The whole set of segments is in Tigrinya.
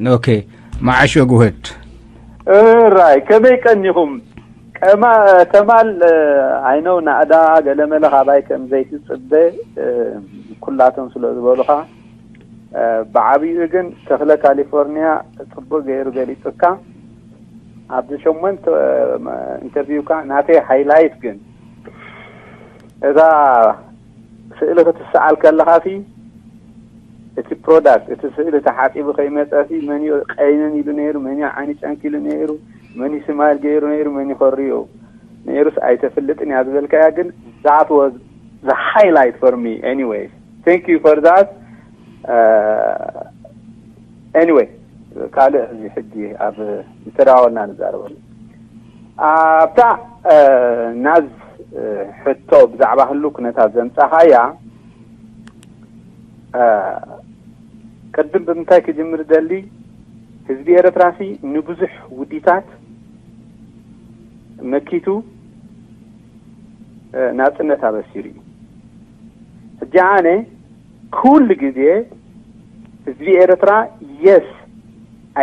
ኦኬ፣ መዓሾ ጉህድ። እራይ ከመይ ቀኒኹም? ቀማ ከማል፣ I know ናእዳ ገለመለ ካባይ ከም ዘይትጽበ ኩላቶም ስለ ዝበሉኻ፣ ብዓብኡ ግን ተኽለ ካሊፎርኒያ ጽቡቅ ገይሩ ገሊጹካ። ኣብዚ ሸሞንተ ኢንተርቪውካ ናተይ ሃይላይት ግን እዛ ስእሊ ክትሰኣል ከለኻሲ እቲ ፕሮዳክት እቲ ስእሊ ተሓፂቡ ከይመፀሲ መን እዩ ቀይንን ኢሉ ነይሩ፣ መን እዩ ዓይኒ ጨንኪሉ ነይሩ፣ መን እዩ ስማይል ገይሩ ነይሩ፣ መን እዩ ኮሪዩ ነይሩስ ኣይተፍልጥን እያ ዝበልካያ ግን that was the highlight for me. Anyway, thank you for that. Anyway, ካልእ እዚ ሕጂ ኣብ ዝተዳወልና ንዛረበሉ። ኣብታ ናዝ ሕቶ ብዛዕባ ህሉ ኩነታት ዘምጻኻያ ቅድም ብምንታይ ክጅምር ደሊ? ህዝቢ ኤረትራሲ ንብዙሕ ውዲታት መኪቱ ናጽነት ኣበሲሩ እዩ። ሕጂ ኣነ ኩሉ ግዜ ህዝቢ ኤረትራ yes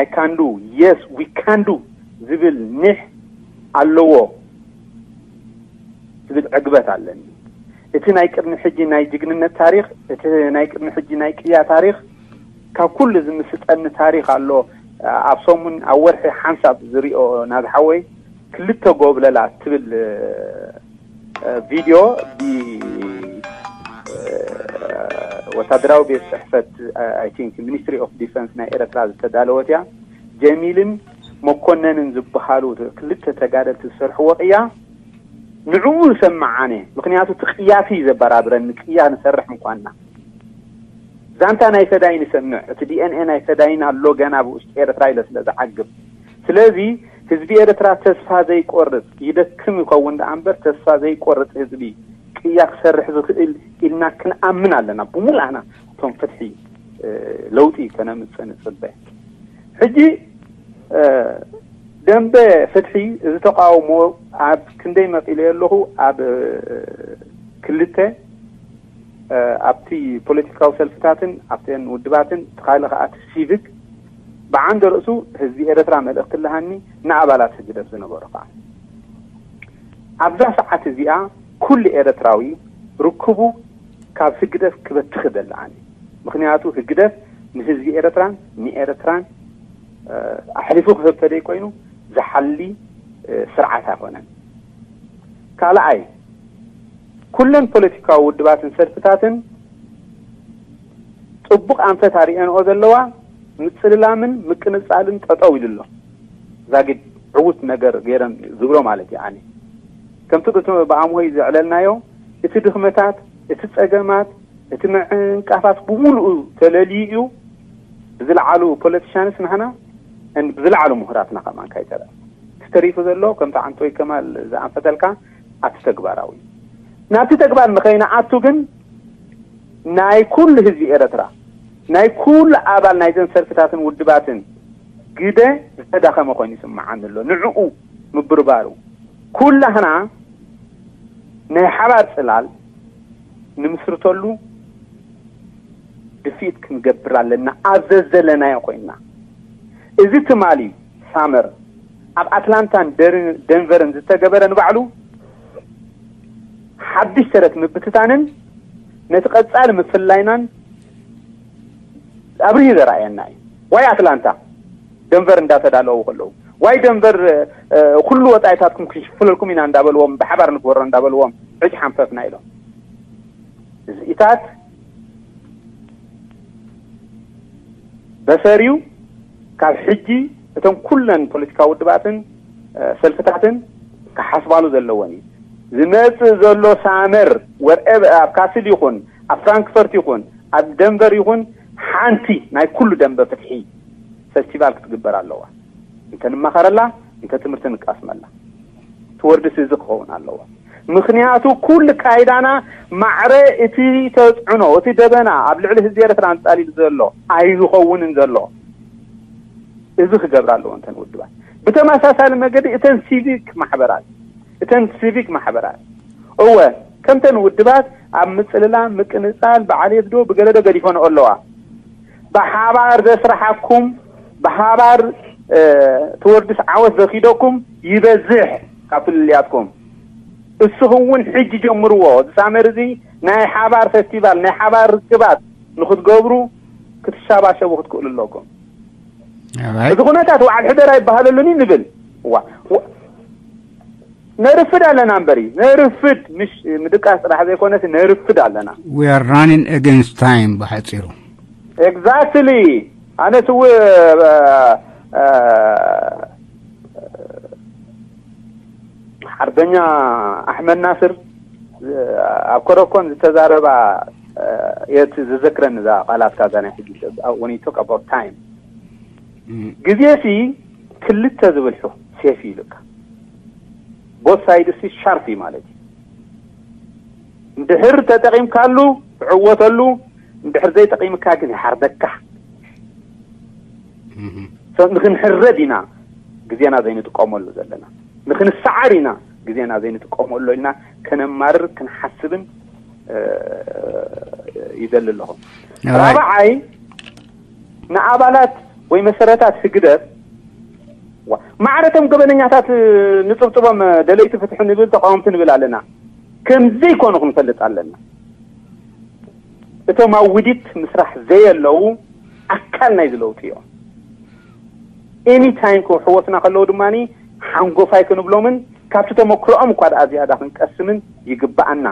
I can do, yes we can do ዝብል ኒሕ ኣለዎ ዝብል ዕግበት ኣለኒ። እቲ ናይ ቅድሚ ሕጂ ናይ ጅግንነት ታሪኽ፣ እቲ ናይ ቅድሚ ሕጂ ናይ ቅያ ታሪኽ ካብ ኩሉ ዝምስጠኒ ታሪኽ ኣሎ። ኣብ ሰሙን ኣብ ወርሒ ሓንሳብ ዝሪኦ ናዝ ሓወይ ክልተ ጎብለላ ትብል ቪድዮ ወታደራዊ ቤት ፅሕፈት I think Ministry of Defence ናይ ኤረትራ ዝተዳለወት እያ። ጀሚልን መኮነንን ዝበሃሉ ክልተ ተጋደልቲ ዝሰርሕዎ ቅያ ንዕኡ ዝሰምዓነ። ምክንያቱ እቲ ቅያቲ እዩ ዘበራብረኒ። ቅያ ንሰርሕ ምኳንና ዛንታ ናይ ፈዳይ ንሰምዕ። እቲ ዲኤንኤ ናይ ፈዳይን ኣሎ ገና ብውሽጢ ኤረትራ ኢለ ስለ ዝዓግብ። ስለዚ ህዝቢ ኤረትራ ተስፋ ዘይቆርጽ ይደክም ይኸውን ደኣ እምበር ተስፋ ዘይቆርጽ ህዝቢ ቅያ ክሰርሕ ዝኽእል ኢልና ክንኣምን ኣለና ብሙላህና። እቶም ፍትሒ ለውጢ ከነምጽእ ንጽበ። ሕጂ ደንበ ፍትሒ እዚ ተቃውሞ ኣብ ክንደይ መቒለ ኣለኹ ኣብ ክልተ ኣብቲ ፖለቲካዊ ሰልፍታትን ኣብተን ውድባትን ትኻሊ ከኣ እቲ ሲቪክ ብዓንደ ርእሱ ህዝቢ ኤረትራ መልእኽቲ ኣለሃኒ ንኣባላት ህግደፍ ዝነበሩ ከኣ ኣብዛ ሰዓት እዚኣ ኩሉ ኤረትራዊ ርክቡ ካብ ህግደፍ ክበትኽ ደለኣኒ። ምክንያቱ ህግደፍ ንህዝቢ ኤረትራን ንኤረትራን ኣሕሊፉ ክህብ ተደይ ኮይኑ ዝሓሊ ስርዓት ኣይኮነን። ካልኣይ ኩለን ፖለቲካዊ ውድባትን ሰልፍታትን ጽቡቕ ኣንፈት ኣርእየንኦ ዘለዋ ምጽልላምን ምቅንጻልን ጠጠው ኢሉ ኣሎ። ዛጊድ ዕዉት ነገር ገይረን ዝብሎ ማለት እዩ። ኣነ ከምቲ ብኣምሆይ ዘዕለልናዮ እቲ ድኽመታት እቲ ጸገማት እቲ ምዕንቃፋት ብምሉኡ ተለልዩ እዩ። ብዝለዓሉ ፖለቲሻንስ ናህና ብዝለዓሉ ምሁራትና ከማን ካይተረ ተሪፉ ዘሎ ከምቲ ዓንቶይ ከማል ዝኣንፈተልካ ኣብቲ ተግባራዊ ናብቲ ተግባር ንኸይንኣቱ ግን ናይ ኩሉ ህዝቢ ኤረትራ ናይ ኩሉ ኣባል ናይዘን ሰልፍታትን ውድባትን ግደ ዝተዳኸመ ኮይኑ ይስምዓኒ ኣሎ። ንዕኡ ምብርባሩ ኩላህና ናይ ሓባር ጽላል ንምስርተሉ ድፊት ክንገብር ኣለና። ኣብ ዘዘለናዮ ኮይንና እዚ ትማሊ ሳመር ኣብ ኣትላንታን ደንቨርን ዝተገበረ ንባዕሉ ሓድሽ ተረት ምብትታንን ነቲ ቀጻሊ ምፍላይናን ኣብሪሁ ዘረኣየና እዩ። ዋይ ኣትላንታ ደንቨር እንዳተዳለዉ ከለዉ ዋይ ደንቨር ኩሉ ወጻኢታትኩም ክሽፍለልኩም ኢና እንዳበልዎም ብሓባር ንግበሮ እንዳበልዎም ዕጭ ሓንፈፍና ኢሎም እዚኢታት በሰር እዩ። ካብ ሕጂ እቶም ኩለን ፖለቲካዊ ውድባትን ሰልፍታትን ክሓስባሉ ዘለወን እዩ። ዝመፅእ ዘሎ ሳመር ወርኤብ ኣብ ካስል ይኹን ኣብ ፍራንክፈርት ይኹን ኣብ ደንቨር ይኹን ሓንቲ ናይ ኩሉ ደንበ ፍትሒ ፈስቲቫል ክትግበር ኣለዋ። እንተ ንማኸረላ እንተ ትምህርቲ ንቃስመላ ትወርድስ እዚ ክኸውን ኣለዎ። ምክንያቱ ኩሉ ካይዳና ማዕረ እቲ ተፅዕኖ እቲ ደበና ኣብ ልዕሊ ህዝቢ ኤርትራ ኣንፃሊሉ ዘሎ ኣይዝኸውንን ዘሎ እዚ ክገብር ኣለዎ። እንተን ውድባት ብተመሳሳሊ መገዲ እተን ሲቪክ ማሕበራት እተን ሲቪክ ማሕበራት እወ ከምተን ውድባት ኣብ ምፅልላ ምቅንፃል በዓልየት ዶ ብገለዶ ገዲፈንኦ ኣለዋ። ብሓባር ዘስራሓኩም ብሓባር ትወርድስ ዓወት ዘኪደኩም ይበዝሕ ካብ ፍልልያትኩም። እስኹም እውን ሕጂ ጀምርዎ። እዚ ሳመር እዚ ናይ ሓባር ፈስቲቫል፣ ናይ ሓባር ርክባት ንክትገብሩ ክትሻባሸቡ ክትክእሉ ኣለኩም። እዚ ኩነታት በዓል ሕደር ኣይበሃለሉን እዩ ንብል። ነርፍድ ኣለና እምበሪ፣ ነርፍድ፣ ምሽ ምድቃስ ጥራሕ ዘይኮነስ ነርፍድ ኣለና። We are running against time ብሓፂሩ። Exactly። ኣነ ስው ሓርበኛ ኣሕመድ ናስር ኣብ ኮረኮን ዝተዛረባ የት ዝዘክረን እዛ ቃላትካ እዛ ናይ ሕጂ። When you talk about time ግዜ ሲ ክልተ ዝብልሑ ሴፍ ኢሉካ። Both side ሲ ሻርፕ ማለት እዩ። እንድሕር ተጠቂምካሉ ትዕወተሉ፣ እንድሕር ዘይጠቂምካ ግን ይሓርደካ። ንክንሕረድ ኢና ግዜና ዘይንጥቀመሉ ዘለና፣ ንክንሰዓር ኢና ግዜና ዘይንጥቀመሉ ኢልና ከነማርር ክንሓስብን ይደሊ ኣለኹ። ራብዓይ ንኣባላት ወይ መሰረታት ህግደፍ ማዕረቶም ገበነኛታት ንፅብፅቦም ደለይቲ ፍትሒ ንብል ተቃወምቲ ንብል ኣለና። ከምዘይኮኑ ክንፈልጥ ኣለና። እቶም ኣብ ውዲት ምስራሕ ዘየለዉ ኣካል ናይዚ ለውጢ እዮም። ኤኒ ታይም ክሕወስና ከለዉ ድማ ሓንጎፋይ ክንብሎምን ካብቲ ተመክሮኦም እኳ ደኣ ዝያዳ ክንቀስምን ይግብኣና።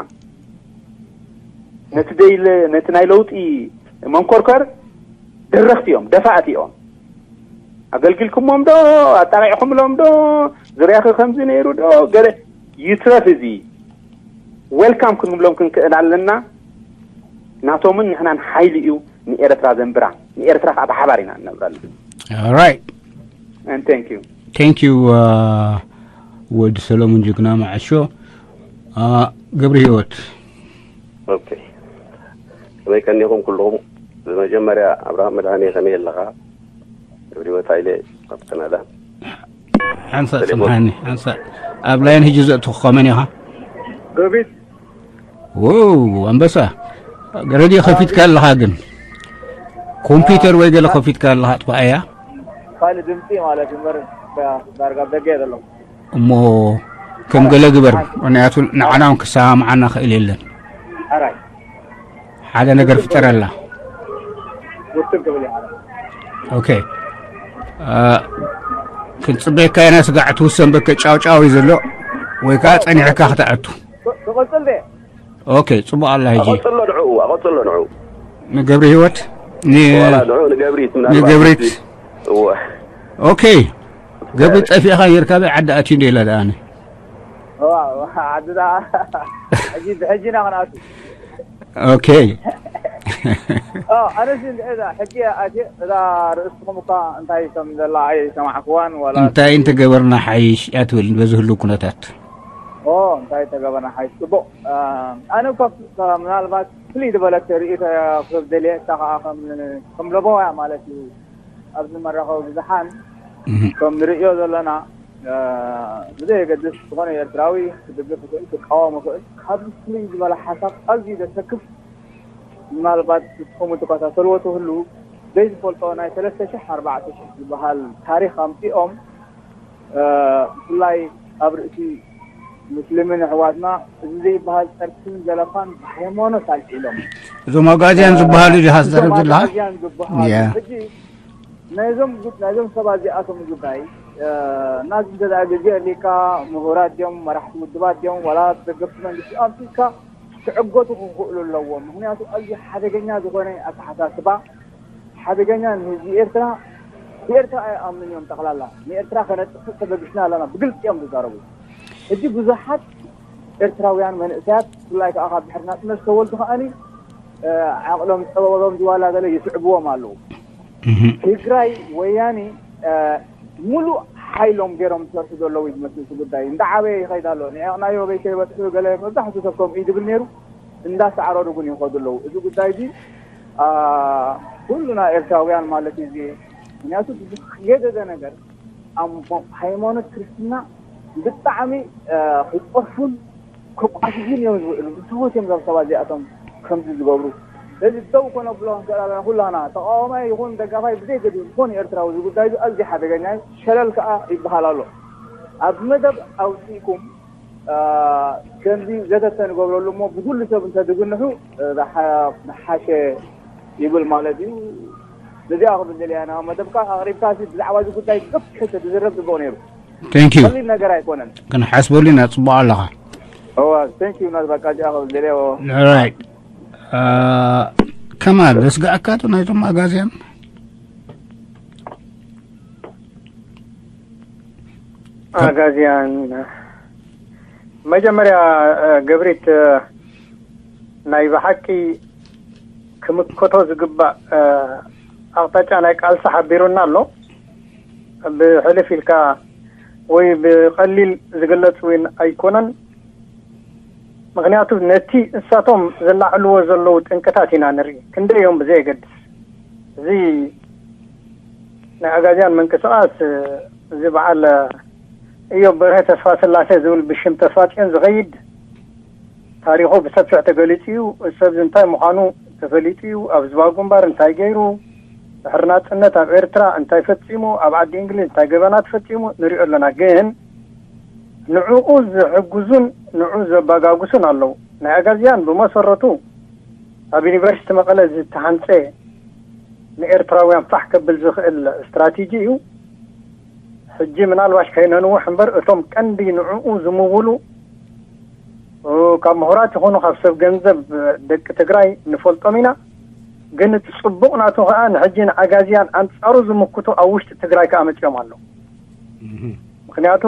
ነቲ ናይ ለውጢ መንኮርከር ደረኽቲ እዮም፣ ደፋእቲ እዮም። ኣገልጊልኩሞም ዶ ኣጣቂዕኩምሎም ዶ ዙርያኺ ከምዚ ነይሩ ዶ ገለ ይትረፍ፣ እዚ ዌልካም ክንብሎም ክንክእል ኣለና። ናቶምን ንሕናን ሓይሊ እዩ ንኤረትራ ዘንብራ። ንኤረትራ ከዓ ብሓባር ኢና ንነብረላ። Alright. And thank you. Thank you. ወዲ ሰለሙን ጅግና መዓሾ። ገብሪ ህይወት። Okay. ከመይ ቀኒኹም ኩልኹም? ብመጀመርያ ኣብርሃም መድሃኔ ከመይ ኣለኻ? ገብሪ ህይወት ሃይለ ኣብ ካናዳ። ሓንሳእ ጽንሓኒ ሓንሳእ ኣብ ላይን ሕጂ ዘእትኹ ከመን ኢኻ? ዶቪድ ው ኣንበሳ ሬድዮ ከፊትካ ኣለኻ ግን ኮምፒውተር ወይ ገለ ከፊትካ ኣለኻ ኣጥፋኣያ። ካልእ ድምፂ ማለት እዩ እምበር ዳርጋ ኣብ ደገ እየ ዘለኹ። እሞ ከም ገለ ግበር፣ ምክንያቱ ንዓና እውን ክሰማምዓና ክእል የለን። ሕራይ ሓደ ነገር ፍጠረላ። ውስን ክብል እዩ ማለት ኦኬ። ክንፅበየካ ኢና። ስጋዕ ትውሰን በከ ጫውጫው እዩ ዘሎ። ወይ ከዓ ፀኒሕካ ክትኣቱ። ክቕፅል ደ ኦኬ፣ ፅቡቅ ኣላ ሕጂ። ኣቐፅሎ ንዕኡ ኣቐፅሎ ንዕኡ ንገብሪ ህይወት ዋላ ንዕኡ ንገብሪት ምናልባት ንገብሪት እወ ኦኬ። ገብሪ ጠፊእኻ ነርካ በይ ዓዲ ኣትዩ እንደ ኢላ ደኣኒ ዓዲ ደኣ ሕጂ ብሕጂ ኢና ክንኣቱ ኦኬ። ኣነሲ እዛ ሕጂ ኣትየ እዛ ርእስኹም እኳ እንታይ ከም ዘላ ኣይሰማዕክዋን ዋላ እንታይ እንተገበርና ሓይሽ እያ ትብል በዚ ህልው ኩነታት። ኦ እንታይ ተገበርና ሓይሽ ጽቡቕ። ኣነ እኳ ምናልባት ፍልይ ዝበለት ርእይቶ ክህብ ደልየ እሳ ከዓ ከም ለቦያ ማለት እዩ። ኣብዚ መራኸቢ ብዙሓን ከም ንርእዮ ዘለና ብዘየገድስ ዝኾነ ኤርትራዊ ክድግፍ ይኽእል ክቃወም ይኽእል። ካብዚ ፍልይ ዝበለ ሓሳብ ኣዝዩ ዘሰክፍ ምናልባት ንስኹም ትከታተልዎ ትህሉ ዘይዝፈልጦ ናይ ሰለስተ ሽሕ ኣርባዕተ ሽሕ ዝበሃል ታሪኽ ኣምፂኦም ብፍላይ ኣብ ርእሲ ሙስሊምን ኣሕዋትና እዚ ዘይበሃል ፀርፍን ዘለፋን ብሃይማኖት ኣልዒሎም እዞም ኣጋዝያን ዝበሃሉ ዲኻ ዝዛረብ ዘለኻ? ኣጋዝያን ዝበሃሉ ሕጂ ናይዞም ናይዞም ሰባት እዚኣቶም ጉዳይ ናዚ እንተ ግዜ ኣሊካ ምሁራት ድዮም መራሕቲ ውድባት ድዮም ዋላ ደገፍቲ መንግስቲ ኣምፅእካ ክዕገቱ ክኽእሉ ኣለዎም። ምክንያቱ ኣዝዩ ሓደገኛ ዝኾነ ኣተሓሳስባ ሓደገኛ ንህዝቢ ኤርትራ ብኤርትራ ኣይኣምኑን እዮም። ጠቕላላ ንኤርትራ ከነጥፍእ ተበግስና ኣለና ብግልፂ እዮም ዝዛረቡ። ሕጂ ብዙሓት ኤርትራውያን መንእሰያት ብፍላይ ከዓ ካብ ድሕሪ ናፅነት ዝተወልዱ ከዓኒ ዓቕሎም ፀበቦም ዝዋላ ገለ ይስዕብዎም ኣለዉ። ትግራይ ወያኔ ሙሉእ ሓይሎም ገይሮም ዝሰርሑ ዘለዉ እዩ ዝመስል እቲ ጉዳይ። እንዳዓበየ ይኸይድ ኣሎ። ንዒቕናዮ በይ ከይበፅሑ ገለ መብዛሕትኡ ሰብ ከምኡ እዩ ዝብል ነይሩ። እንዳሰዓረሩ ግን ይኸዱ ኣለዉ። እዚ ጉዳይ እዚ ኩሉና ኤርትራውያን ማለት እዩ እዚ ምክንያቱ ዝገደደ ነገር ኣብ ሃይማኖት ክርስትና ብጣዕሚ ክፀርፉን ክቋሽሹን እዮም ዝውዕሉ። ብስሁት እዮም እዞም ሰባት እዚኣቶም ከምዚ ዝገብሩ። ስለዚ ደው ኮነ ብሎ ክንክእል ኣለና ኩላና፣ ተቃዋማይ ይኹን ደጋፋይ ብዘይ ገድኡ ዝኾነ ኤርትራዊ፣ እዚ ጉዳይ እዚ ኣዝዩ ሓደገኛ እዩ። ሸለል ከኣ ይበሃል ኣሎ። ኣብ መደብ ኣውጺእኩም ከምዚ ዘተተ ንገብረሉ እሞ ብኩሉ ሰብ እንተድግንሑ ዝሓሸ ይብል ማለት እዩ። ነዚኣ ክብል ደልያ ኢና። መደብካ ኣቕሪብካ ብዛዕባ እዚ ጉዳይ ብሰፊሑ ተዝዝረብ ጽቡቕ ነይሩ። Thank you። ቀሊል ነገር ኣይኮነን። ክንሓስበሉ ኢና። ጽቡቕ ኣለኻ። እዋ፣ thank you ናት። በቃ እዚኣ ክብል ደልያ። Right። ከማል ዘስጋእካ ዶ ናይቶም ኣጋዝያን? ኣጋዝያን መጀመርያ ገብሪት ናይ ብሓቂ ክምከቶ ዝግባእ ኣቕጣጫ ናይ ቃልሲ ሓቢሩና ኣሎ። ብሕልፍ ኢልካ ወይ ብቐሊል ዝግለጽ እውን ኣይኮነን። ምክንያቱ ነቲ እሳቶም ዘላዕልዎ ዘለዉ ጠንቅታት ኢና ንርኢ፣ ክንደይ እዮም ብዘየገድስ። እዚ ናይ ኣጋዝያን ምንቅስቃስ እዚ በዓል እዮብ በርሀ ተስፋ ስላሴ ዝብል ብሽም ተስፋጽዮን ዝኸይድ ታሪኹ ብሰፊሕ ተገሊጹ እዩ። እዚ ሰብ እዚ እንታይ ምዃኑ ተፈሊጡ እዩ። ኣብ ህዝባዊ ግንባር እንታይ ገይሩ፣ ድሕሪ ናጽነት ኣብ ኤርትራ እንታይ ፈጺሙ፣ ኣብ ዓዲ እንግሊዝ እንታይ ገበናት ፈጺሙ ንሪኦ ኣለና። ግን ንዕኡ ዝሕግዙን ንዑ ዘባጋግሱን ኣለዉ። ናይ ኣጋዝያን ብመሰረቱ ኣብ ዩኒቨርሲቲ መቐለ ዝተሃንጸ ንኤርትራውያን ፋሕ ከብል ዝኽእል ስትራቴጂ እዩ። ሕጂ ምናልባሽ ከይነንውሕ እምበር እቶም ቀንዲ ንዕኡ ዝምውሉ ካብ ምሁራት ይኹኑ ካብ ሰብ ገንዘብ ደቂ ትግራይ ንፈልጦም ኢና። ግን እቲ ጽቡቕ ናቱ ከኣ ንሕጂ ንኣጋዝያን ኣንጻሩ ዝምክቱ ኣብ ውሽጢ ትግራይ ከኣ መጺኦም ኣለዉ። ምክንያቱ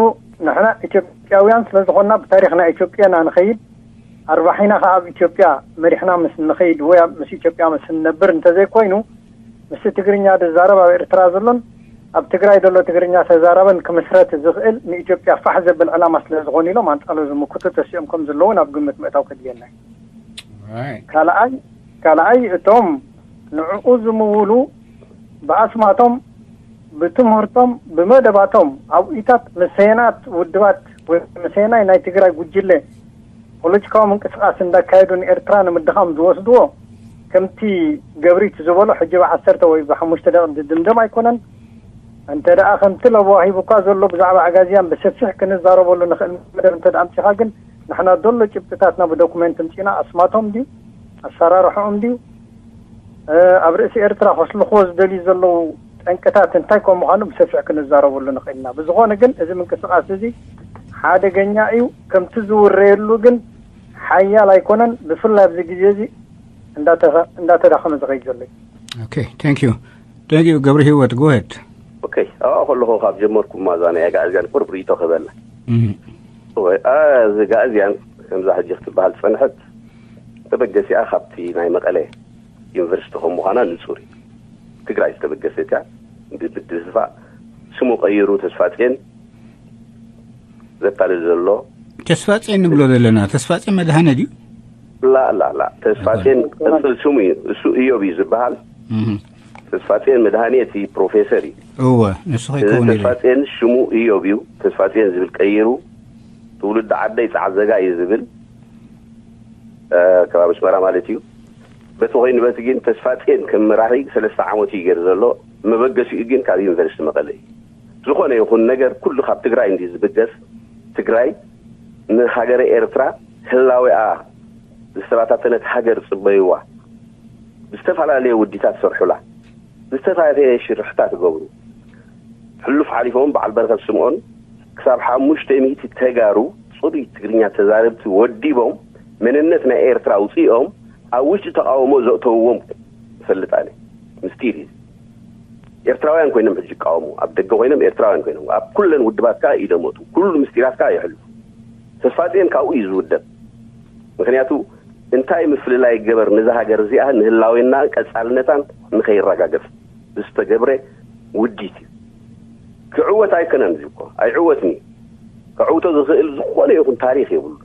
ንሕና ኢትዮጵያውያን ስለ ዝኾንና ብታሪኽ ናይ ኢትዮጵያ ኢና ንኸይድ። ኣርባሒና ከኣ ኣብ ኢትዮጵያ መሪሕና ምስ ንኸይድ ወይ ኣብ- ምስ ኢትዮጵያ ምስ ንነብር እንተዘይኮይኑ ምስቲ ትግርኛ ዝዛረብ ኣብ ኤርትራ ዘሎን ኣብ ትግራይ ዘሎ ትግርኛ ተዛራበን ክምስረት ዝኽእል ንኢትዮጵያ ፋሕ ዘብል ዕላማ ስለ ዝኾነ ኢሎም ኣንጻሩ ዝምክቱ ተሲኦም ከም ዘለዉ ናብ ግምት ምእታው ከድልየና እዩ። ካልኣይ ካልኣይ እቶም ንዕኡ ዝምውሉ ብኣስማቶም ብትምህርቶም ብመደባቶም ኣብኢታት መሰየናት ውድባት ወይ መሰየናይ ናይ ትግራይ ጉጅለ ፖለቲካዊ ምንቅስቃስ እንዳካየዱ ንኤርትራ ንምድኻም ዝወስድዎ ከምቲ ገብሪት ዝበሎ ሕጂ ብዓሰርተ ወይ ብሓሙሽተ ደቂ ዝድምደም ኣይኮነን። እንተ ደኣ ከምቲ ለበዋ ሂቡካ ዘሎ ብዛዕባ ኣጋዝያን ብሰፊሕ ክንዛረበሉ ንኽእል መደብ እንተ ደኣ ኣምጺኻ ግን ንሕና ዘሎ ጭብጥታትና ብዶኩመንት ምጺና ኣስማቶም ድዩ ኣሰራርሖኦም ድዩ ኣብ ርእሲ ኤርትራ ከስልኽዎ ዝደልዩ ዘለዉ ጠንቅታት እንታይ ከም ምዃኑ ብሰፊሕ ክንዛረበሉ ንኽእል ኢና። ብዝኾነ ግን እዚ ምንቅስቃስ እዚ ሓደገኛ እዩ። ከምቲ ዝውረየሉ ግን ሓያል ኣይኮነን። ብፍላይ ኣብዚ ግዜ እዚ እንዳተኸ- እንዳተዳኸመ ዝኸይድ ዘሎ እዩ። Okay, thank you. Thank you, ገብረ ህይወት, go ahead. Okay, ኣብኣ ከለኹ ካብ ጀመርኩማ እዛ ናይ ኣጋእዝያን ቁሩብ ርእይቶ ክህበላ። እህ፣ እወ፣ ኣ፣ እዚ ጋእዝያን ከምዛ ሕጂ ክትበሃል ዝጸንሐት ተበገሲኣ ካብቲ ናይ መቐለ ዩኒቨርሲቲ ከም ምዃና ንጹር እዩ። ትግራይ ዝተበገሰት እያ። ብድፋእ ስሙ ቀይሩ ተስፋጽዮን ዘታልል ዘሎ። ተስፋጽዮን ንብሎ ዘለና ተስፋጽዮን መድሃነ ድዩ? ላ ላ ላ ተስፋጼን ቅጽል ስሙ እዩ። እሱ እዮብ እዩ ዝበሃል። ተስፋጼን መድሃኔ እቲ ፕሮፌሰር እዩ። እወ፣ ንሱ እዚ ከይከውን ኢለ። ተስፋጼን ሽሙ እዮብ እዩ። ተስፋጼን ዝብል ቀይሩ ትውልዲ ዓደይ ጻዕዘጋ እዩ ዝብል፣ እ፣ ከባቢ ኣስመራ ማለት እዩ። በቲ ኮይኑ በቲ ግን ተስፋጼን ከም መራሒ ሰለስተ ዓመት እዩ ገይሩ ዘሎ። መበገሲኡ ግን ካብ ዩኒቨርሲቲ መቐለ እዩ። ዝኾነ ይኹን ነገር ኩሉ ካብ ትግራይ እንዲ ዝብገስ፣ ትግራይ ንሃገረ ኤርትራ ህላዌኣ ዝተባታተነት ሃገር ጽበይዋ። ብዝተፈላለየ ውዲታት ሰርሑላ። ዝተታተየ ሽርሕታት ገብሩ። ሕሉፍ ሓሊፎም በዓል በረኸት ስምኦን ክሳብ ሓሙሽተ ሚእቲ ተጋሩ ጽሩይ ትግርኛ ተዛረብቲ ወዲቦም መንነት ናይ ኤርትራ ኣውጺኦም ኣብ ውሽጢ ተቃውሞ ዘእተውዎም እፈልጥ ኣነ። ምስጢር እዩ። ኤርትራውያን ኮይኖም ሕጂ ይቃወሙ። ኣብ ደገ ኮይኖም ኤርትራውያን ኮይኖም። ኣብ ኩለን ውድባት ከኣ ኢዶም ኣእትዉ። ኩሉ ምስጢራት ከኣ የሕልፉ። ተስፋጽዮን ካብኡ እዩ ዝውደብ። ምኽንያቱ እንታይ ምፍልላይ ገበር ነዛ ሃገር እዚኣ ንህላዌና ቀጻልነታን ንኸይረጋገጽ ዝተገብረ ውዲት እዩ። ክዕወት ኣይከነን እዚ እኮ። ኣይዕወትን እዩ። ከዕውቶ ዝኽእል ዝኾነ ይኹን ታሪኽ የብሉ።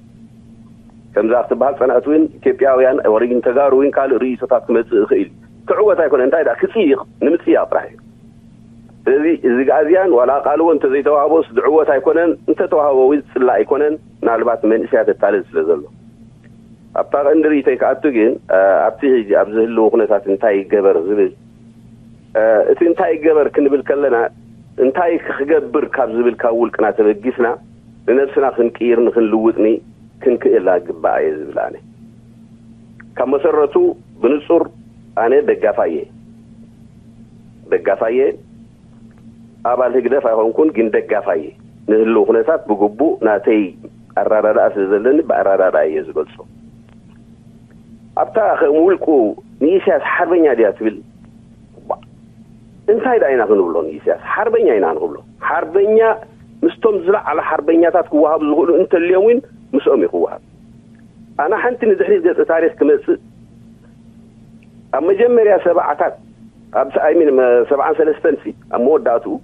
ከምዛ ክትበሃል ጸንሐት እውን ኢትዮጵያውያን ወይ ተጋሩ እውን ካልእ ርእይቶታት ክመጽእ ይኽእል እዩ። ክዕወት ኣይኮነን። እንታይ ደኣ ክጽይቕ፣ ንምጽያቕ ጥራሕ እዩ። ስለዚ እዚ ጋእዝያን ዋላ ቃልዎ እንተዘይተዋህቦስ ዝዕወት ኣይኮነን፣ እንተተዋህቦ እውን ዝጽላእ ኣይኮነን። ምናልባት መንእሰያት የታልል ስለ ዘሎ። ኣብታ ቀንዲ ርእይቶይ ክኣቱ ግን ኣብቲ ሕጂ ኣብ ዝህልው ኩነታት እንታይ ይገበር ዝብል፣ እቲ እንታይ ይገበር ክንብል ከለና እንታይ ክገብር ካብ ዝብል ካብ ውልቅና ተበጊስና ንነብስና ክንቅይር ንክንልውጥኒ ክንክእል ግባእ እየ ዝብል ኣነ። ካብ መሰረቱ ብንጹር ኣነ ደጋፋይ እየ። ደጋፋይ እየ። ኣባል ህግደፍ ኣይኮንኩን፣ ግን ደጋፋይ እየ። ንህልው ኩነታት ብግቡእ ናተይ ኣረዳድኣ ስለ ዘለኒ ብኣረዳድኣ እየ ዝገልጾ። ኣብታ ከም ውልቁ ንኢሳያስ ሓርበኛ ድያ ትብል? ባ-፣ እንታይ ደኣ ኢና ክንብሎ ንኢሳያስ? ሓርበኛ ኢና ንኽብሎ። ሓርበኛ ምስቶም ዝለዓለ ሓርበኛታት ክወሃቡ ዝኽእሉ እንተልዮም እውን ምስኦም እዩ ክወሃብ። ኣነ ሓንቲ ንድሕሪት ገጽ ታሪኽ ክመጽእ ኣብ መጀመርያ ሰብዓታት ኣብ ኣይሚን ሰብዓን ሰለስተን ሲ ኣብ መወዳእትኡ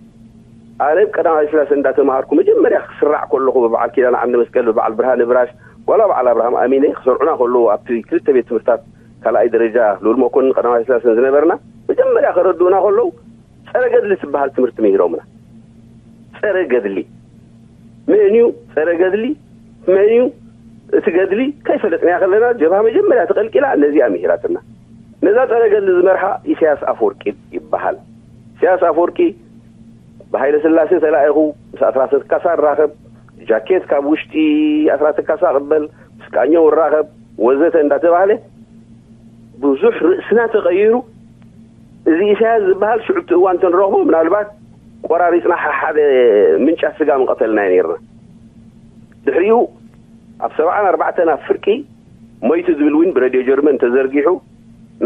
ኣነ ቀዳማዊ ስላሴ እንዳተማሃርኩ መጀመርያ ክስራዕ ከለኹ ብበዓል ኪዳነ ዓንደ መስቀል ብበዓል ብርሃነ ብራሽ ዋላ በዓል ኣብርሃም ኣሚነ ክሰርዑና ከለዉ ኣብቲ ክልተ ቤት ትምህርታት ካልኣይ ደረጃ ልኡል መኮንን ቀዳማዊ ስላሴን ዝነበርና መጀመርያ ከረድኡና ከለዉ ጸረ ገድሊ ትበሃል ትምህርቲ ምሂሮምና። ጸረ ገድሊ መን እዩ ጸረ ገድሊ መን እዩ እቲ ገድሊ ከይፈለጥናያ ከለና ጀብሃ መጀመርያ ተቐልቂላ ነዚኣ ምሂራትና። ነዛ ጸረ ገድሊ ዝመርሓ ኢሳያስ ኣፈወርቂ ይበሃል። ኢሳያስ ኣፈወርቂ ብሃይለ ስላሴ ተላኢኹ ምስ ኣስራተ ካሳ ራኸብ፣ ጃኬት ካብ ውሽጢ ኣስራተ ካሳ ቅበል፣ ምስ ቃኘው ራኸብ ወዘተ እንዳተባህለ ብዙሕ ርእስና ተቐይሩ። እዚ ኢሳያስ ዝበሃል ሽዑ እቲ እዋን እንተንረኽቦ ምናልባት ቆራሪፅና ሓደ ምንጫ ስጋ ምቐተልናዮ ነርና። ድሕሪኡ ኣብ ሰብዓን ኣርባዕተን ኣብ ፍርቂ ሞይቱ ዝብል እውን ብረድዮ ጀርመን ተዘርጊሑ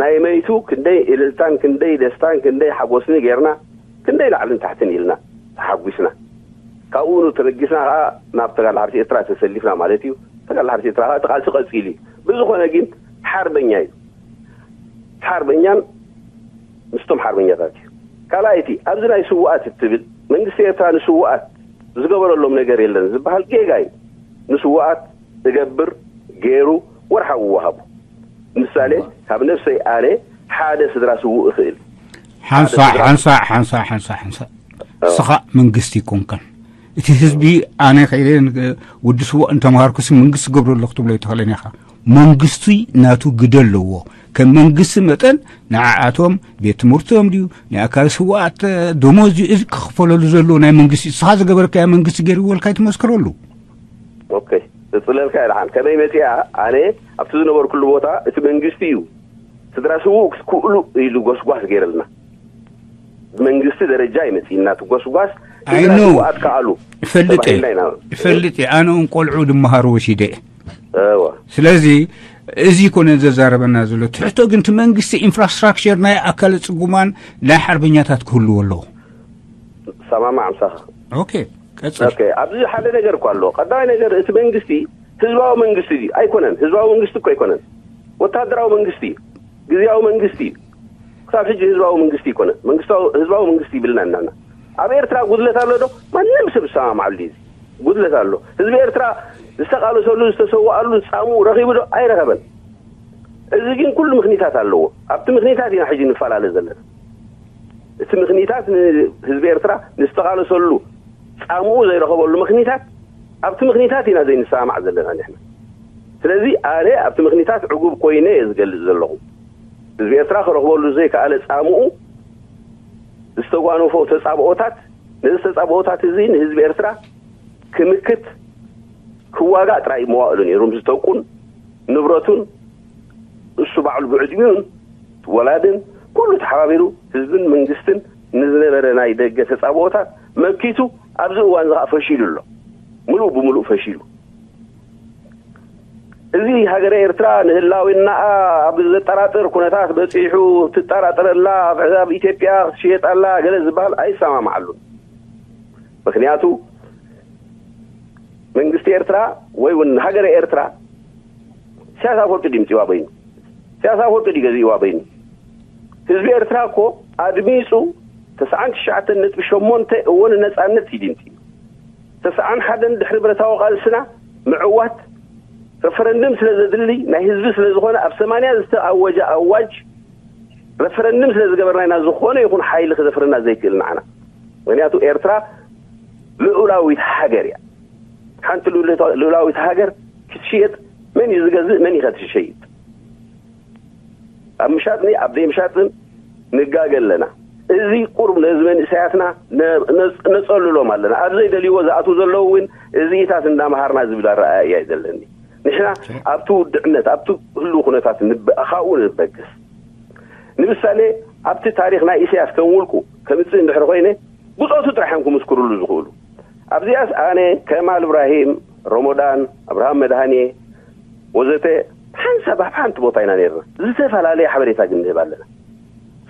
ናይ መይቱ ክንደይ እልልታን ክንደይ ደስታን ክንደይ ሓጎስን ጌርና ክንደይ ላዕልን ታሕትን ኢልና ተሓጒስና። ካብኡ ተበጊስና ከዓ ናብ ተጋድሎ ሓርሲ ኤርትራ ተሰሊፍና ማለት እዩ። ተጋድሎ ሓርሲ ኤርትራ ከዓ እቲ ቃልሲ ቀፂሉ እዩ። ብዝኾነ ግን ሓርበኛ እዩ። ሓርበኛን ምስቶም ሓርበኛታት እዩ። ካልኣይቲ ኣብዚ ናይ ስውኣት እትብል መንግስቲ ኤርትራ ንስውኣት ዝገበረሎም ነገር የለን ዝበሃል ጌጋ እዩ። ንስውኣት እገብር ገይሩ ወርሓዊ ወሃቡ። ምሳሌ ካብ ነፍሰይ ኣነ ሓደ ስድራ ስውእ እኽእል ሓንሳ ሓንሳ ሓንሳ ሓንሳ ሓንሳ እስኻ መንግስቲ ይኮንከን እቲ ህዝቢ ኣነ ከይደ ወዲ ስውእ እንተምሃርኩሲ መንግስቲ ገብረሉ ክትብሎ ይትኽእልን ኢኻ። መንግስቲ ናቱ ግደ ኣለዎ። ከም መንግስቲ መጠን ንዓኣቶም ቤት ትምህርቶም ድዩ ናይ ኣካል ስውኣት ደሞዝ ድዩ እዚ ክኽፈለሉ ዘለዎ ናይ መንግስቲ እስኻ ዝገበርካዮ መንግስቲ ገይርዎልካ ይትመስክረሉ። ኦኬ፣ እጽለልካ ኢልሓን ከመይ መጺኣ ኣነ ኣብቲ ዝነበርኩሉ ቦታ እቲ መንግስቲ እዩ ስድራ ስውእ ክትክእሉ ኢሉ ጎስጓስ ገይረልና። ብመንግስቲ ደረጃ ይመጽእና እቲ ጎስጓስ ስድራ ኣይኖ ስውኣት ከኣሉ ይፈልጥ እየ ተባሂልና ኢና። ይፈልጥ እየ ኣነ እውን ቆልዑ ድመሃሩ ወሲደ እየ እወ ስለዚ እዚ ኮነ ዘዛረበና ዘሎ ትሕቶ ግን እቲ መንግስቲ ኢንፍራስትራክቸር ናይ ኣካለ ፅጉማን ናይ ሓርበኛታት ክህልዎ ኣለዎ ሰማማዕ ምሳኻ ኦኬ ቀፅል ኦኬ ኣብዚ ሓደ ነገር እኮ ኣሎ ቀዳማይ ነገር እቲ መንግስቲ ህዝባዊ መንግስቲ ድዩ ኣይኮነን ህዝባዊ መንግስቲ እኮ ኣይኮነን ወታደራዊ መንግስቲ እዩ ግዝያዊ መንግስቲ እዩ ክሳብ ሕጂ ህዝባዊ መንግስቲ ኣይኮነን መንግስታዊ ህዝባዊ መንግስቲ ይብልና እናና ኣብ ኤርትራ ጉድለት ኣሎ ዶ ማንም ሰብ ዝሰማማዓሉ እዩ ጉድለት ኣሎ ህዝቢ ኤርትራ ዝተቃለሰሉ ዝተሰዋኣሉ ፃሙ ረኺቡ ዶ ኣይረኸበን እዚ ግን ኩሉ ምክኒታት ኣለዎ ኣብቲ ምክኒታት ኢና ሕጂ ንፈላለ ዘለና እቲ ምክኒታት ንህዝቢ ኤርትራ ንዝተቃለሰሉ ፃምኡ ዘይረኸበሉ ምክኒታት ኣብቲ ምክኒታት ኢና ዘይንሰማማዕ ዘለና ንሕና ስለዚ ኣነ ኣብቲ ምክኒታት ዕጉብ ኮይነ እየ ዝገልፅ ዘለኹ ህዝቢ ኤርትራ ክረኽበሉ ዘይከኣለ ፃምኡ ዝተጓነፎ ተፃብኦታት ነዚ ተፃብኦታት እዚ ንህዝቢ ኤርትራ ክምክት ክዋጋእ ጥራይ መዋእሉ ነይሩ ምስ ደቁን ንብረቱን እሱ ባዕሉ ብዕድሚኡን ወላድን ኩሉ ተሓባቢሩ ህዝብን መንግስትን ንዝነበረ ናይ ደገ ተፃብኦታት መኪቱ ኣብዚ እዋን እዚ ከዓ ፈሺሉ ኣሎ ምሉእ ብምሉእ ፈሺሉ እዚ ሃገረ ኤርትራ ንህላዊናኣ ኣብ ዘጠራጥር ኩነታት በፂሑ ትጠራጠረላ ኣብ ኢትዮጵያ ክትሽየጣላ ገለ ዝበሃል ኣይሰማማዓሉን ምክንያቱ መንግስቲ ኤርትራ ወይ እውን ሃገረ ኤርትራ ሲያሳ ወርቂ ድምፂዋ በይኑ ሲያሳ ወርቂ ድገዚእዋ በይኑ ህዝቢ ኤርትራ እኮ ኣድሚፁ ተስዓን ትሽዓተን ነጥቢ ሸሞንተ እወ ንነፃነት እዩ ድምፂ ተስዓን ሓደን ድሕሪ ብረታዊ ቃልስና ምዕዋት ረፈረንድም ስለ ዘድሊ ናይ ህዝቢ ስለ ዝኾነ ኣብ ሰማንያ ዝተኣወጀ ኣዋጅ ረፈረንድም ስለ ዝገበርና ኢና ዝኾነ ይኹን ሓይሊ ክደፍረና ዘይክእል ንዓና ምክንያቱ ኤርትራ ልኡላዊት ሃገር እያ ሓንቲ ልኡላዊት ሃገር ክትሽየጥ መን እዩ ዝገዝእ፣ መን እዩ ዝሸይጥ? ኣብ ምሻጥን ኣብ ዘይምሻጥን ንጋገ ኣለና። እዚ ቁሩብ ነዚ መንእሰያትና ነጸልሎም ኣለና። ኣብ ዘይደልይዎ ዝኣትዉ ዘለዉ እውን እዚኢታት እንዳምሃርና ዝብል ኣረኣእያ እዩ ዘለኒ። ንሕና ኣብቲ ውድዕነት ኣብቲ ህልው ኩነታት ካብኡ ንበገስ። ንምሳሌ ኣብቲ ታሪኽ ናይ ኢሳያስ ከም ውልቁ ከምጽእ እንድሕር ኮይነ ብጾቱ ጥራሕ እዮም ክምስክርሉ ዝኽእሉ። ኣብዚኣስ ኣነ፣ ከማል እብራሂም፣ ሮሞዳን፣ ኣብርሃም መድሃኔ ወዘተ ሓንሳብ ኣብ ሓንቲ ቦታ ኢና ነርና። ዝተፈላለየ ሓበሬታ ግን ንህብ ኣለና።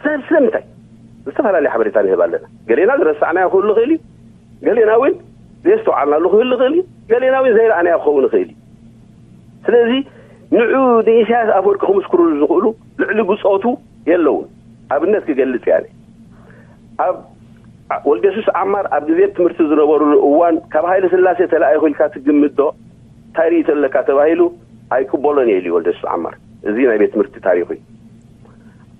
ሰብ ስለምንታይ ዝተፈላለየ ሓበሬታ ንህብ ኣለና? ገሌና ዝረሳዕናዮ ክህሉ ይኽእል እዩ። ገሌና እውን ዘየስተውዓልናሉ ክህሉ ይኽእል እዩ። ገሌና እውን ዘይረኣናዮ ክኸውን ይኽእል እዩ። ስለዚ ንዑ ንኢሳያስ ኣፈወርቂ ክምስክሩሉ ዝኽእሉ ልዕሊ ብጾቱ የለውን። ኣብነት ክገልጽ እያ። ኣብ ወልደሱስ ዓማር ኣብ ግዜ ትምህርቲ ዝነበሩሉ እዋን ካብ ሃይለ ስላሴ ተላኢኹ ኢልካ ትግምት ዶ? እንታይ ርእይቶ ኣለካ ተባሂሉ ኣይቅበሎን እየ ኢሉ ወልደሱስ ዓማር። እዚ ናይ ቤት ትምህርቲ ታሪኹ እዩ።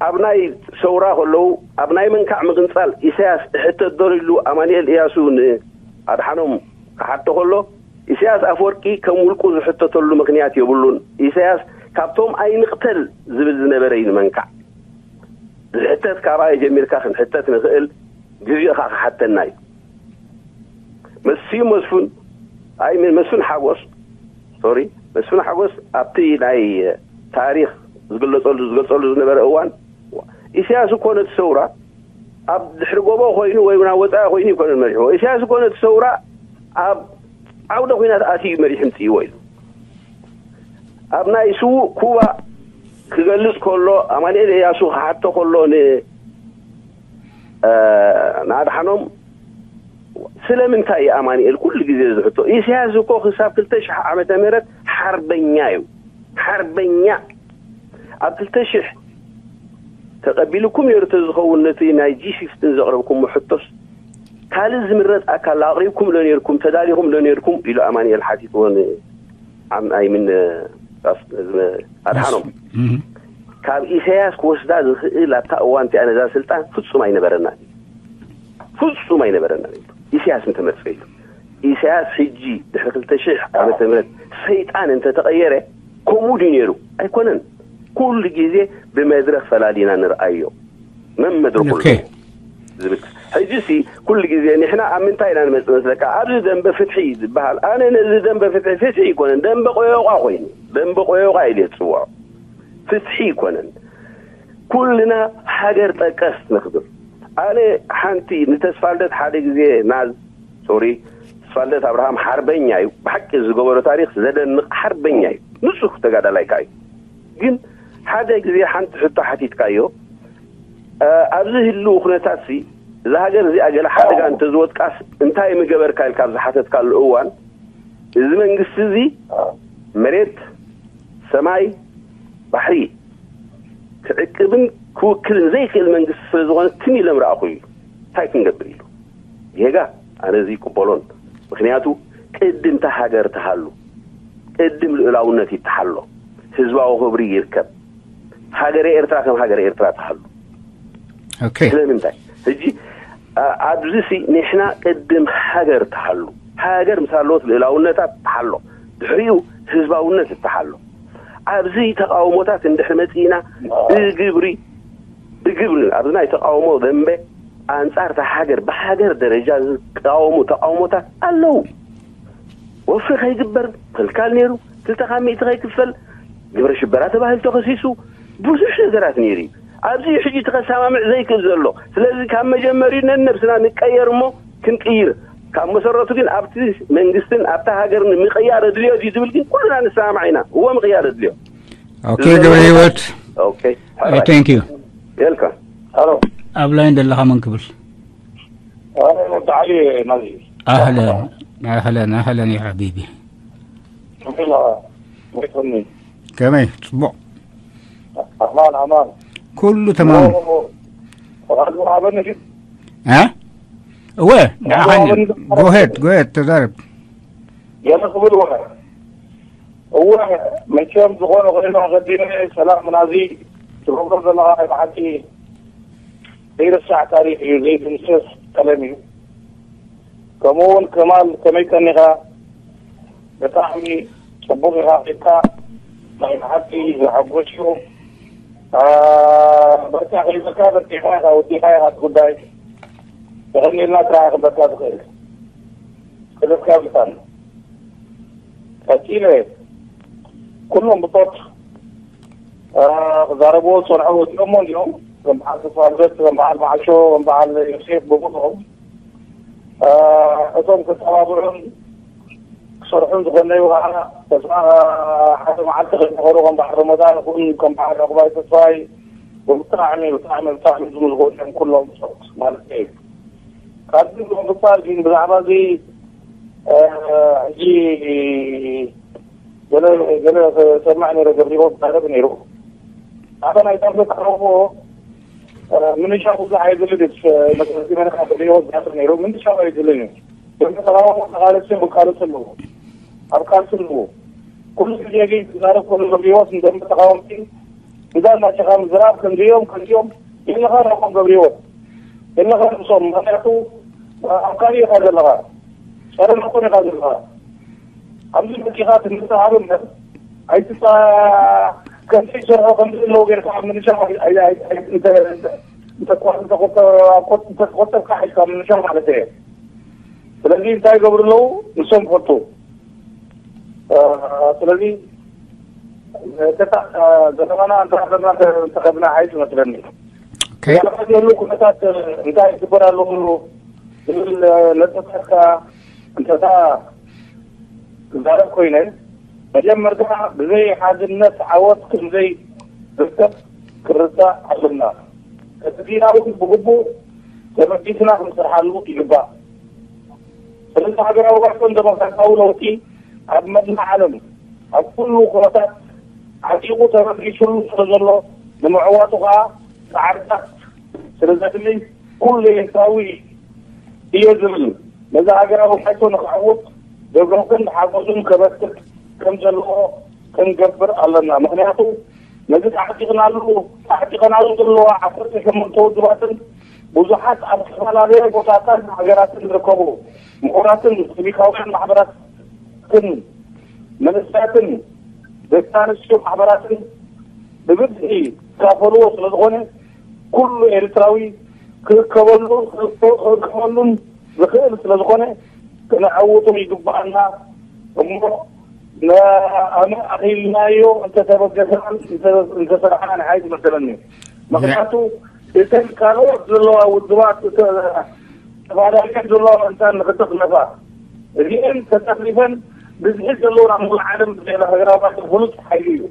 ኣብ ናይ ሰውራ ከለዉ ኣብ ናይ መንካዕ ምቕንጻል ኢሳያስ እሕተት ዶ ኢሉ ኣማኑኤል እያሱ ንኣድሓኖም ክሓቶ ከሎ ኢሳያስ ኣፈወርቂ ከም ውልቁ ዝሕተተሉ ምኽንያት የብሉን። ኢሳያስ ካብቶም ኣይንቕተል ዝብል ዝነበረ እዩ ንመንካዕ። ዝሕተት ካባይ ጀሚርካ ክንሕተት ንኽእል ግዜኻ ክሓተና እዩ። መስፍን መስፍን ኣይ ምን- መስፍን ሓጎስ ሶሪ መስፍን ሓጎስ ኣብቲ ናይ ታሪኽ ዝግለጸሉ ዝገልጸሉ ዝነበረ እዋን ኢሳያስ እኮ ነቲ ሰውራ ኣብ ድሕሪ ጎቦ ኮይኑ ወይ ናብ ወጻኢ ኮይኑ ይኮነ መሪሕዎ። ኢሳያስ እኮ ነቲ ሰውራ ኣብ ዓውደ ኩናት ኣትዩ መሪሑ ምጽእዎ ኢሉ ኣብ ናይ ስዉእ ኩባ ክገልጽ ከሎ ኣማኑኤል እያሱ ክሓቶ ከሎ ን ንኣድሓኖም ስለምንታይ እዩ ኣማኑኤል ኩሉ ግዜ ዝሕቶ? ኢሳያስ እኮ ክሳብ ክልተ ሽሕ ዓመተ ምህረት ሓርበኛ እዩ። ሓርበኛ ኣብ ክልተ ሽሕ ተቐቢልኩም ነይሩ ተዝኸውን ነቲ ናይ ጂ ፊፍቲን ዘቕረብኩሞ ሕቶስ ካልእ ዝምረጽ ኣካል ኣቕሪብኩም ዶ ነይርኩም? ተዳሊኹም ዶ ነይርኩም? ኢሉ ኣማኑኤል ሓቲትዎ ን- ኣም- ኣይምን ኣድሓኖም ካብ ኢሳያስ ክወስዳ ዝኽእል ኣብታ እዋን እቲኣ ነዛ ስልጣን ፍጹም ኣይነበረና ፍጹም ኣይነበረና ኢሳያስ እንተመጸ ኢሉ ኢሳያስ ሕጂ ድሕሪ ክልተ ሽሕ ዓመተ ምህረት ሰይጣን እንተተቐየረ ከምኡ ድዩ ነይሩ ኣይኮነን ኩሉ ግዜ ብመድረኽ ፈላሊና ንርኣዮ መን መድረኹ ዝብል ሕጂ ሲ ኩሉ ግዜ ንሕና ኣብ ምንታይ ኢና ንመጽእ መስለካ ኣብዚ ደንበ ፍትሒ ዝበሃል ኣነ ነዚ ደንበ ፍትሒ ፍትሒ ይኮነን ደንበ ቆዮቋ ኮይኑ ደንበ ቆዮቋ ኢለ ዝጽውዖ ፍትሒ ይኮነን ኩልና ሃገር ጠቀስ ንኽብል ኣነ ሓንቲ ንተስፋልደት ሓደ ግዜ ናዝ ሶሪ ተስፋልደት ኣብርሃም ሓርበኛ እዩ ብሓቂ ዝገበሮ ታሪክ ዘደንቕ ሓርበኛ እዩ ንጹህ ተጋዳላይ ከኣ እዩ ግን ሓደ ግዜ ሓንቲ ሕቶ ሓቲትካዮ ኣብዚ ህልው ኩነታት ሲ እዛ ሃገር እዚኣ ገለ ሓደጋ እንተዝወጥቃስ እንታይ ምገበርካ ኢልካ ኣብ ዝሓተትካሉ እዋን እዚ መንግስቲ እዚ መሬት ሰማይ ባሕሪ ክዕቅብን ክውክልን ዘይክእል መንግስቲ ስለ ዝኾነ ትም ኢለ ምረኣኹ እዩ እንታይ ክንገብር ኢሉ ጌጋ ኣነ እዚ ይቅበሎን ምክንያቱ ቅድም እታ ሃገር ትሃሉ ቅድም ልኡላውነት ይተሓሎ ህዝባዊ ክብሪ ይርከብ ሃገረ ኤርትራ ከም ሃገረ ኤርትራ ትሃሉ ስለምንታይ ሕጂ ኣብዚ ሲ ንሕና ቅድም ሃገር ትሃሉ ሃገር ምስ ሃለወት ልእላውነታት ትሓሎ ድሕሪኡ ህዝባውነት እትሓሎ ኣብዚ ተቃውሞታት እንድሕር መፂእና ብግብሪ ብግብሪ ኣብዚ ናይ ተቃውሞ ደንበ ኣንፃር እታ ሃገር ብሃገር ደረጃ ዝቃወሙ ተቃውሞታት ኣለዉ ወፍሪ ከይግበር ክልካል ነይሩ ክልተ ካብ ሚእቲ ከይክፈል ግብረ ሽበራ ተባሂሉ ተኸሲሱ ብዙሕ ነገራት ነይሩ እዩ ኣብዚ ሕጂ ተኸሰማምዕ ዘይክእል ዘሎ ስለዚ ካብ መጀመሪኡ ነነብስና ንቀየር እሞ ክንቅይር ካብ መሰረቱ ግን ኣብቲ መንግስትን ኣብታ ሃገርን ምቅያር ኣድልዮ ድዩ ዝብል ግን ኩልና ንሰማማዕ ኢና እዎ ምቅያር ኣድልዮ ኦኬ ገብረ ህይወት ኦኬ thank you የልካ ኣብ ላይን ዘለኻ መን ክብል ወዲ ዓሊ ናዚ ኣህለን ኣህለን ኣህለን ያ ሓቢቢ ከመይ ጽቡቕ ኣማን ኣማን ኩሉ ተማም እወ ንዓኻን ጎሄድ ጎሄድ ተዛረብ ገለ ክብል ወረ እወ መቸም ዝኾነ ኮይኑ ኣቐዲመ ሰላም ናዚ ትገብሮ ዘለኻ ናይ ብሓቂ ዘይርሳዕ ታሪኽ እዩ ዘይድምሰስ ቀለም እዩ ከምኡ እውን ከማል ከመይ ቀኒኻ ብጣዕሚ ፅቡቅ ኢኻ ቂድካ ናይ ብሓቂ ዘሐጎስ እዩ። ኣ፣ በቃ ከይበካ በቂዕካ ኢኻ፣ ወዲኻ ኢኻ እቲ ጉዳይ። ተቐኒልና ጥራሕ ክንበካ ዝኽእል። ክልልካ ብጣም ቀጺለ ኩሎም ብጾት፣ ኣ፣ ክዛረብዎ ዝጸንሑ ወዲኦሞ እንዲኦም። ከም በዓል ተስፋ ልደት፣ ከም በዓል መዓሾ፣ ከም በዓል ዮሴፍ ብምሉኦም፣ ኣ፣ እቶም ክተባብዑን ክሰርሑን ዝኾነዩ ከዓ ተስፋ ሓደ መዓልቲ ከይመኸሩ ከም በዓል ረመዳን ይኹን ከም በዓል ዕቑባይ ተስፋይ ብጣዕሚ፣ ብጣዕሚ፣ ብጣዕሚ ዝምልኮ እዮም ኩሎም ሰብኡት ማለት እዩ። ካብዚ ብምቕፃል ግን ብዛዕባ እዚ፣ እ፣ ሕጂ ገለ፣ ገለ ሰማዕ ነይረ ገብሪዎ ዝዛረብ ነይሩ። ኣታ ናይ ዛምበ ተቃውሞ፣ እ፣ ምንሻ ብዙሕ ኣየድልን እዩ። መሰረቲ መነካ ገብሪዎ ዝዛረብ ነይሩ። ምንሻ ኣየድልን እዩ። ደንበ ተቃውሞ ተቃለስቲ ኣብ ቃልሲ ኣለዎ። ኣብ ቃልሲ ኣለዎ። ኩሉ ግዜ ግን ዝዛረብ ከሎ ገብሪዎስ ንደንበ ተቃወምቲ ብዛ እናሸኻ ምዝራብ ከምዚኦም፣ ከምዚኦም ኢልኻ ናብኦም ገብሪዎስ ኢልኻ ንሶም። ምኽንያቱ ኣብ ካሊእ ኢኻ ዘለኻ። ጸረ ለውጥን ኢኻ ዘለኻ። ኣብዚ መጺኻ ትምህርቲ ሃብ እምበር ኣይትጻ-፣ ከምዚ ይሰርሑ ከምዚ ኣለዉ ጌርካ ኣብ ምንሻው ኣይ-፣ ኣይ-፣ ኣይ-፣ ኣይ-፣ እንተ-፣ እንተ-፣ እንተቋ-፣ እንተቆጠ-፣ እንተተቆጠብካ ሓይልካ ምንሻው ማለት እየ። ስለዚ እንታይ ይገብሩ ኣለዉ ንሶም ይፈልጡ። እ፣ ስለዚ ከታ-፣ እ፣ ዘረባና እንተሃገርና እንተ-፣ እንተኸድና ሓይል ይመስለኒ። ኦኬ። ያሉ ኩነታት እንታይ ይግበር ኣለዎ ዝብል ነጥብታትካ እንተታ ክዛረብ ኮይነ፣ መጀመርታ ብዘይ ሓድነት ዓወት ከምዘይ ርከብ ክርዳእ ኣለና። እቲ ዜና እውን ብግቡእ ተበጊስና ክንሰርሓሉ ይግባእ። ስለዚ ሃገራዊ ባይቶን ደሞክራሲያዊ ለውጢ ኣብ መላእ ዓለም ኣብ ኩሉ ኩነታት ዓጢቑ ተበጊሱሉ ስለ ዘሎ፣ ንምዕዋቱ ከኣ ጻዕርታት ስለ ዘድሊ፣ ኩሉ ኤርትራዊ እየ ዝብል ነዚ ሃገራዊ ባይቶ ንኽዕውት ደገፉን ሓገዙን ከበርክት ከም ዘለዎ ክንገብር ኣለና። ምኽንያቱ ነዚ ተዓጢቕናሉ፣ ተዓጢቐናሉ ዘለዋ ዓሰርተ ሸሞንተ ውድባትን ብዙሓት ኣብ ዝተፈላለየ ቦታታት ሃገራትን ዝርከቡ ምሁራትን ሲቪካውያን ማሕበራትን መንእሰያትን ደቂ ኣንስትዮ ማሕበራትን ብብዝሒ ዝካፈልዎ ስለ ዝኾነ፣ ኩሉ ኤርትራዊ ክርከበሉ፣ ክርከበሉን ዝኽእል ስለ ዝኾነ፣ ክነዐውቶ ይግባኣና እሞ፣ ንኣመ ኣኺልናዮ እንተተበገሰናን እንተ-፣ እንተሰርሓና ንዓይ ዝመስለኒ። ምኽንያቱ፣ እተን ካልኦት ዘለዋ ውድባት፣ እተ-፣ ተፋላልየን ዘለዋ እንታን ንኽተኽለፋ፣ እዚአን ተጠርኒፈን ብዝሒ ዘለወን ኣብ ሙሉእ ዓለም ብዘይ ሃገራዊ ባይቶ ፍሉጥ ሓይሊ እዩ።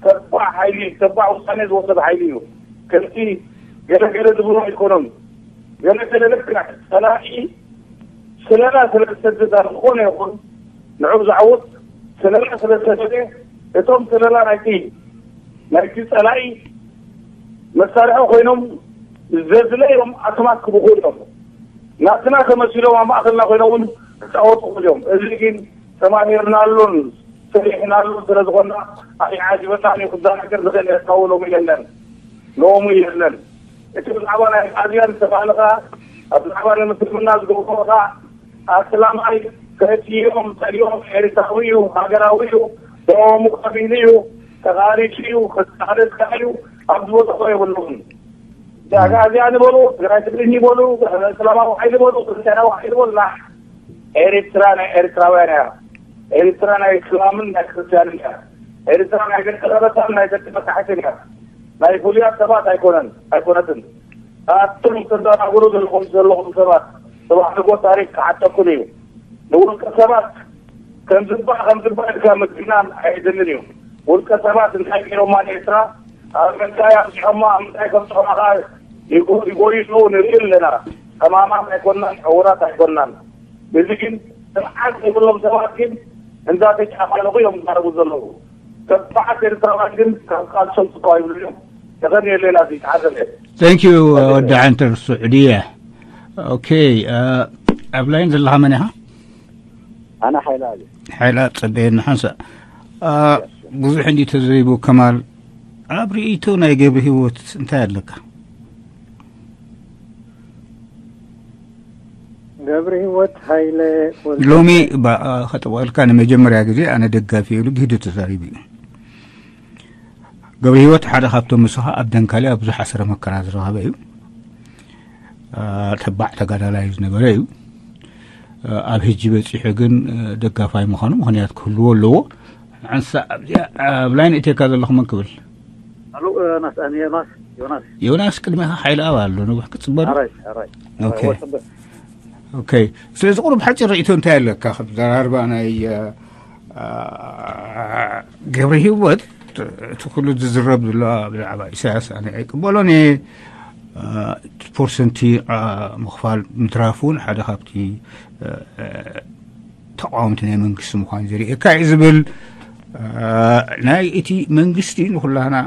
ተባዕ ሓይሊ፣ ተባዕ ውሳኔ ዝወሰድ ሓይሊ እዩ። ከምቲ ገለ ገለ ዝብሉ ኣይኮኑን። ገለ ገለ ልክዕ ጸላኢ ስለላ ስለ ዝሰድድ ኣብ ዝኾነ ይኹን ንዑ ዝዓውት ስለላ ስለ ዝሰደደ፣ እቶም ስለላ ናይቲ፣ ናይቲ ጸላኢ መሳርሒ ኮይኖም ዘድለዮም ኣስማት ክብኹ እዮም። ናትና ተመሲሎም ኣብ ማእከልና ኮይኖም እውን ክጻወቱ ይኽእሉ እዮም። እዚ ግን ተማሂርናሉን ሰሪሕናሉን ስለ ዝኾንና ኣይዓጅበናን እዩ። ክዘናገር ዝኽእል ኤርትራዊ ሎሚ የለን። ሎሚ የለን። እቲ ብዛዕባ ናይ ኣዝያን ዝተባህለ ኸኣ፣ ኣብ ብዛዕባ ንምስልምና ዝገብሮ ኸኣ ኣስላማይ ከእትዮም ጸሊኦም ኤርትራዊ እዩ፣ ሃገራዊ እዩ፣ ደሙ ቀቢሉ እዩ፣ ተቓሊሱ እዩ፣ ክቃለስ ከኣ እዩ፣ ኣብ ዝወደቖ የብሉን። ኣግኣዝያን ይበሉ፣ ትግራይ ትግርኝ ይበሉ፣ እስላማዊ ሓይሊ ይበሉ፣ ክርስትያናዊ ሓይሊ ይበሉ፣ ላ-፣ ኤርትራ ናይ ኤርትራውያን እያ። ኤርትራ ናይ እስላምን ናይ ክርስትያንን እያ። ኤርትራ ናይ ደቂ ለበሳን ናይ ደቂ መታሕትን እያ። ናይ ፍሉያት ሰባት ኣይኮነን፣ ኣይኮነትን። ኣቱም ተዘናግሩ ዘለኹም፣ ዘለኹም ሰባት፣ ጽባሕ ንግሆ ታሪኽ ክሓተኩም እዩ። ንውልቀ ሰባት ከም ዝባእ፣ ከም ዝባእ ኢልካ ምግናን ኣየድልን እዩ። ውልቀ ሰባት እንታይ ገይሮማ ንኤርትራ? ኣብ ምንታይ ኣብጺሖማ? ኣብ ምንታይ ከብጽሑማ ከኣ ይጎ-፣ ይጎዩ ኣለዉ ንርኢ ኣለና። ጠማማት ኣይኮናን፣ ዕዉራት ኣይኮናን። እዚ ግን ስርዓት ዘይብሎም ሰባት ግን እንዳተጫፋለቑ እዮም ዝዛረቡ ዘለዉ። ተባዓት ኤርትራውያን ግን ካብ ቃልሶም ስኳ ይብሉ እዮም። ተኸን የለና እዚ ተሓሰበ። Thank you፣ ወዲ ዓንተር ስዑድያ። ኦኬ፣ እ፣ ኣብ ላይን ዘለኻ መን ኢኻ? ኣነ ሓይለ ኣልየ። ሓይለ፣ ጸበየና ሓንሳእ። እ፣ ብዙሕ እንዲ ተዘሪቡ ከማል፣ ኣብ ርእይቶ ናይ ገብረ ህይወት እንታይ ኣለካ? ገብረ ህይወት ሃይለ ወልደ ሎሚ ባ-፣ ኸጠዋልካ ንመጀመርያ ግዜ ኣነ ደጋፊ ኢሉ ግህዶ ተዛሪቡ እዩ። ገብረ ህይወት ሓደ ካብቶም ንስኻ ኣብ ደንካልያ ብዙሕ ኣስረ መከራ ዝረኸበ እዩ። ተባዕ ተጋዳላይ ዝነበረ እዩ። ኣብ ህጂ በፂሑ ግን ደጋፋይ ምዃኑ ምኽንያት ክህልዎ ኣለዎ። ሓንሳ ኣብዚኣ ኣብ ላይን እቴካ ዘለኹ መን ክብል? ኣሉ ዮናስ ኣነ ዮናስ ዮናስ ዮናስ ቅድሜኻ ሓይሊ ኣብ ኣሎ፣ ነብሕ ክትፅበዱ። ኣራይ ኣራይ ኦኬ። ኦኬ። ስለዚ ቁሩብ ሓፂር ርእይቶ እንታይ ኣለካ? ከም ዘራርባ ናይ ገብረ ህይወት እቲ ኩሉ ዝዝረብ ዘሎ ብዛዕባ ኢሳያስ ኣነ ኣይቅበሎን እየ። ፖርሰንቲ ምኽፋል ምትራፉ እውን ሓደ ካብቲ ተቃወምቲ ናይ መንግስቲ ምዃን ዘርእየካ እዩ ዝብል ናይ እቲ መንግስቲ ንኩላህና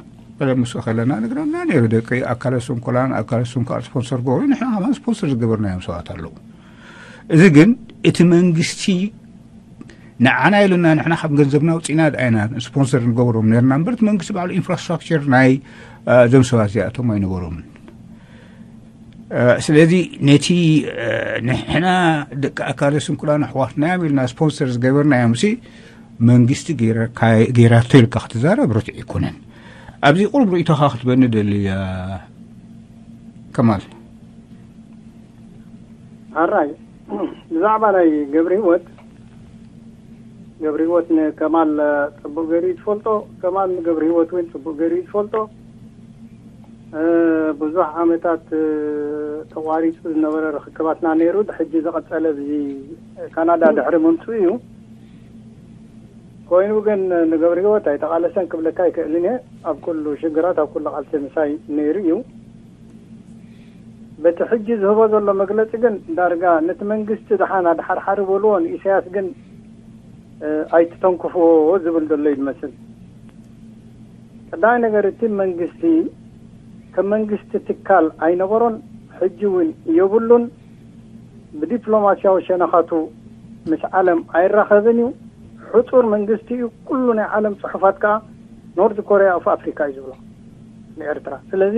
ቀደም ምስ ከለና ነግረና ነይሩ። ደቂ ኣካለ ስንኩላን ኣካለ ስንኩላን ስፖንሰር ገበሩ፣ ንሕና ከማን ስፖንሰር ዝገበርናዮም ሰባት ኣለዉ። እዚ ግን እቲ መንግስቲ ንዓና ኢሉና ንሕና ካብ ገንዘብና ውፅኢና ድኣይና ስፖንሰር ንገብሮም ነርና እምበር እቲ መንግስቲ ባዕሉ ኢንፍራስትራክቸር ናይ እዞም ሰባት እዚኣቶም ኣይነበሮምን። ስለዚ ነቲ ንሕና ደቂ ኣካለ ስንኩላን ኣሕዋትና ኢልና ስፖንሰር ዝገበርናዮም ሲ መንግስቲ ገይራቶ ኢልካ ክትዛረብ ርትዕ ኣይኮነን። ኣብዚ ቁሩብ ርእይቶኻ ክትበኒ ደሊ ከማል። ኣራይ ብዛዕባ ናይ ገብረ ህይወት ገብረ ህይወት ንከማል ፅቡቅ ገይሩ እዩ ትፈልጦ። ከማል ንገብረ ህይወት እውን ፅቡቅ ገይሩ እዩ ትፈልጦ። ብዙሕ ዓመታት ተቋሪፁ ዝነበረ ርክክባትና ነይሩ። ሕጂ ዝቐፀለ እዚ ካናዳ ድሕሪ ምምፅኡ እዩ። ኮይኑ ግን ንገብረ ህይወት ኣይተቓለሰን ክብለካ ኣይክእልን እየ። ኣብ ኩሉ ሽግራት ኣብ ኩሉ ቃልሲ ምሳይ ነይሩ እዩ። በቲ ሕጂ ዝህቦ ዘሎ መግለፂ ግን ዳርጋ ነቲ መንግስቲ ደሓን ኣድሓርሓሪ በልዎ፣ ንኢሳያስ ግን ኣይትተንክፍዎ ዝብል ዘሎ እዩ ዝመስል። ቀዳማይ ነገር እቲ መንግስቲ ከም መንግስቲ ትካል ኣይነበሮን፣ ሕጂ እውን የብሉን። ብዲፕሎማሲያዊ ሸነኻቱ ምስ ዓለም ኣይራኸብን እዩ። ሕፁር መንግስቲ እዩ። ኩሉ ናይ ዓለም ፅሑፋት ከዓ ኖርዝ ኮርያ ኦፍ ኣፍሪካ እዩ ዝብሎ ንኤርትራ። ስለዚ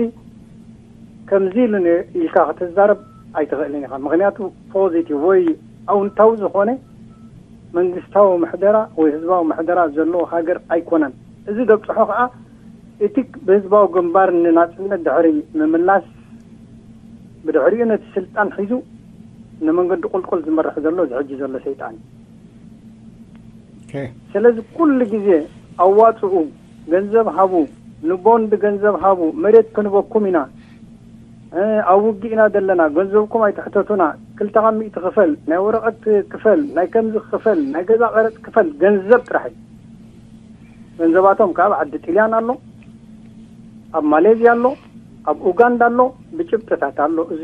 ከምዚ ኢሉ ኢልካ ክትዛረብ ኣይትኽእልን ኢኻ። ምክንያቱ ፖዚቲቭ ወይ ኣውንታዊ ዝኾነ መንግስታዊ ምሕደራ ወይ ህዝባዊ ምሕደራ ዘለዎ ሃገር ኣይኮነን። እዚ ደብፅሖ ከዓ እቲ ብህዝባዊ ግንባር ንናፅነት ድሕሪ ምምላስ ብድሕሪኡ ነቲ ስልጣን ሒዙ ንመንገዲ ቁልቁል ዝመርሕ ዘሎ እዚ ሕጂ ዘሎ ሰይጣን እዩ። ስለዚ ኩሉ ግዜ ኣዋፅኡ፣ ገንዘብ ሃቡ፣ ንቦንድ ገንዘብ ሃቡ፣ መሬት ክንበኩም ኢና፣ ኣብ ውግእ ኢና ዘለና፣ ገንዘብኩም ኣይትሕተቱና፣ ክልተ ካብ ሚእቲ ክፈል፣ ናይ ወረቐት ክፈል፣ ናይ ከምዚ ክፈል፣ ናይ ገዛ ቀረፅ ክፈል፣ ገንዘብ ጥራሕ እዩ። ገንዘባቶም ከዓ ኣብ ዓዲ ጥልያን ኣሎ፣ ኣብ ማሌዝያ ኣሎ፣ ኣብ ኡጋንዳ ኣሎ፣ ብጭብጥታት ኣሎ። እዚ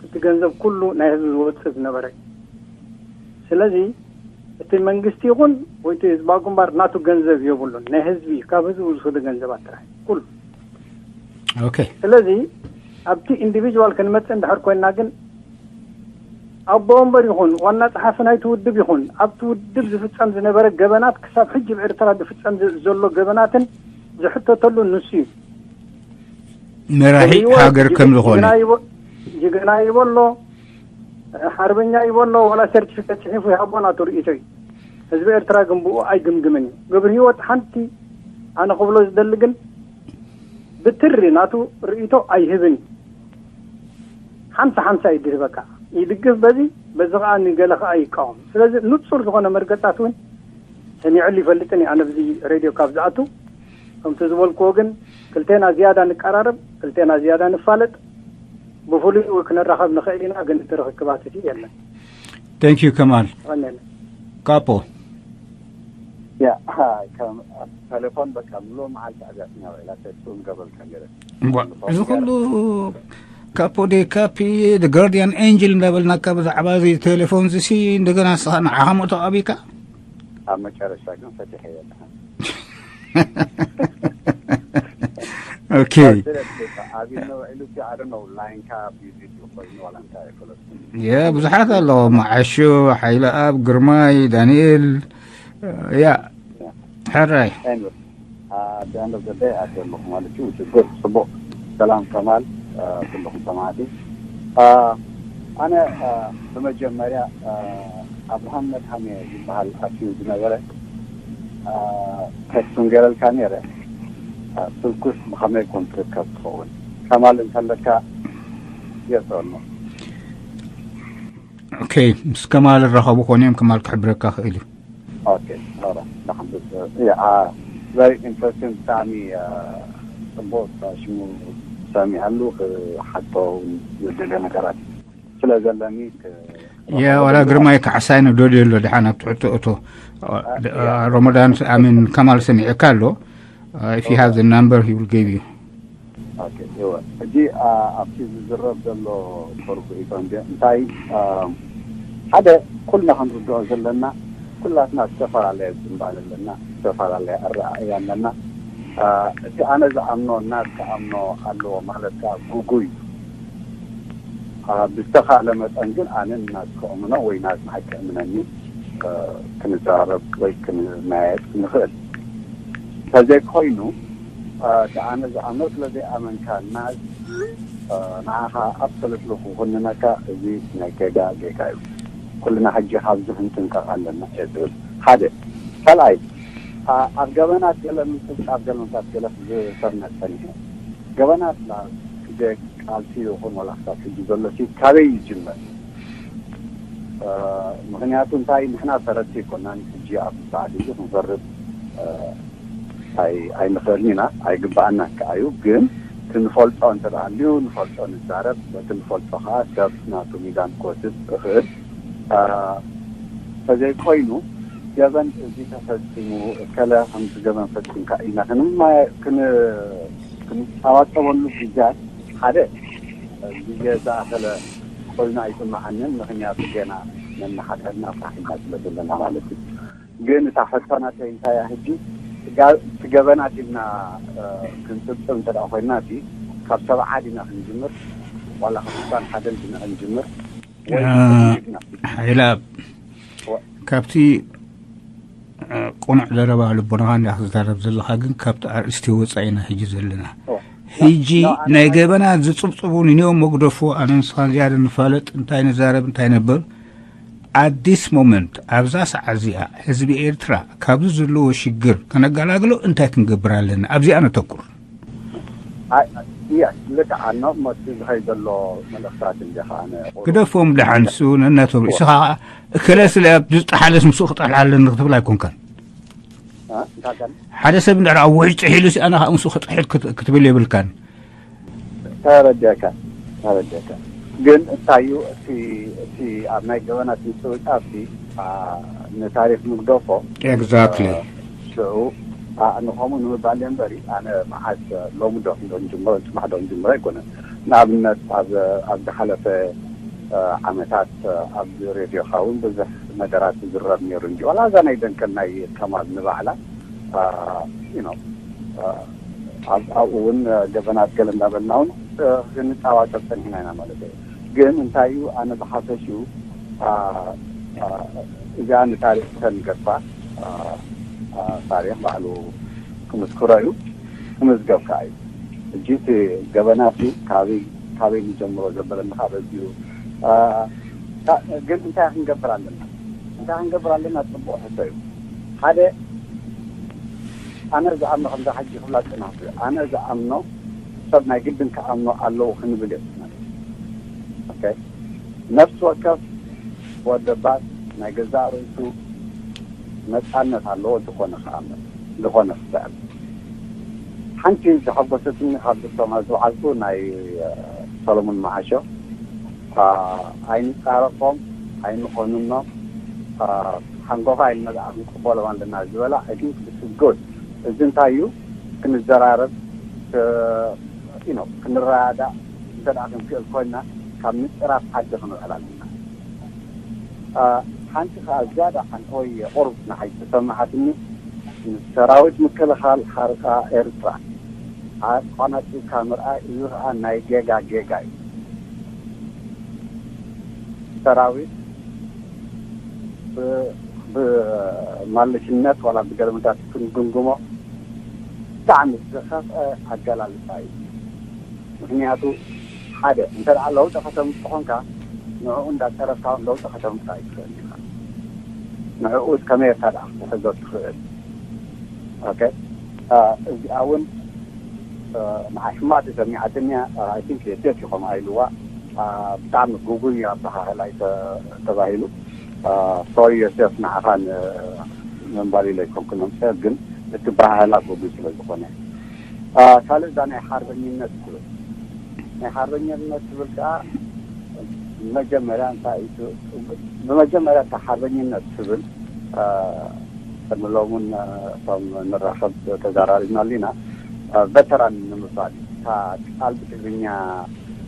እቲ ገንዘብ ኩሉ ናይ ህዝቢ ዝወፅእ ዝነበረ እዩ። ስለዚ እቲ መንግስቲ ይኹን ወይ እቲ ህዝባዊ ግንባር ናቱ ገንዘብ የብሉን፣ ናይ ህዝቢ እዩ፣ ካብ ህዝቢ ዝኽዱ ገንዘባት ጥራሕ ኩሉ። ኦኬ። ስለዚ ኣብቲ ኢንዲቪጁዋል ክንመፅእ እንድሕር ኮይንና ግን ኣቦ ወንበር ይኹን ዋና ጸሓፊ ናይቲ ውድብ ይኹን ኣብቲ ውድብ ዝፍጸም ዝነበረ ገበናት ክሳብ ሕጂ ብኤርትራ ዝፍጸም ዘሎ ገበናትን ዝሕተተሉ ንሱ እዩ። መራሒ ሃገር ከም ዝኾነ ጅግና ይበሎ፣ ሓርበኛ ይበሎ፣ ዋላ ሰርቲፊኬት ጽሒፉ ይሃቦ ናቱ ርእይቶ እዩ። ህዝቢ ኤርትራ ግን ብኡ ኣይግምግምን እዩ። ገብረ ህይወት ሓንቲ ኣነ ክብሎ ዝደሊ ግን ብትሪ ናቱ ርእይቶ ኣይህብን እዩ። ሓምሳ ሓምሳ እዩ ድህበካ። ይድግፍ በዚ፣ በዚ ከዓ ንገለ ከዓ ይቃወም። ስለዚ ንጹር ዝኾነ መርገጻት እውን ሰሚዐሉ ይፈልጥን እዩ። ኣነ ብዚ ሬድዮ ካብ ዝኣቱ ከምቲ ዝበልክዎ ግን ክልቴና ዝያዳ ንቀራረብ፣ ክልቴና ዝያዳ ንፋለጥ፣ ብፍሉይ ክንራኸብ ንኽእል ኢና፣ ግን እቲ ርኽክባት እቲ የለን። Thank you ከማል። ካፖ ያ ከም ተሌፎን በቃ ምሎ መዓልቲ ኣብያትና ውዒላ ተስኡ ንገበልካ ገለ እዚ ኩሉ ካፖ ዴ ካፒ ጋርዲያን ኤንጅል እንዳበልናካ ብዛዕባ እዚ ቴሌፎን ዝሲ እንደገና ንስኻ ንዓኻ ምእቶ ኣቢካ ኣብ መጨረሻ ግን ፈቲሐ የለኻ ኦኬ ኣብ ነውዒሉ ሲ ኣደ ነው ላይንካ ቢዚ ኮይኑ ዋላ እንታይ ኣይፈለጥኩም የ ብዙሓት ኣለዎ መዓሾ ሓይለ ኣብ ግርማይ ዳንኤል ያ ሕራይ Anyway, at the end of the day ኣትየ ኣለኹ ማለት እዩ። Which is good. ጽቡቕ ሰላም ከማል ኩልኹም ሰማዕቲ። ኣነ ብመጀመርያ ኣብርሃም መድሃኔ ዝበሃል ኣትዩ ዝነበረ ቴክስቱን ገይረልካ ነይረ። ስልኩስ ብኸመይ ኮን ትርከብ ትኸውን? ከማል እንተለካ የስኦኖ። ኦኬ፣ ምስ ከማል እራኸቡ ኮን እዮም፣ ከማል ክሕብረካ ክእል እዩ። ኦኬ፣ ኦራ ዳሓን። ያ፣ ቨሪ ኢንትረስቲንግ። ብጣዕሚ ጽቡቅ ሽሙ ሰሚዐሉ። ክሓቶ ዝደለ ነገራት ስለ ዘለኒ። ያ፣ ዋላ ግርማይ ካሕሳይ ንደልዮ ኣሎ። ደሓን ኣብ ትሕቶ እቶ። ሮሞዳን ኣሚን፣ ከማል ሰሚዐካ ኣሎ። If he has the number, he will give you. ሕጂ ኣብቲ ዝዝረብ ዘሎ ርኢቶ እንታይ፣ ሓደ፣ ኩልና ክንርድኦ ዘለና፣ ኩላትና ዝተፈላለየ ዝንባል ኣለና፣ ዝተፈላለየ ኣረኣእያ ኣለና። እቲ ኣነ ዝኣምኖ ናት ክኣምኖ ኣለዎ ማለት ከዓ ጉጉይ። ብዝተኻእለ መጠን ግን ኣነ ናት ክእምኖ ወይ ናት ንዓይ ክእምነኒ ክንዘራረብ ወይ ክንመያየጥ ንኽእል። እንተዘይኮይኑ፣ እቲ ኣነ ዝኣምኖ ስለ ዘይኣመንካ ናት ንዓኻ ኣብ ሰለስለ ክኹንነካ፣ እዚ ናይ ጌጋ ጌጋ እዩ። ኩልና ሕጂ ካብዚ ክንጥንቀቕ ኣለና እየ ዝብል። ሓደ። ካልኣይ፣ ኣብ ገበናት ገለ ምንቅስቃስ ገለ ምንታት ገለ ዝሰርነ ጸኒሐ። ገበናት ላ ግዜ ቃልሲ ይኹን ዋላ ክሳብ ሕጂ ዘሎ ሲ ካበይ ይጅመር? ምኽንያቱ እንታይ፣ ንሕና ፈረድቲ ኣይኮናን። ሕጂ ኣብ ባዕዲ እዚ ክንፈርድ ኣይንኽእልን ኢና፣ ኣይግባኣናን ከዓ እዩ። ግን ክንፈልጦ እንተ ደኣ ኣልዩ ንፈልጦ ንዛረብ፣ በቲ ንፈልጦ ከዓ ሰብ ናቱ ሚዛን ክወስድ ይኽእል። ተዘይኮይኑ ገበን እዚ ተፈጺሙ፣ እከለ ከምዚ ገበን ፈጺምካ ኢልና ክንጻባጸበሉ ግዜያት ሓደ ግዜ ዝኣኸለ ኮይኑ ኣይስምዓንን። ምኽንያቱ ገና ነናሓድሕድና ፋሒና ስለ ዘለና ማለት እዩ። ግን እታ ሕቶ ናተይ እንታይ እያ ሕጂ፣ እቲ ገበናት ኢልና ክንጽብጽብ እንተ ደኣ ኮይንና፣ እቲ ካብ ሰብዓ ዲና ክንጅምር ዋላ ካብ ስሳን ሓደን ዲና ክንጅምር? ሓይላ፣ ካብቲ ቅኑዕ ዘረባ ልቦናኻ እንዲኻ ክትዛረብ ዘለኻ፣ ግን ካብቲ ኣርእስቲ ወፃኢ ኢና ሕጂ ዘለና። ሕጂ ናይ ገበናት ዝፅብፅቡ ንንዮም መግደፎ፣ ኣነ ንስኻን ዝያደ ንፋለጥ፣ እንታይ ንዛረብ እንታይ ነበር። At this moment፣ ኣብዛ ሰዓት እዚኣ ህዝቢ ኤርትራ ካብዚ ዘለዎ ሽግር ከነገላግሎ እንታይ ክንገብር ኣለና? ኣብዚኣ ነተኩር። እያ ልክዓ ኖ፣ መሲ ዝኸይ ዘሎ መልእኽታት እንደ ከዓነ ግደፎም ደሓን፣ እሱ ነናቶም ርእስኻ እከለ ስለ ኣብ ዝጠሓለስ ምስኡ ክጠልዓ ኣለኒ ክትብል ኣይኮንካን። ሓደ ሰብ እንድሕር ኣብ ውሕጅ ጥሒሉ ሲ ኣነ ከዓ ምስኡ ክጥሕል ክትብል የብልካን። ተረዲእካ፣ ተረዲእካ። ግን እንታይ እዩ እቲ፣ እቲ ኣብ ናይ ገበናት ምጽብጻብ ሲ ንታሪኽ ምግደፎ። Exactly። ሽዑ ንኸምኡ ንምባል እየ እምበሪ፣ ኣነ መዓስ ሎሚ ዶ ክንዶ ንጅምሮ፣ ጽባሕ ዶ ንጅምሮ ኣይኮነን። ንኣብነት ኣብ ዝሓለፈ ዓመታት ኣብ ሬድዮኻ እውን ብዙሕ ነገራት ዝዝረብ ነይሩ እንጂ፣ ዋላ እዛ ናይ ደንከል ናይ ከማል ንባዕላ፣ you know፣ ኣብኡ እውን ገበናት ገለ እንዳበልና እውን ክንጻባጸብ ጸኒሕና ኢና ማለት እዩ። ግን እንታይ እዩ፣ ኣነ ብሓፈሽኡ እዚኣ ንታሪኽ ተንገፋ፣ ታሪኽ ባዕሉ ክምስክሮ እዩ፣ ክምዝገብ ከዓ እዩ። ሕጂ እቲ ገበናት እዩ ካበይ፣ ካበይ ንጀምሮ ዘበለኒ ከዓ በዚ እዩ። ግን እንታይ ክንገብር ኣለና? እንታይ ክንገብር ኣለና? ጽቡቕ ሕቶ እዩ። ሓደ፣ ኣነ ዝኣምኖ፣ ከምዛ ሕጂ ክብላ ጽናሕቲ፣ ኣነ ዝኣምኖ ሰብ ናይ ግድን ክኣምኖ ኣለዎ ክንብል እየ ማለት እዩ። ነፍሲ ወከፍ ወደባት ናይ ገዛእ ርእሱ ነፃነት ኣለዎ፣ ዝኾነ ክኣምን፣ ዝኾነ ክስዕብ። ሓንቲ ዘሐጎሰትኒ ካብ ዝሰማ ዝውዓልኩ ናይ ሰሎሞን መዓሾ፣ ኣይንጻረፎም፣ ኣይንኾንኖም፣ ሓንጎፋ ኣይንመልኣ ክንቅበሎም ኣለና ዝበላ። I think this is good። እዚ እንታይ እዩ? ክንዘራረብ፣ you know፣ ክንረዳዳእ እንተ ደኣ ክንክእል ኮይና፣ ካብ ምጽራፍ ዓዲ ክንውዕል ኣለና። ሓንቲ ከኣ ዝያዳ ሓንቲ ወይ ቁሩብ ንዓይ ዝተሰማዓትኒ፣ ሰራዊት ምክልኻል ሓርቃ ኤርትራ ኣቆናጺብካ ምርኣይ፣ እዚ ከኣ ናይ ጌጋ ጌጋ እዩ። ሰራዊት ብማለሽነት ዋላ ብገለመታት ክንግምግሞ ብጣዕሚ ዝኸፍአ ኣገላልጻ እዩ። ምኽንያቱ ሓደ እንተ ደኣ ለውጢ ከተምጽእ ኾንካ፣ ንዕኡ እንዳጸረፍካ እውን ለውጢ ከተምጽእ ኣይትኽእልን ኢኻ። ንዕኡ ከመይ ጌርካ ደኣ ክትሕዞ ትኽእል? ኦኬ፣ እዚኣ እውን ንዓይ ሕማቕ ተሰሚዓትኒ እያ። I think ዮሴፍ ኢኹም ኣይልዋ። ብጣዕሚ ግጉይ ኣበሃህላ እዩ ተባሂሉ። ሶሪ ዮሴፍ፣ ንዓኻን ምንባል ኢለ ኣይኮንኩን ኣምፅአ፣ ግን እቲ በሃህላ ግጉይ ስለ ዝኾነ። ካልእ እዛ ናይ ሓርበኝነት ትብል፣ ናይ ሓርበኝነት ትብል ከዓ መጀመርያ እንታይ እዩ? ብመጀመርያ እታ ሓርበኝነት ትብል፣ ቅድሚ ሎም እውን እቶም ንራኸብ ተዘራሪብናሉ ኢና። ቨተራን ንምባል እዩ። እታ ቃል ብትግርኛ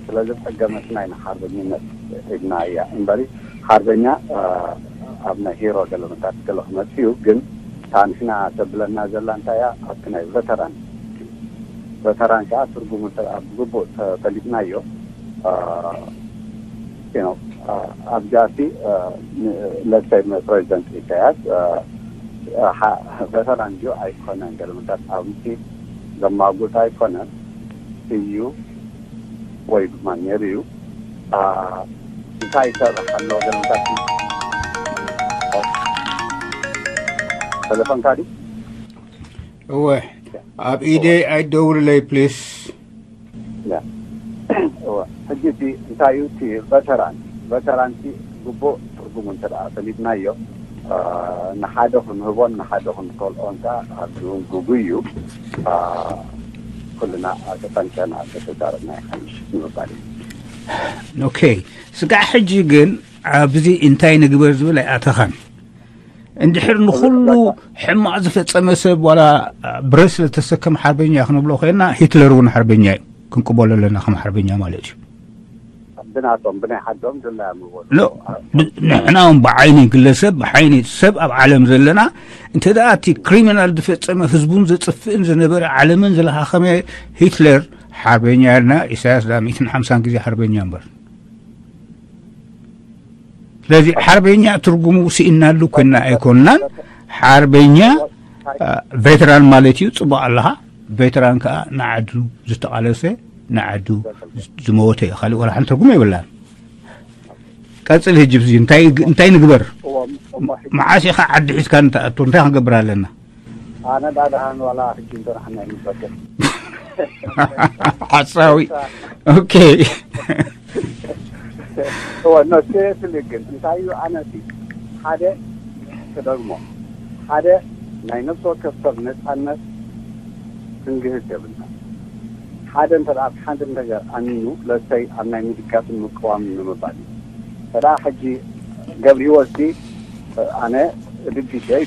ስለ ዝፀገመትና ኢና ሓርበኝነት ኢልና እያ እምበሪ፣ ሓርበኛ ኣብ ናይ ሂሮ ገለ መታት ገለ ክመፅእ እዩ። ግን እታ ንሕና ተብለና ዘላ እንታይ እያ? ኣብቲ ናይ ቨተራን፣ ቨተራን ከዓ ትርጉሙ እንተ ብግቡእ ተፈሊጥናዮ፣ ኣብዚኣሲ ለሰይ ፕሬዚደንት ኢሳያስ ቨተራን ድዩ ኣይኮነን፣ ገለመታት ኣብቲ ዘማጉት ኣይኮነን እዩ ወይ ድማ ነይሩ እዩ። እንታይ ይሰርሕ ኣሎ? ገለመታት ተለፎንካ ድዩ? እወ፣ ኣብ ኢደይ ኣይደውልለይ ፕሊስ። ሕጂ እቲ እንታይ እዩ እቲ ቨተራን? ቨተራን እቲ ግቡእ ትርጉሙ እንተ ደኣ ፈሊጥናዮ፣ ንሓደ ክንህቦን ንሓደ ክንከልኦን ከኣ ኣብዚ እውን ግጉይ እዩ። ኩልና ተጠንቀና ተተዛረብና ይሓይሽ ንምባል እዩ። ኦኬ፣ ስጋዕ ሕጂ ግን ኣብዚ እንታይ ንግበር ዝብል ኣይኣተኻን። እንድሕር ንኹሉ ሕማቕ ዝፈጸመ ሰብ ዋላ ብረት ስለተሰከመ ሓርበኛ ክንብሎ ኮይና፣ ሂትለር እውን ሓርበኛ እዩ፣ ክንቅበሎ ኣለና ከም ሓርበኛ ማለት እዩ። ብናቶም ብናይ ሓዶም ድላዮም ይበሉ። ሎ፣ ብ- ንሕና እውን ብዓይኒ ግለሰብ፣ ብዓይኒ ሰብ ኣብ ዓለም ዘለና፣ እንተ ደኣ እቲ ክሪሚናል ዝፈጸመ ህዝቡን ዘጥፍእን ዝነበረ ዓለምን ዝለኻኸመ ሂትለር ሓርበኛ ኢልና፣ ኢሳያስ ደኣ ሚእትን ሓምሳን ግዜ ሓርበኛ እምበር። ስለዚ ሓርበኛ ትርጉሙ ስኢናሉ ኮይና ኣይኮንናን። ሓርበኛ ቬተራን ማለት እዩ። ጽቡቕ ኣለኻ። ቬተራን ከዓ ንዓዱ ዝተቓለሰ፣ ንዓዱ ዝመወተ እዩ። ካልእ ዋላ ሓንቲ ትርጉም የብላን። ቀጽል ህጂ ብዚ እንታይ እንታይ ንግበር? መዓስ ኢኻ ዓዲ ሒዝካ ንትኣቱ? እንታይ ክንገብር ኣለና? ኣነ ዳድሓን ዋላ ሕጂ እንተናሕና ይንበገር። ሓሳዊ። ኦኬ። እወ፣ no፣ seriously ግን እንታይ እዩ፣ ኣነ እቲ ሓደ ክደግሞ፣ ሓደ ናይ ነፍሲ ወከፍ ሰብ ነፃነት ክንግህስ የብልና። ሓደ እንተ ደኣ ሓንቲ ነገር ኣሚኑ፣ ለሰይ ኣብ ናይ ምድጋፍን ምቅዋምን ንምባል እዩ። እንተ ደኣ ሕጂ ገብረ ህይወት ሲ፣ ኣነ ድግሽ እየ፣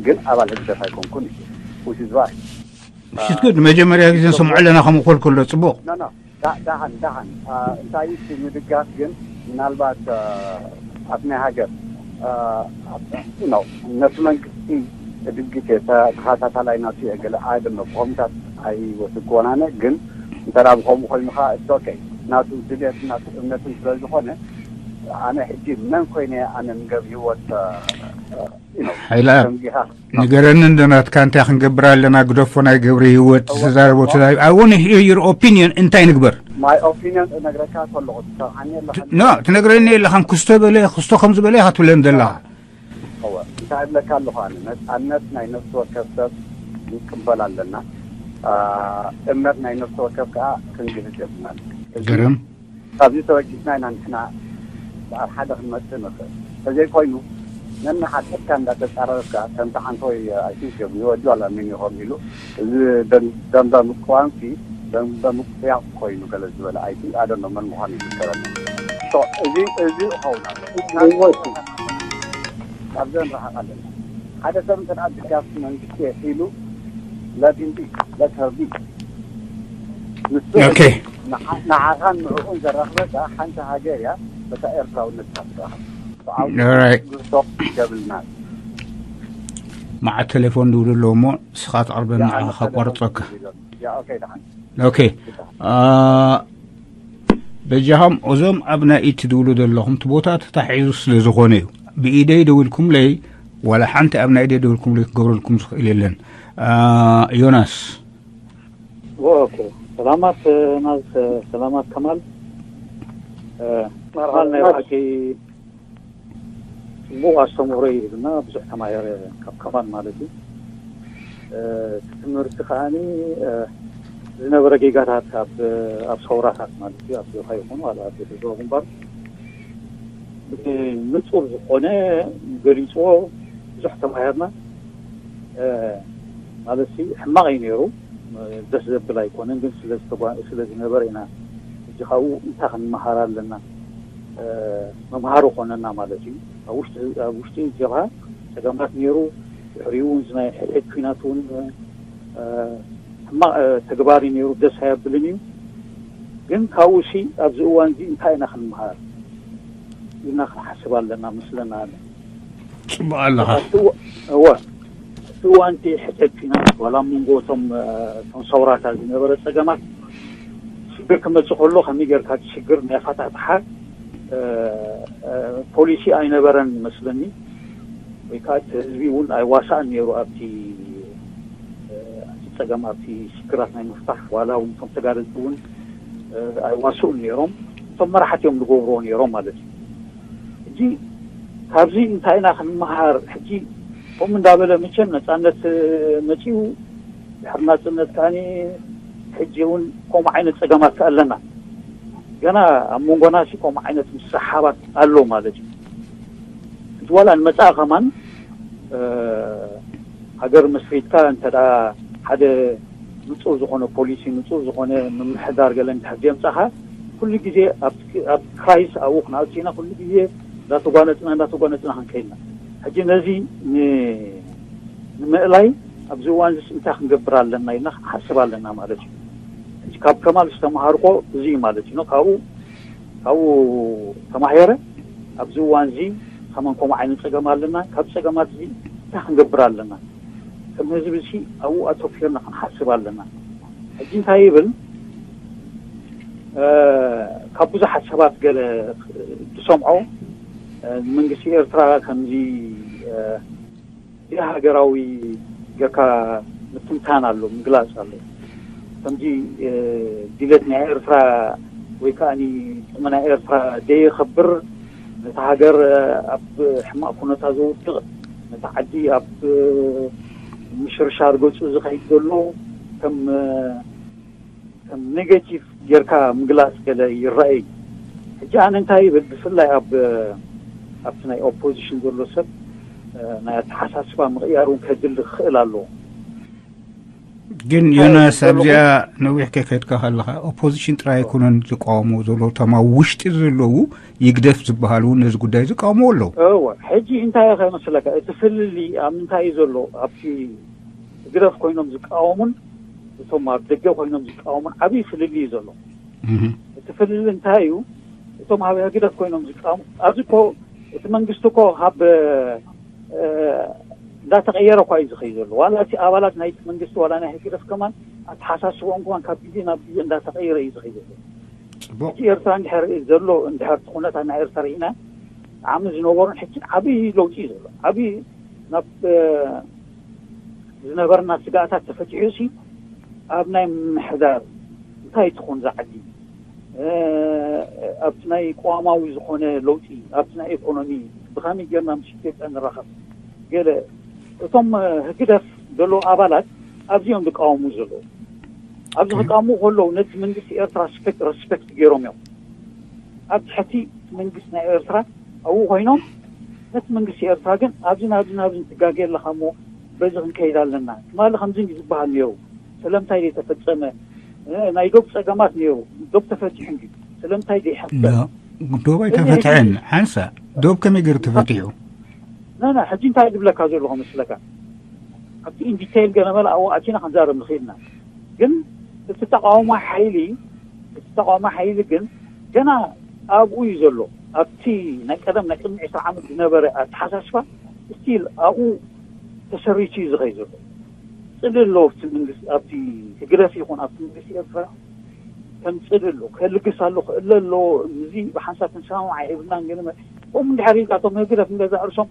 ግን ኣባል ህግደፍ ኣይኮንኩን እዩ። Which is right። ሽት ጉድ መጀመርያ ግዜ ንሰምዖ ኣለና ከምኡ ክብል ከሎ ጽቡቕ። ኖ ኖ ዳ- ዳሓን ዳሓን አ፣ እንታይ እዩ እቲ ምድጋፍ ግን ምናልባት አ፣ ኣብ ናይ ሃገር አ፣ ኣብ- ነው ነቲ መንግስቲ ድግፍ እየ ተ- ተኸታታላይ ናቱ እየ ገለ ኣይደሎ ብኸምታት ኣይወስድክዎን ኣነ ግን እንተ ደኣ ብኸምኡ ኮይኑ ከዓ it's okay ናቱ ድልየትን ናቱ እምነትን ስለ ዝኾነ ኣነ ሕጂ መን ኮይነ እየ ኣነ ንገብረ ህይወት አ፣ አ፣ you know፣ ሓይላ ከምዚኻ ንገረኒ እንዶ ናትካ እንታይ ክንገብር ኣለና ግደፎ ናይ ገብረ ህይወት ተዛረቦ ተዛሪቡ I want to hear your opinion እንታይ ንግበር my opinion እነግረካ ከለኹ ትሰምዓኒ ኣለኻ no ትነግረኒ ኣለኻን ክስቶ በለ ክስቶ ከም ዝበለ ኢኻ ትብለን ዘለኻ እወ እንታይ እብለካ ኣለኹ ኣነ ነፃነት ናይ ነፍሲ ወከፍ ሰብ ክንቅበል ኣለና አ፣ እምነት ናይ ነፍሲ ወከፍ ከዓ ክንግህስ የብልናን ገርም ካብዚ ተበጊስና ኢና ንሕና በዓል ሓደ ክንመፅእ ንኽእል ተዘይኮይኑ ነንሓድሕድካ እንዳተፃረርካ ከምቲ ሓንቶይ ኣይሲስ ገብሪወ ዲዋላ ሚኒኾም ኢሉ እዚ ደም- ደንበ ምቅዋምሲ ደንበ ምቁያቕ ኮይኑ ገለ ዝበለ ኣይቲ ኣደሎ መን ምዃኑ ይዝከረኒ So፣ እዚ እዚ ይኸውን ኣሎ ካብዘን ረሓቕ ኣለና ሓደ ሰብ እንተ ደኣ ድጋፍ መንግስቲ ኢሉ let him be let her be ንሱ Okay. ንዓኻን ንዕኡን ዘራኽበካ ሓንቲ ሃገር እያ በታ ኤርትራውነት ታፍራኻ Alright. ግርቶ ይገብልና መዓ ቴሌፎን ድውሉ ኣለዎ እሞ ንስኻ ትቐርበኒ ንዓኻ ከቋርፀካ ኦኬ ደሓን ኦኬ አ፣ በጃኹም እዞም ኣብ ናይ ኢድ ትድውሉ ዘለኹም እቲ ቦታ ተታሒዙ ስለ ዝኾነ እዩ ብኢደይ ደዊልኩምለይ ዋላ ሓንቲ ኣብ ናይ ኢደይ ደዊልኩምለይ ክገብረልኩም ዝኽእል የለን አ፣ ዮናስ ኦኬ ሰላማት ናዝ ሰላማት ከማል ከማል ናይ ብሓቂ ፅቡቅ ኣስተምህሮ ይህብና ብዙሕ ተማሂረ ካብ ከማል ማለት እዩ እቲ ትምህርቲ ከዓኒ ዝነበረ ጌጋታት ኣብ ኣብ ሰውራታት ማለት እዩ፣ ኣብ ዶኻ ይኹን ዋላ ኣብ ህዝባዊ ግንባር ብንጹር ዝኾነ ገሊጽዎ። ብዙሕ ተማሂርና። ማለት ሕማቕ እዩ ነይሩ። ደስ ዘብል ኣይኮነን፣ ግን ስለ ዝነበረ ኢና። እዚ ካብኡ እንታይ ክንመሃር ኣለና? መምሃሪ ኮነና ማለት እዩ። ኣብ ውሽጢ ጀብሃ ጸገማት ነይሩ። ድሕሪኡ እውን ናይ ሕድሕድ ኩናት እውን ሕማቕ ተግባር እዩ ነይሩ። ደስ ኣየብልን እዩ። ግን ካብኡ ሲ ኣብዚ እዋን እዚ እንታይ ኢና ክንመሃር ኢልና ክንሓስብ ኣለና መስለና። ኣነ ጽቡቕ ኣለኻ። እወ፣ እቲ እዋን እቲ ሕድሕድ ኩናት ዋላ ኣብ መንጎ እቶም እቶም ሰውራታት ዝነበረ ጸገማት ሽግር ክመጽእ ከሎ ከመይ ጌርካ እቲ ሽግር ናይ ኣፈታትሓ ፖሊሲ ኣይነበረን ይመስለኒ። ወይ ከዓ እቲ ህዝቢ እውን ኣይዋሳእን ነይሩ ኣብቲ ኣብቲ ጸገም ኣብቲ ሽግራት ናይ ምፍታሕ ዋላ እውን እቶም ተጋደልቲ እውን ኣይዋስኡን ነይሮም። እቶም መራሕቲ እዮም ዝገብርዎ ነይሮም ማለት እዩ። ሕጂ ካብዚ እንታይ ኢና ክንመሃር? ሕጂ ከምኡ እንዳበለ መቸም ነፃነት መፂኡ ድሕሪ ናፅነት ከዓኒ ሕጂ እውን ከምኡ ዓይነት ፀገማት ኣለና። ገና ኣብ መንጎና ሲ ከምኡ ዓይነት ምስሕሓባት ኣሎ ማለት እዩ። እቲ ዋላ ንመፃኢ ከማን ሃገር መስሪትካ እንተ ሓደ ንፁር ዝኾነ ፖሊሲ ንፁር ዝኾነ ምምሕዳር ገለ እንድሕር ዘምፃኻ ኩሉ ግዜ ኣብ ክራይስ ኣብኡ ክንኣቱ ኢና። ኩሉ ግዜ እንዳተጓነፅና እንዳተጓነፅና ክንከይድና ሕጂ ነዚ ንምእላይ ኣብዚ እዋን እዚ እንታይ ክንገብር ኣለና ኢልና ክንሓስብ ኣለና ማለት እዩ። ሕጂ ካብ ከማል ዝተምሃርኮ እዚ እዩ ማለት እዩ። ካብኡ ካብኡ ተማሂረ ኣብዚ እዋን እዚ ከመን ከምኡ ዓይነት ፀገም ኣለና። ካብ ፀገማት እዚ እንታይ ክንገብር ኣለና? ከም ህዝቢ እዚ ኣብኡ ኣተኪርና ክንሓስብ ኣለና። ሕጂ እንታይ ይብል? ካብ ብዙሓት ሰባት ገለ ዝሰምዖ መንግስቲ ኤርትራ ከምዚ ሃገራዊ ጌርካ ምትንታን ኣሎ፣ ምግላፅ ኣሎ። ከምዚ ድሌት ናይ ኤርትራ ወይ ከዓ ጥቕሚ ናይ ኤርትራ ደየኸብር፣ ነቲ ሃገር ኣብ ሕማቕ ኩነታ ዘውድቕ፣ ነቲ ዓዲ ኣብ ምሽርሻር ገፁ ዝኸይድ ዘሎ ከም ከም ኔጋቲቭ ጌርካ ምግላፅ ገለ ይረኣይ። ሕጂ ኣነ እንታይ ይብል፣ ብፍላይ ኣብ ኣብቲ ናይ ኦፖዚሽን ዘሎ ሰብ ናይ ኣተሓሳስባ ምቕያር እውን ከድሊ ክኽእል ኣለዎ። ግን ዮናስ ኣብዚኣ ነዊሕ ከይከድካ ከለኻ ኦፖዚሽን ጥራይ ኣይኮነን ዝቃወሞ ዘሎ፣ እቶም ኣብ ውሽጢ ዘለዉ ይግደፍ ዝበሃሉ እውን ነዚ ጉዳይ ዝቃወሞ ኣለዉ። እወ፣ ሕጂ እንታይ ከመስለካ እቲ ፍልልይ ኣብ ምንታይ እዩ ዘሎ? ኣብቲ ህግደፍ ኮይኖም ዝቃወሙን እቶም ኣብ ደገ ኮይኖም ዝቃወሙን ዓብዪ ፍልልይ እዩ ዘሎ። እቲ ፍልልይ እንታይ እዩ? እቶም ኣብ ህግደፍ ኮይኖም ዝቃወሙ ኣብዚ እኮ እቲ መንግስቲ እኮ ካብ እንዳተቐየረ እኳ እዩ ዝኸይ ዘሎ። ዋላ እቲ ኣባላት ናይቲ መንግስቲ ዋላ ናይ ህግደፍ ከማን ኣተሓሳስቦም ከማን ካብ ግዜ ናብ ግዜ እንዳተቐየረ እዩ ዝኸይ ዘሎ። ጽቡቅ። እቲ ኤርትራ እንድሕር ዘሎ እንድሕር እቲ ኩነታት ናይ ኤርትራ ርኢና ዓሚ ዝነበሩን ሕጂ ዓብዪ ለውጢ እዩ ዘሎ። ዓብዪ ናብ ዝነበርና ስጋኣታት ተፈቲሑ ሲ ኣብ ናይ ምምሕዳር እንታይ ትኾን ዝዓዲ ኣብቲ ናይ ቅዋማዊ ዝኾነ ለውጢ ኣብቲ ናይ ኢኮኖሚ ብኸመይ ጌርና ምስ ኢትዮጵያ ንራኸብ ገለ እቶም ህግደፍ ዘለዉ ኣባላት ኣብዚኦም ዝቃወሙ ዘለዉ ኣብዚ ክቃወሙ ከለዉ ነቲ መንግስቲ ኤርትራ ሪስፔክት ገይሮም እዮም። ኣብ ትሕቲ መንግስቲ ናይ ኤርትራ ኣብኡ ኮይኖም ነቲ መንግስቲ ኤርትራ ግን ኣብዚ ናብዚ ናብዚ ትጋገ ኣለኻ እሞ በዚ ክንከይድ ኣለና ትማሊ ከምዚ ዝበሃል ነይሩ። ስለምንታይ ዘይተፈጸመ? ናይ ዶብ ጸገማት ነይሩ። ዶብ ተፈቲሑ እንዲ ስለምንታይ ዘይሐሰብ? ዶብ ኣይተፈትሐን። ሓንሳ ዶብ ከመይ ገይሩ ተፈቲሑ? ናና ሕጂ እንታይ ዝብለካ ዘለኹ መስለካ ኣብቲ ኢንዲቴይል ገለ መለ ኣብኡ ኣቲና ክንዛረብ ንኽእልና ግን እቲ ተቃውሞ ሓይሊ እቲ ተቃውሞ ሓይሊ ግን ገና ኣብኡ እዩ ዘሎ። ኣብቲ ናይ ቀደም ናይ ቅድሚ ዕስራ ዓመት ዝነበረ ኣተሓሳስባ ስቲል ኣብኡ ተሰሪቱ እዩ ዝኸይ ዘሎ። ጽልእ ኣለዎ ኣብቲ መንግስቲ ኣብቲ ህግደፍ ይኹን ኣብቲ መንግስቲ ኤርትራ ከም ጽልእ ኣሎ ክልግስ ኣሎ ክእለ ኣሎ። እዚ ብሓንሳብ ክንሰማማዕ የብልናን ግን ከም እንድሕር ኢልካ እቶም ህግደፍ ንገዛእ ርእሶም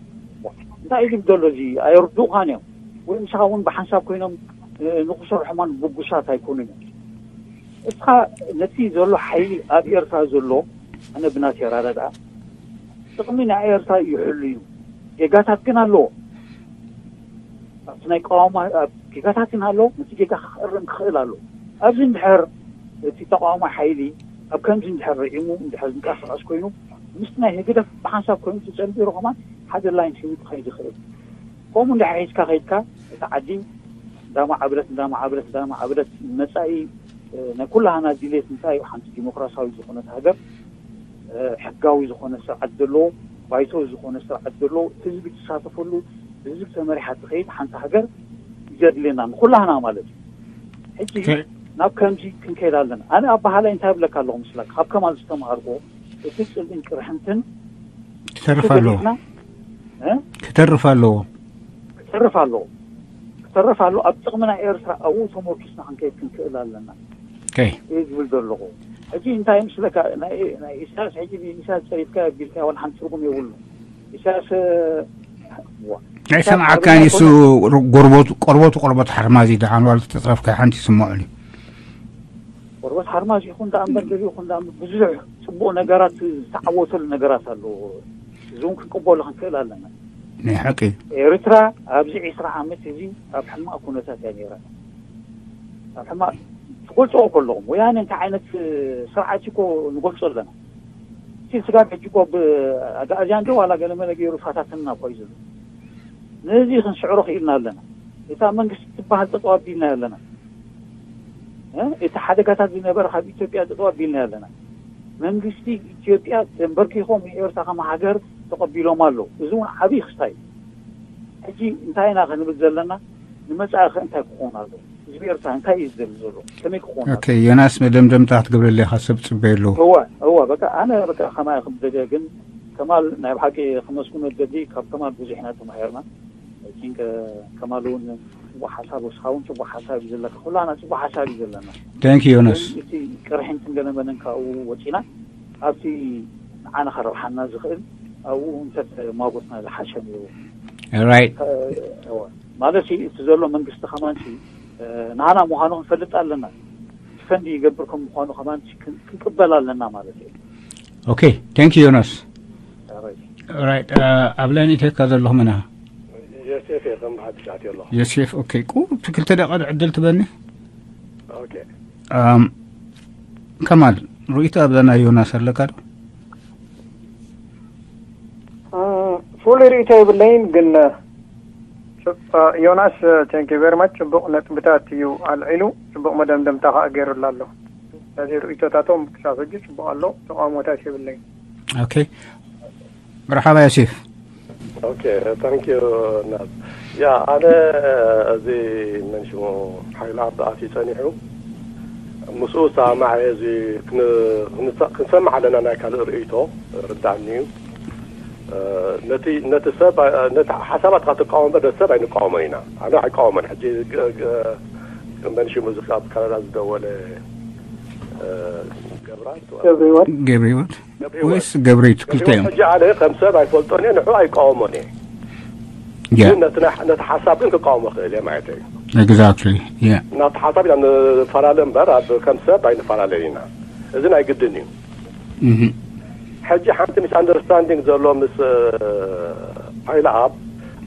እንታይ እዩ ዝብል ዘሎ እዚ ኣየርድኡኻን እዮም ወይ ምሳኻ እውን ብሓንሳብ ኮይኖም ንክሰርሑ ማን ብጉሳት ኣይኮኑን እዮም። እስኻ ነቲ ዘሎ ሓይሊ ኣብ ኤርትራ ዘሎ ኣነ ብናተይ ኣረዳድኣ ጥቕሚ ናይ ኤርትራ ይሕሉ እዩ። ጌጋታት ግን ኣለዎ። ኣብቲ ናይ ቀዋማ ጌጋታት ግን ኣለዎ። ነቲ ጌጋ ክእርም ክኽእል ኣለዎ። ኣብዚ እንድሕር እቲ ተቃዋማይ ሓይሊ ኣብ ከምዚ እንድሕር ርዒሙ እንድሕር ዝንቀሳቐስ ኮይኑ፣ ምስቲ ናይ ህግደፍ ብሓንሳብ ኮይኑ ተጸንቢሩ ከማን ሓደ ላይን ሒዙ ክኸይድ ይኽእል። ከምኡ እንድሕር ሒዝካ ከይድካ፣ እታ ዓዲ እንዳማዕበለት እንዳማዕበለት እንዳማዕበለት፣ መጻኢ ናይ ኩላህና ድሌት እንታይ እዩ? ሓንቲ ዲሞክራሲያዊ ዝኾነት ሃገር፣ ሕጋዊ ዝኾነ ስርዓት ዘለዎ፣ ባይቶ ዝኾነ ስርዓት ዘለዎ፣ ህዝቢ ዝሳተፈሉ፣ ብህዝቢ ተመሪሓ ትኸይድ ሓንቲ ሃገር ዘድልየና ንኩላህና ማለት እዩ። ሕጂ ናብ ከምዚ ክንከይድ ኣለና። ኣነ ኣባሃላይ እንታይ ብለካ ኣለኹ ምስላክ፣ ካብ ከማል ዝተማሃርኮ፣ እቲ ጽልኢን ቅርሕንትን ክተርፍ ኣለዎ። ክተርፍ ኣለዎ። ክተርፍ ኣለዎ። ክተርፍ ኣለዎ። ኣብ ጥቕሚ ናይ ኤርትራ ኣብኡ ተመርኪስና ክንከይድ ክንክእል ኣለና። ኦኬ። እየ ዝብል ዘለኹ። ሕጂ እንታይ ምስለካ፣ ናይ ኢሳያስ፣ ሕጂ ኢሳያስ ጸሪፍካ ቢልካ ዋላ ሓንቲ ትርጉም የብሉ። ኢሳያስ ናይ ሰምዓካ ኒሱ። ጎርቦቱ ቆርቦቱ ቆርቦት ሓርማዚ ደሓን ዋሉ ተጽረፍካ ሓንቲ ይስምዑኒ። ቆርቦት ሓርማዝ ይኹን ደኣ እምበር፣ ገሊኡ ይኹን ደኣ እምበር፣ ብዙሕ ጽቡቕ ነገራት ዝተዓወተሉ ነገራት ኣለዎ። እዚ እውን ክንቅበሎ ክንክእል ኣለና። ናይ ሓቂ። ኤርትራ ኣብዚ ዒስራ ዓመት እዚ ኣብ ሕማቕ ኩነታት እያ ነይራ። ኣብ ሕማቕ ትገልጽዎ ከለኹም፣ ወያነ እንታይ ዓይነት ስርዓት እኮ ንገልጾ ኣለና። እቲ ስጋብ ሕጂ እኮ ብኣጋእዝያን ዶ ዋላ ገለመለ ገይሩ ፋታትንና እኮ እዩ ዘሎ። ነዚ ክንስዕሮ ክኢልና ኣለና። እታ መንግስቲ ትበሃል ጠጠው ኣቢልና ኣለና። እቲ ሓደጋታት ዝነበረ ካብ ኢትዮጵያ ጠጠው ኣቢልና ኣለና። መንግስቲ ኢትዮጵያ ተንበርኪኾም ንኤርትራ ከም ሃገር ተቐቢሎም ኣሎ። እዚ እውን ዓብዪ ክስታይ እዩ። ሕጂ እንታይ ኢና ክንብል ዘለና? ንመጻኢ ከ እንታይ ክኾን ኣሎ? ህዝቢ ኤርትራ እንታይ እዩ ዝደሊ ዘሎ? ከመይ ክኾን ኣሎ? ኦኬ፣ ዮናስ፣ መደምደምታ ክትገብረለይ ኢኻ፣ ሰብ ጽበ ኣለዎ። እወ፣ እወ፣ በቃ ኣነ በቃ ከማይ ክብደገ ግን ከማል ናይ ብሓቂ ክመስግኖ ደሊ ካብ ከማል ብዙሕ ኢና ተማሂርና። I think ከማል እውን ጽቡቕ ሓሳብ ወስኻ እውን ጽቡቕ ሓሳብ እዩ ዘለካ። ኩላና ጽቡቕ ሓሳብ እዩ ዘለና። Thank you ዮናስ። እቲ ቅርሕንትን ገለመለን ካብኡ ወጺና ኣብቲ ንዓና ከረብሓና ዝኽእል ኣብኡ እንተተማጎትና ዝሓሸ ነይሩ። Right። ማለት እቲ ዘሎ መንግስቲ ከማን ናህና ምዃኑ ክንፈልጥ ኣለና። ፈንድ ይገብር ከም ምዃኑ ከማን ክንቅበል ኣለና ማለት እዩ። Okay, thank you ዮናስ። Right። ኣብ ላይን ኢትዮጵያ ዘለኹም ኢና። ዮሴፍ እየ ከም ሓድሽ ኣትዮ ኣለኹ። ዮሴፍ፣ okay፣ ቁሩብ ክልተ ደቂቃ ዕድል ትበኒ። Okay። ከማል፣ ርእይቶ ኣብዛ ናይ ዮናስ ኣለካ ዶ? ፍሉይ ርእይቶ የብለይን፣ ግን ዮናስ፣ thank you very much፣ ጽቡቕ ነጥብታት እዩ ኣልዒሉ፣ ጽቡቕ መደምደምታ ከኣ ገይሩላ ኣሎ። ስለዚ ርእይቶታቶም ክሳብ ሕጂ ጽቡቕ ኣሎ፣ ተቃውሞታት የብለይን። Okay። መርሓባ ዮሴፍ። Okay, thank you ናት። ያ፣ ኣነ እዚ መን ሽሙ ሓይሉ ኣብ ኣትዩ ጸኒሑ ምስኡ ሰማዕ እዚ ክን- ክንሰ- ክንሰምዕ ኣለና። ናይ ካልእ ርእይቶ ርዳእኒ እዩ። ነቲ ነቲ ሰብ ነቲ ሓሳባትካ ትቃወም እምበር ነቲ ሰብ ኣይንቃወሞን ኢና። ኣነ ኣይቃወሞን። ሕጂ ግ- ግ- መን ሽሙ እዚ ካብ ካናዳ ዝደወለ ገብራ ገብረ ህይወት ገብረ ህይወት ወይስ ገብረ ህይወት? ክልተ እዮም። ሕጂ ኣነ ከም ሰብ ኣይፈልጦን እየ፣ ንዑ ኣይቃወሞን እየ። Yeah። ግን ነቲ ናይ- ነቲ ሓሳብ ግን ክቃወሞ ክእል እየ ማለት እዩ። Exactly። Yeah። ናብቲ ሓሳብ ኢና ንፈላለ እምበር ኣብ ከም ሰብ ኣይንፈላለን ኢና። እዚ ናይ ግድን እዩ። Mhm። ሕጂ ሓንቲ ሚስ ኣንደርስታንዲንግ ዘሎ ምስ ሓይለ ኣብ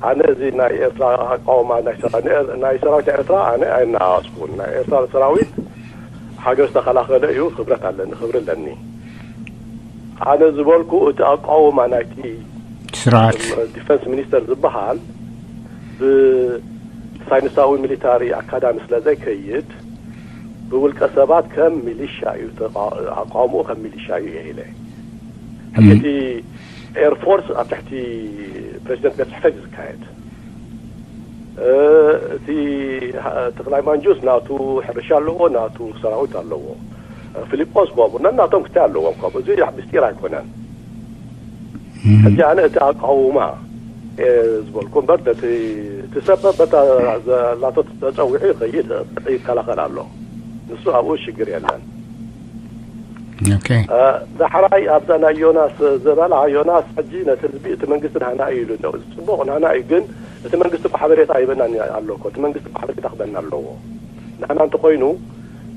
ኣነ እዚ ናይ ኤርትራ ኣቃውማ ናይ ሰራ- ናይ ሰራዊት ኤርትራ ኣነ ኣይናዋስኩን። ናይ ኤርትራ ሰራዊት ሃገር ዝተኸላኸለ እዩ። ክብረት ኣለኒ፣ ክብሪ ኣለኒ። ኣነ ዝበልኩ እቲ ኣቃውማ ናይቲ ስርዓት ዲፈንስ ሚኒስተር ዝበሃል ብሳይንሳዊ ሚሊታሪ ኣካዳሚ ስለ ዘይከይድ ብውልቀ ሰባት ከም ሚሊሻ እዩ ተቃ- ኣቃውምኡ ከም ሚሊሻ እዩ ኢለ። እቲ ኤርፎርስ ኣብ ትሕቲ ፕሬዚደንት ቤት ጽሕፈት እዩ ዝካየድ። እቲ ተክላይ ማንጁስ ናቱ ሕርሻ ኣለዎ፣ ናቱ ሰራዊት ኣለዎ። ፊሊጶስ ከምኡ ነናቶም ክታይ ኣለዎም። ከምኡ እዚ ምስጢር ኣይኮነን። ሕጂ ኣነ እቲ ኣቃውማ እየ ዝበልኩ እምበር ነቲ እቲ ሰብ በታ ዘላቶ ተፀዊዑ ይኸይድ ይከላኸል ኣሎ። ንሱ ኣብኡ ሽግር የለን። Okay። ዳሕራይ ኣብዛ ናይ ዮናስ ዘበላ ዮናስ ሕጂ ነቲ ህዝቢ እቲ መንግስቲ ናህና እዩ ኢሉ ኣሎ። እዚ ፅቡቕ ናህና እዩ፣ ግን እቲ መንግስቲ እኮ ሓበሬታ ይበና ኣሎ እኮ። እቲ መንግስቲ እኮ ሓበሬታ ክበና ኣለዎ። ናህና እንተኮይኑ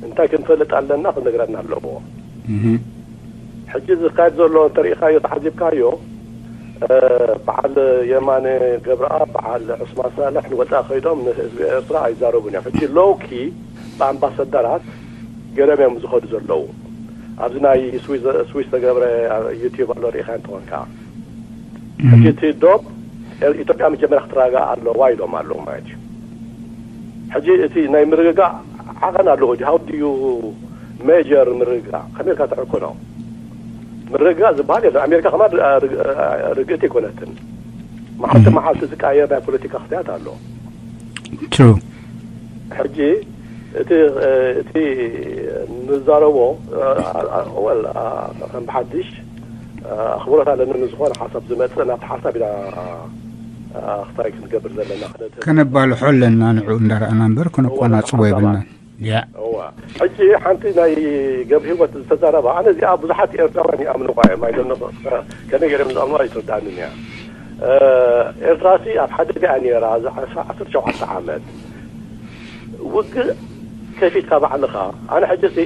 እንታይ ክንፈልጥ ኣለና ክነግረና ኣለዎ። ሕጂ ዝካየድ ዘሎ እንተሪኢኻዮ ተዓዚብካዮ በዓል የማነ ገብረኣብ በዓል ዑስማን ሳልሕ ንወፃኢ ከይዶም ንህዝቢ ኤርትራ ኣይዛረቡን እዮም። ሕጂ ሎውኪ ብኣምባሰደራት ገለመ እዮም ዝኸዱ ዘለዉ። ኣብዚ ናይ ስዊስ ዝተገብረ ዩቲዩብ ኣሎ፣ ርኢኻ እንተኾንካ። ሕጂ እቲ ዶብ ኢትዮጵያ መጀመርያ ክትረጋጋእ ኣለዋ ኢሎም ኣለዉ ማለት እዩ። ሕጂ እቲ ናይ ምርግጋእ ዓቐን ኣለዎ ድዩ? How do you measure ምርግጋእ? ከመይ ኢልካ ትዕቅኖ? ምርግጋእ ዝበሃል የለን። ኣሜሪካ ከማን ርግእቲ ኣይኮነትን። መዓልቲ መዓልቲ ዝቀያየር ናይ ፖለቲካ ክስተያት ኣሎ። True። ሕጂ እቲ እቲ ንዛረቦ ወል ከም ብሓድሽ ኣኽብሮት ኣለኒ ንዝኾነ ሓሳብ ዝመፅእ ናብቲ ሓሳብ ኢና ክታይ ክንገብር ዘለና ክነተ ከነባልሖ ኣለና ንዑ እንዳረኣና እምበር ከነቆናፅቦ የብልናን። ያ እዋ ሕጂ ሓንቲ ናይ ገብረ ህይወት ዝተዛረባ ኣነ እዚኣ ብዙሓት ኤርትራውያን ይኣምንዋ እዮም ኣይደነ ከመይ ገይሮም ዝኣምንዋ ኣይትርዳእንን እያ። ኤርትራሲ ኣብ ሓደ ዚኣ ነራ ዓሰርተ ሸውዓተ ዓመት ውግእ ከፊትካ ባዕልኻ። ኣነ ሕጂ ሲ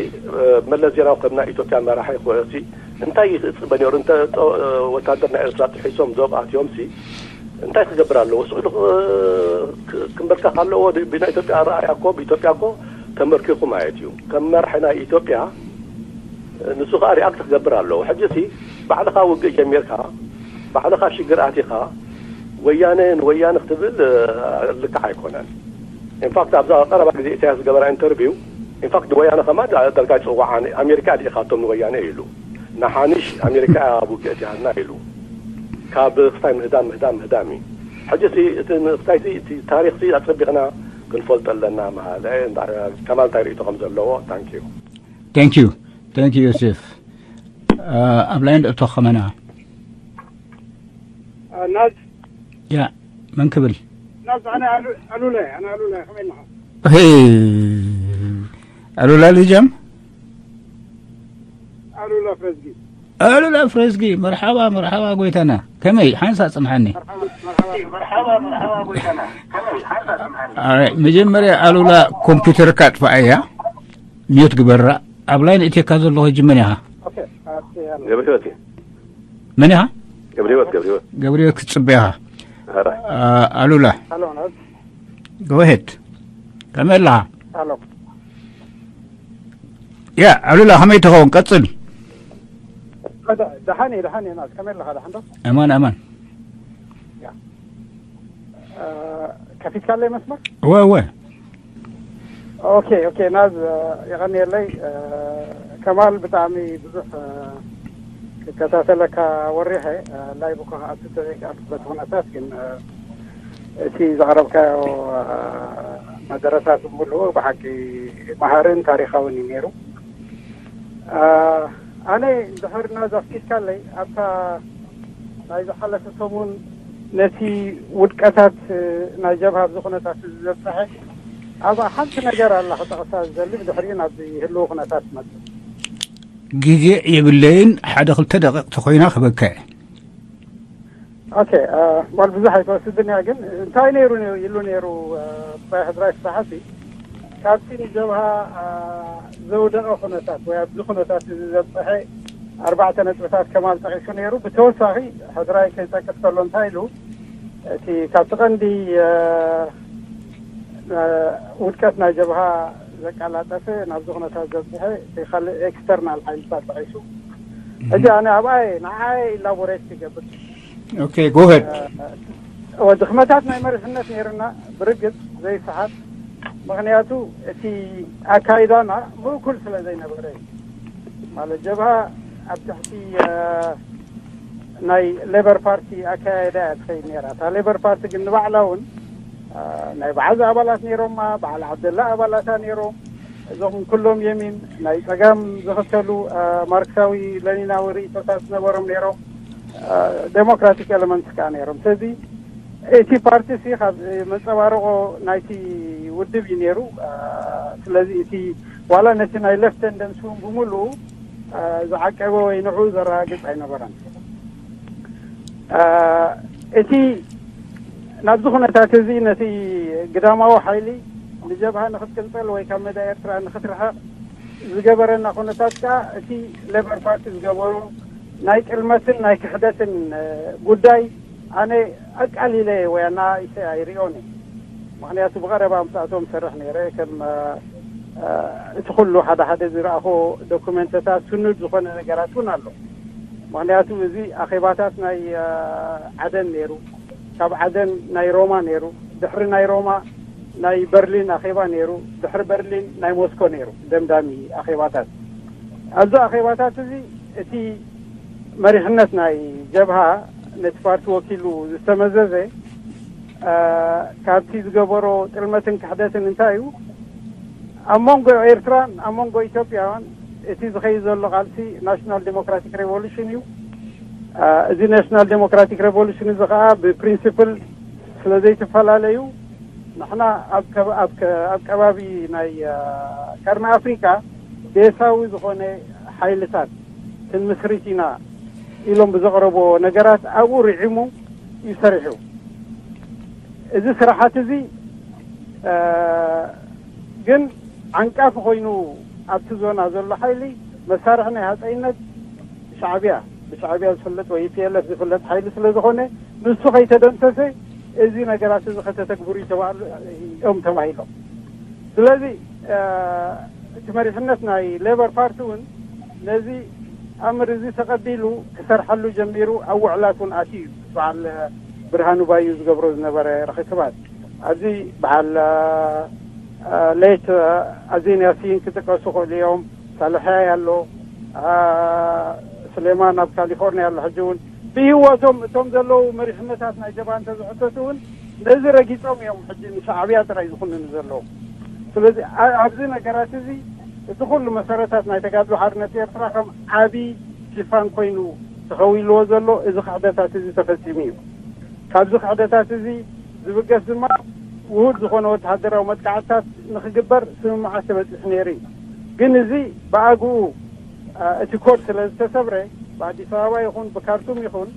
መለስ ዜናዊ ከም ናይ ኢትዮጵያ መራሒ ኮሲ እንታይ ይትፅበ ነሩ? እንተ ወታደር ናይ ኤርትራ ጥሒሶም ዶብ ኣትዮምሲ እንታይ ክገብር ኣለዎ? ስእሉ ክንበርከኽ ኣለዎ? ብናይ ኢትዮጵያ ኣረኣያ እኮ ብኢትዮጵያ እኮ ተመርኪኹ ማለት እዩ። ከም መራሒ ናይ ኢትዮጵያ ንሱ ከዓ ሪኣክት ክገብር ኣለዎ። ሕጂ ሲ ባዕልኻ ውግእ ጀሚርካ ባዕልኻ ሽግር ኣቲኻ ወያነ ንወያነ ክትብል ልክዕ ኣይኮነን። ኢንፋክት ኣብዛ ቀረባ ግዜ ኢሳያስ ዝገበራ ኢንተርቪው ኢንፋክት ንወያነ ከማን ደርጋ ይፅዋዓ ኣሜሪካ ዲኢኻቶም ንወያነ ኢሉ ንሓንሽ ኣሜሪካ ኣብ ውግእ እቲሃና ኢሉ ካብ ክስታይ ምህዳም ምህዳም ምህዳም እዩ። ሕጂ ሲ እቲ ክስታይ ሲ እቲ ታሪክ ሲ ኣፀቢቕና ክንፈልጦ ኣለና ማለት ከማን እንታይ ርእቶ ከም ዘለዎ ታንኪዩ። Thank you. Thank you ዮሴፍ። ኣብ ላይን እቶ ከመና ናዝ ያ መን ክብል ናዝ ኣነ ኣሉ ኣሉለ ኣነ ኣሉለ ከመይ ኣለኻ? ሄ ኣሉላ ልጃም ኣሉላ ፍረዝጊ ኣሉላ ፍረዝጊ መርሓባ መርሓባ ጎይታና ከመይ ሓንሳ ጽንሓኒ መጀመርያ ኣሉላ ኮምፒውተርካ ኣጥፋኣያ ሚዩት ግበራ ኣብ ላይን እትየካ ዘለኹ ሕጂ መን ኢኻ ኦኬ ኣቲ ያለ ገብረ ህይወት እዩ። መን ኢኻ ገብረ ህይወት ገብረ ህይወት ገብርኤል ክትጽበ ኢኻ ኧረ ኣሉላ ሃሎ ናዝ ጎሄድ ከመይ ኣለኻ ሃሎ ያ ኣሉላ ከመይ ትኸውን ቀጽል ደሓን እየ ደሓን እየ ናዝ ከመይ ኣለኻ ደሓን ዶ ኣማን ኣማን ከፊትካለይ መስመር እወ እወ ኦኬ ኦኬ ናዝ የቐንየለይ ከማል ብጣዕሚ ብዙሕ ክከታተለካ ወሪሐ ላይቭ እኳ ክኣቱ ተዘይክኣልኩ በቲ ኩነታት ግን እቲ ዘቕረብካዮ መደረታት ብምሉኡ ብሓቂ መሃርን ታሪኻውን እዩ ነይሩ ኣነ እንድሕር ናዝ ኣፍቂድካለይ ኣብታ ናይ ዝሓለፈ ሰሙን ነቲ ውድቀታት ናይ ጀብሃ ኣብዚ ኩነታት እዚ ዘብፀሐ ኣብኣ ሓንቲ ነገር ኣላ ክጠቕሳ ዝደሊ ብድሕሪኡ ናብ ህልው ኩነታት ትመፅእ ግዜ የብለይን ሓደ ክልተ ደቂቕ ተኮይና ክበካ እየ ኦኬ ጓል ብዙሕ ኣይትወስድን እያ ግን እንታይ ነይሩ ኢሉ ነይሩ ብፃይ ሕድራይ ፍሳሓሲ ካብቲ ንጀብሃ ዘውደቐ ኩነታት ወይ ኣብዚ ኩነታት እዚ ዘብፀሐ ኣርባዕተ ነጥብታት ከማል ጠቒሱ ነይሩ ብተወሳኺ ሕድራይ ከይጠቅስ ከሎ እንታይ ኢሉ እቲ ካብቲ ቀንዲ ውድቀት ናይ ጀብሃ ዘቀላጠፈ ናብዚ ኩነታት ዘብፅሐ ካልእ ኤክስተርናል ሓይልታት ጠቒሱ ሕጂ ኣነ ኣብኣየ ንዓየ ኢላቦሬት ክገብር Okay, go ahead. ድኽመታት ናይ መሪሕነት ነይርና ብርግፅ ዘይሰሓት ምክንያቱ እቲ ኣካይዳና ምእኩል ስለ ዘይነበረ ማለት ጀብሃ ኣብ ትሕቲ ናይ ሌበር ፓርቲ ኣካያይዳ እያ ትኸይድ ነራ እታ ሌበር ፓርቲ ግን ንባዕላ እውን ናይ በዓል ኣባላት ነይሮማ በዓል ዓብደላ ኣባላታ ነይሮም እዞም ኩሎም የሚን ናይ ጸጋም ዝኽተሉ ማርክሳዊ ለኒናዊ ርእይቶታት ዝነበሮም ነይሮም ዴሞክራቲክ ኤለመንትስ ከዓ ነይሮም ስለዚ እቲ ፓርቲ ሲ ካብ መፀባረቆ ናይቲ ውድብ እዩ ነይሩ ስለዚ እቲ ዋላ ነቲ ናይ ሌፍት ተንደንሲ እውን ብምሉኡ ዝዓቀበ ወይ ንዑ ዘረጋግፅ ኣይነበረን እቲ ናብዚ ኩነታት እዚ ነቲ ግዳማዊ ሓይሊ ንጀብሃ ንክትቅንፀል ወይ ካብ መዳ ኤርትራ ንክትርሕቕ ዝገበረና ኩነታት ከዓ እቲ ሌበር ፓርቲ ዝገበሮ ናይ ጥልመትን ናይ ክሕደትን ጉዳይ ኣነ ኣቃሊለ ወይ ኣናኢሰ ኣይሪኦን እየ ምክንያቱ ብቀረባ ምስኣቶም ሰርሕ ነይረ ከም እቲ ኩሉ ሓደ ሓደ ዝረኣኹ ዶኩመንትታት ስኑድ ዝኾነ ነገራት እውን ኣሎ። ምኽንያቱ እዚ ኣኼባታት ናይ ዓደን ነይሩ፣ ካብ ዓደን ናይ ሮማ ነይሩ፣ ድሕሪ ናይ ሮማ ናይ በርሊን ኣኼባ ነይሩ፣ ድሕሪ በርሊን ናይ ሞስኮ ነይሩ። ደምዳሚ ኣኼባታት ኣብዚ ኣኼባታት እዚ እቲ መሪሕነት ናይ ጀብሃ ነቲ ፓርቲ ወኪሉ ዝተመዘዘ ካብቲ ዝገበሮ ጥልመትን ክሕደትን እንታይ እዩ? ኣብ መንጎ ኤርትራን ኣብ መንጎ ኢትዮጵያን እቲ ዝኸይድ ዘሎ ቃልሲ ናሽናል ዴሞክራቲክ ሬቮሉሽን እዩ። እዚ ናሽናል ዴሞክራቲክ ሬቮሉሽን እዚ ከዓ ብፕሪንስፕል ስለ ዘይተፈላለዩ ንሕና ኣብ ከባቢ ናይ ቀርኒ ኣፍሪካ ቤሳዊ ዝኾነ ሓይልታት ክንምስሪት ኢና ኢሎም ብዘቕረቦ ነገራት ኣብኡ ርዒሙ እዩ ሰሪሑ። እዚ ስራሓት እዚ ግን ዓንቃፊ ኮይኑ ኣብቲ ዞና ዘሎ ሓይሊ መሳርሒ ናይ ሃፀይነት ሻዕብያ ብሻዕብያ ዝፍለጥ ወይ ፒኤልኤፍ ዝፍለጥ ሓይሊ ስለ ዝኾነ ንሱ ከይተደምሰሰ እዚ ነገራት እዚ ከተተግብሩ ይተባሉ እዮም ተባሂሎም። ስለዚ እቲ መሪሕነት ናይ ሌበር ፓርቲ እውን ነዚ ኣምር እዚ ተቐቢሉ ክሰርሐሉ ጀሚሩ ኣብ ውዕላት እውን ኣትዩ እዩ። በዓል ብርሃኑ ባዩ ዝገብሮ ዝነበረ ርክክባት ኣብዚ በዓል ሌት ኣዜን ያሲን ክጥቀሱ ክእሉ እዮም። ሳልሐያይ ኣሎ፣ ስሌማን ኣብ ካሊፎርኒያ ኣሎ። ሕጂ እውን ብህወቶም እቶም ዘለዉ መሪሕነታት ናይ ጀብሃ እንተዝሕተቱ እውን ነዚ ረጊፆም እዮም ሕጂ ንሻዕብያ ጥራይ ዝኹንኑ ዘለዉ። ስለዚ ኣብዚ ነገራት እዚ እቲ ኩሉ መሰረታት ናይ ተጋድሎ ሓርነት ኤርትራ ከም ዓብዪ ሽፋን ኮይኑ ተኸዊልዎ ዘሎ እዚ ክሕደታት እዚ ተፈፂሙ እዩ። ካብዚ ክሕደታት እዚ ዝብገስ ድማ ውሁድ ዝኾነ ወተሃደራዊ መጥቃዕትታት ንክግበር ስምምዓት ተበፂሑ ነይሩ እዩ። ግን እዚ ብኣግኡ እቲ ኮድ ስለ ዝተሰብረ ብኣዲስ ኣበባ ይኹን ብካርቱም ይኹን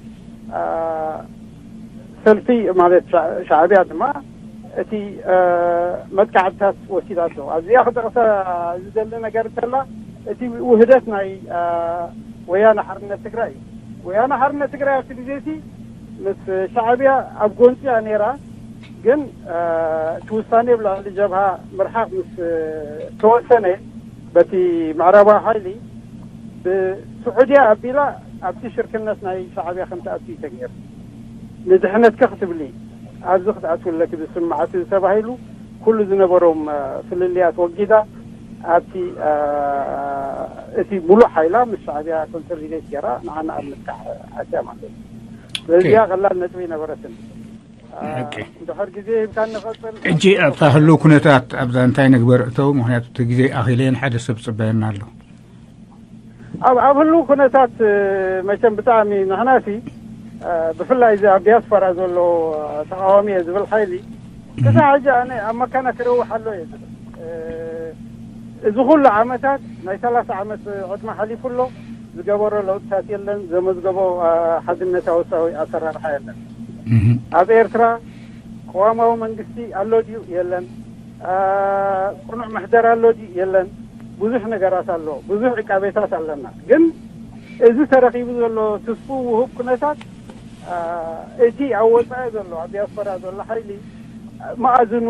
ሰልፊ ማለት ሻዕብያ ድማ እቲ መጥቃዕትታት ወሲዳቶ። ኣብዚኣ ክጠቕሰ ዝደሊ ነገር እንተላ እቲ ውህደት ናይ ወያነ ሓርነት ትግራይ እዩ። ወያነ ሓርነት ትግራይ ኣብቲ ግዜ እቲ ምስ ሻዕብያ ኣብ ጎንፂ እያ ነይራ። ግን እቲ ውሳኔ ብልዕሊ ጀብሃ ምርሓቕ ምስ ተወሰነ በቲ ምዕራባዊ ሓይሊ ብስዑድያ ኣቢላ ኣብቲ ሽርክነት ናይ ሻዕብያ ከም ትኣቱ እዩ ተገይሩ። ንድሕነትካ ክትብሊ ኣብዚ ክትኣትውለኪ ዝስምዓት ተባሂሉ ኩሉ ዝነበሮም ፍልልያት ወጊዳ ኣብቲ እቲ ሙሉእ ሓይላ ምስ ሻዕብያ ኮንሶሊዴት ገይራ ንዓና ኣብ ምጥቃዕ ኣትያ ማለት እዩ። ስለዚኣ ቀላል ነጥቢ ነበረትን። ድሕር ግዜ ሂብካ ንቐፅል። ሕጂ ኣብታ ህልው ኩነታት ኣብዛ እንታይ ንግበር እተው፣ ምክንያቱ እቲ ግዜ ኣኺለየን ሓደ ሰብ ፅበየና ኣሎ። ኣብ ኣብ ህልው ኩነታት መቸም ብጣዕሚ ንሕናሲ ብፍላይ እዚ ኣብ ዲያስፖራ ዘሎ ተቃዋሚ እየ ዝብል ሓይሊ ክሳዕ ሕጂ ኣነ ኣብ መካና ክረውሕ ኣሎ እየ ዝብል። እዚ ኩሉ ዓመታት ናይ ሰላሳ ዓመት ዕድመ ሓሊፉ ኣሎ። ዝገበሮ ለውጥታት የለን። ዘመዝገቦ ሓድነታዊ ኣሰራርሓ የለን። ኣብ ኤርትራ ቅዋማዊ መንግስቲ ኣሎ ድዩ? የለን። ቅኑዕ ምሕደራ ኣሎ ድዩ? የለን። ብዙሕ ነገራት ኣሎ። ብዙሕ ዕቃቤታት ኣለና። ግን እዚ ተረኺቡ ዘሎ ትስፉው ውሁብ ኩነታት እቲ ኣብ ወፃኢ ዘሎ ኣብ ዲያስፖራ ዘሎ ሓይሊ መኣዝኑ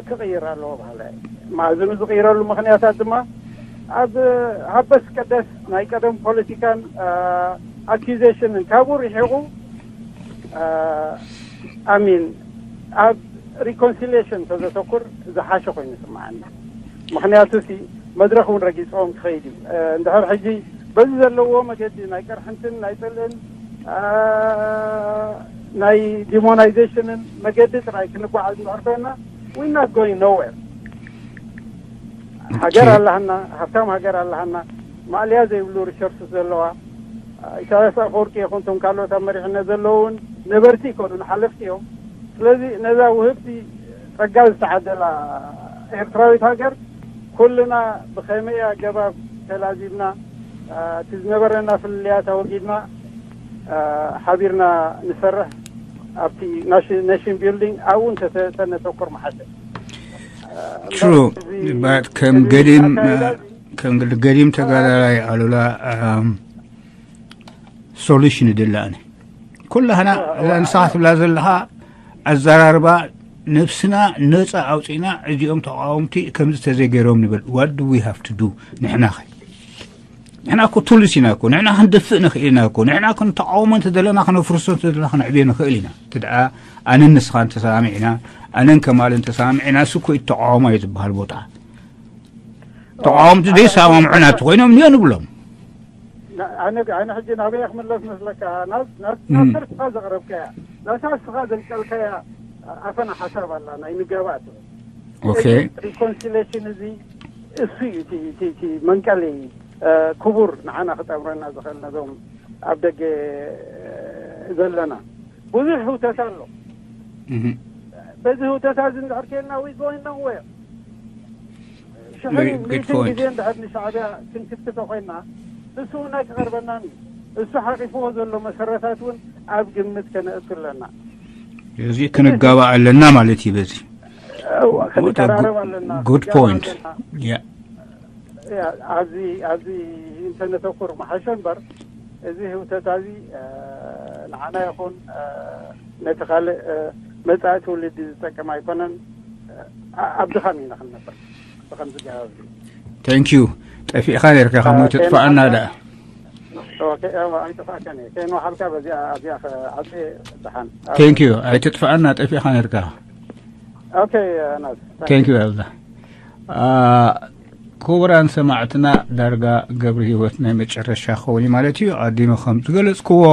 ክቕይር ኣለዎ በሃላይ። መኣዝኑ ዝቕይረሉ ምኽንያታት ድማ ኣብ ሃበስ ቀደስ ናይ ቀደም ፖለቲካን ኣኪዜሽንን ካብኡ ርሒቑ ኣሚን ኣብ ሪኮንሲሊሽን ተዘተኩር ዝሓሸ ኮይኑ ይስምዓኒ። ምክንያቱ ሲ መድረክ እውን ረጊፅዎም ክኸይድ እዩ። እንድሕር ሕጂ በዚ ዘለዎ መገዲ ናይ ቅርሕንትን ናይ ፅልእን ናይ ዲሞናይዜሽንን መገዲ ጥራይ ክንጓዓዝ እንድሕር ኮይና we not going nowhere። ሃገር ኣለሃና፣ ሃብታም ሃገር ኣለሃና፣ ማእለያ ዘይብሉ ሪሶርስ ዘለዋ። ኢሳያስ ኣፈወርቂ ይኹን እቶም ካልኦት ኣብ መሪሕነት ዘለዉ እውን ነበርቲ ይኮኑን ሓለፍቲ እዮም። ስለዚ ነዛ ውህብቲ ጸጋ ዝተዓደላ ኤርትራዊት ሃገር ኩልና ብኸመይ ኣገባብ ተላዚብና እቲ ዝነበረና ፍልልያት ኣወጊድና ሓቢርና ንሰርሕ ኣብቲ ኔሽን ቢልዲንግ ኣብኡ እንተነተኩር መሓሸ። ትሩ ከም ገዲም ከም ገዲም ተጋዳላይ ኣሉላ ሶሉሽን ይድላኒ ኩላህና እዛ ንስኻ ትብላ ዘለኻ ኣዘራርባ ነብስና ነፃ ኣውፂእና እዚኦም ተቃወምቲ ከምዚ ተዘይገይሮም ንበል። What do we have to do? ንሕና ኸ ንሕና እኮ ቱልስ ኢና እኮ። ንሕና ክንደፍእ ንኽእል ኢና እኮ። ንሕና ክንተቃወሞ እንተደለና፣ ክነፍርሶ እንተደለና፣ ክነዕብዮ ንኽእል ኢና። እቲ ደኣ ኣነን ንስኻን ተሰማሚዕና፣ ኣነን ከማልን ተሰማሚዕና፣ እሱ እኮ እዩ ተቃውሞ እዩ ዝበሃል ቦታ። ተቃወምቲ ዘይሰማምዑ ናብቲ ኮይኖም ንዮ ንብሎም። ኣነ ኣነ ሕጂ ናበይ ክምለስ መስለካ? ናብ ናብ ናብ ሰርስኻ ዘቕረብካያ ናብታ ስኻ ዘልቀልካያ ኣፈና ሓሳብ ኣላ ናይ ንጋባእ ትብል። ኦኬ። ሪኮንሲሌሽን እዚ እሱ እዩ እቲ እቲ እቲ መንቀሊ ክቡር ንዓና ክጠምረና ዝኽእል ነዞም ኣብ ደገ ዘለና ብዙሕ ህውተት ኣሎ። በዚ ህውተት እዚ እንድሕር ኬድና we going nowhere። ሽሕን ሚእትን ግዜ እንድሕር ንሻዕብያ ክንክትቶ ኮይና እሱ እውን ኣይክቐርበናን እዩ። እሱ ሓቂፍዎ ዘሎ መሰረታት እውን ኣብ ግምት ከነእቱ ኣለና። እዚ ክንጋባእ ኣለና ማለት እዩ። በዚ ክንቀራረብ ኣለና። ጉድ ፖይንት። ኣብዚ ኣብዚ እንተነተኩር መሓሸ እምበር እዚ ህውተት እዚ ንዓና ይኹን ነቲ ካልእ መጻኢ ትውልዲ ዝጠቅም ኣይኮነን። ኣብ ድኻም ኢና ክንነብር ብከምዚ ገባብ። Thank you። ጠፊእኻ ነርካ ከሞ ትጥፋኣና ዳ። ኣይጥፋእከን እየ ከይንወሓልካ በዚኣ ኣብዚኣ ዓፂ ደሓን። Thank you። ኣይትጥፋኣና፣ ጠፊእኻ ነርካ። ኦኬ ናት Thank you። ኣላ ክቡራን ሰማዕትና፣ ዳርጋ ገብሪ ህይወት ናይ መጨረሻ ክኸውን እዩ ማለት እዩ። ኣዲመ ከም ዝገለጽክዎ፣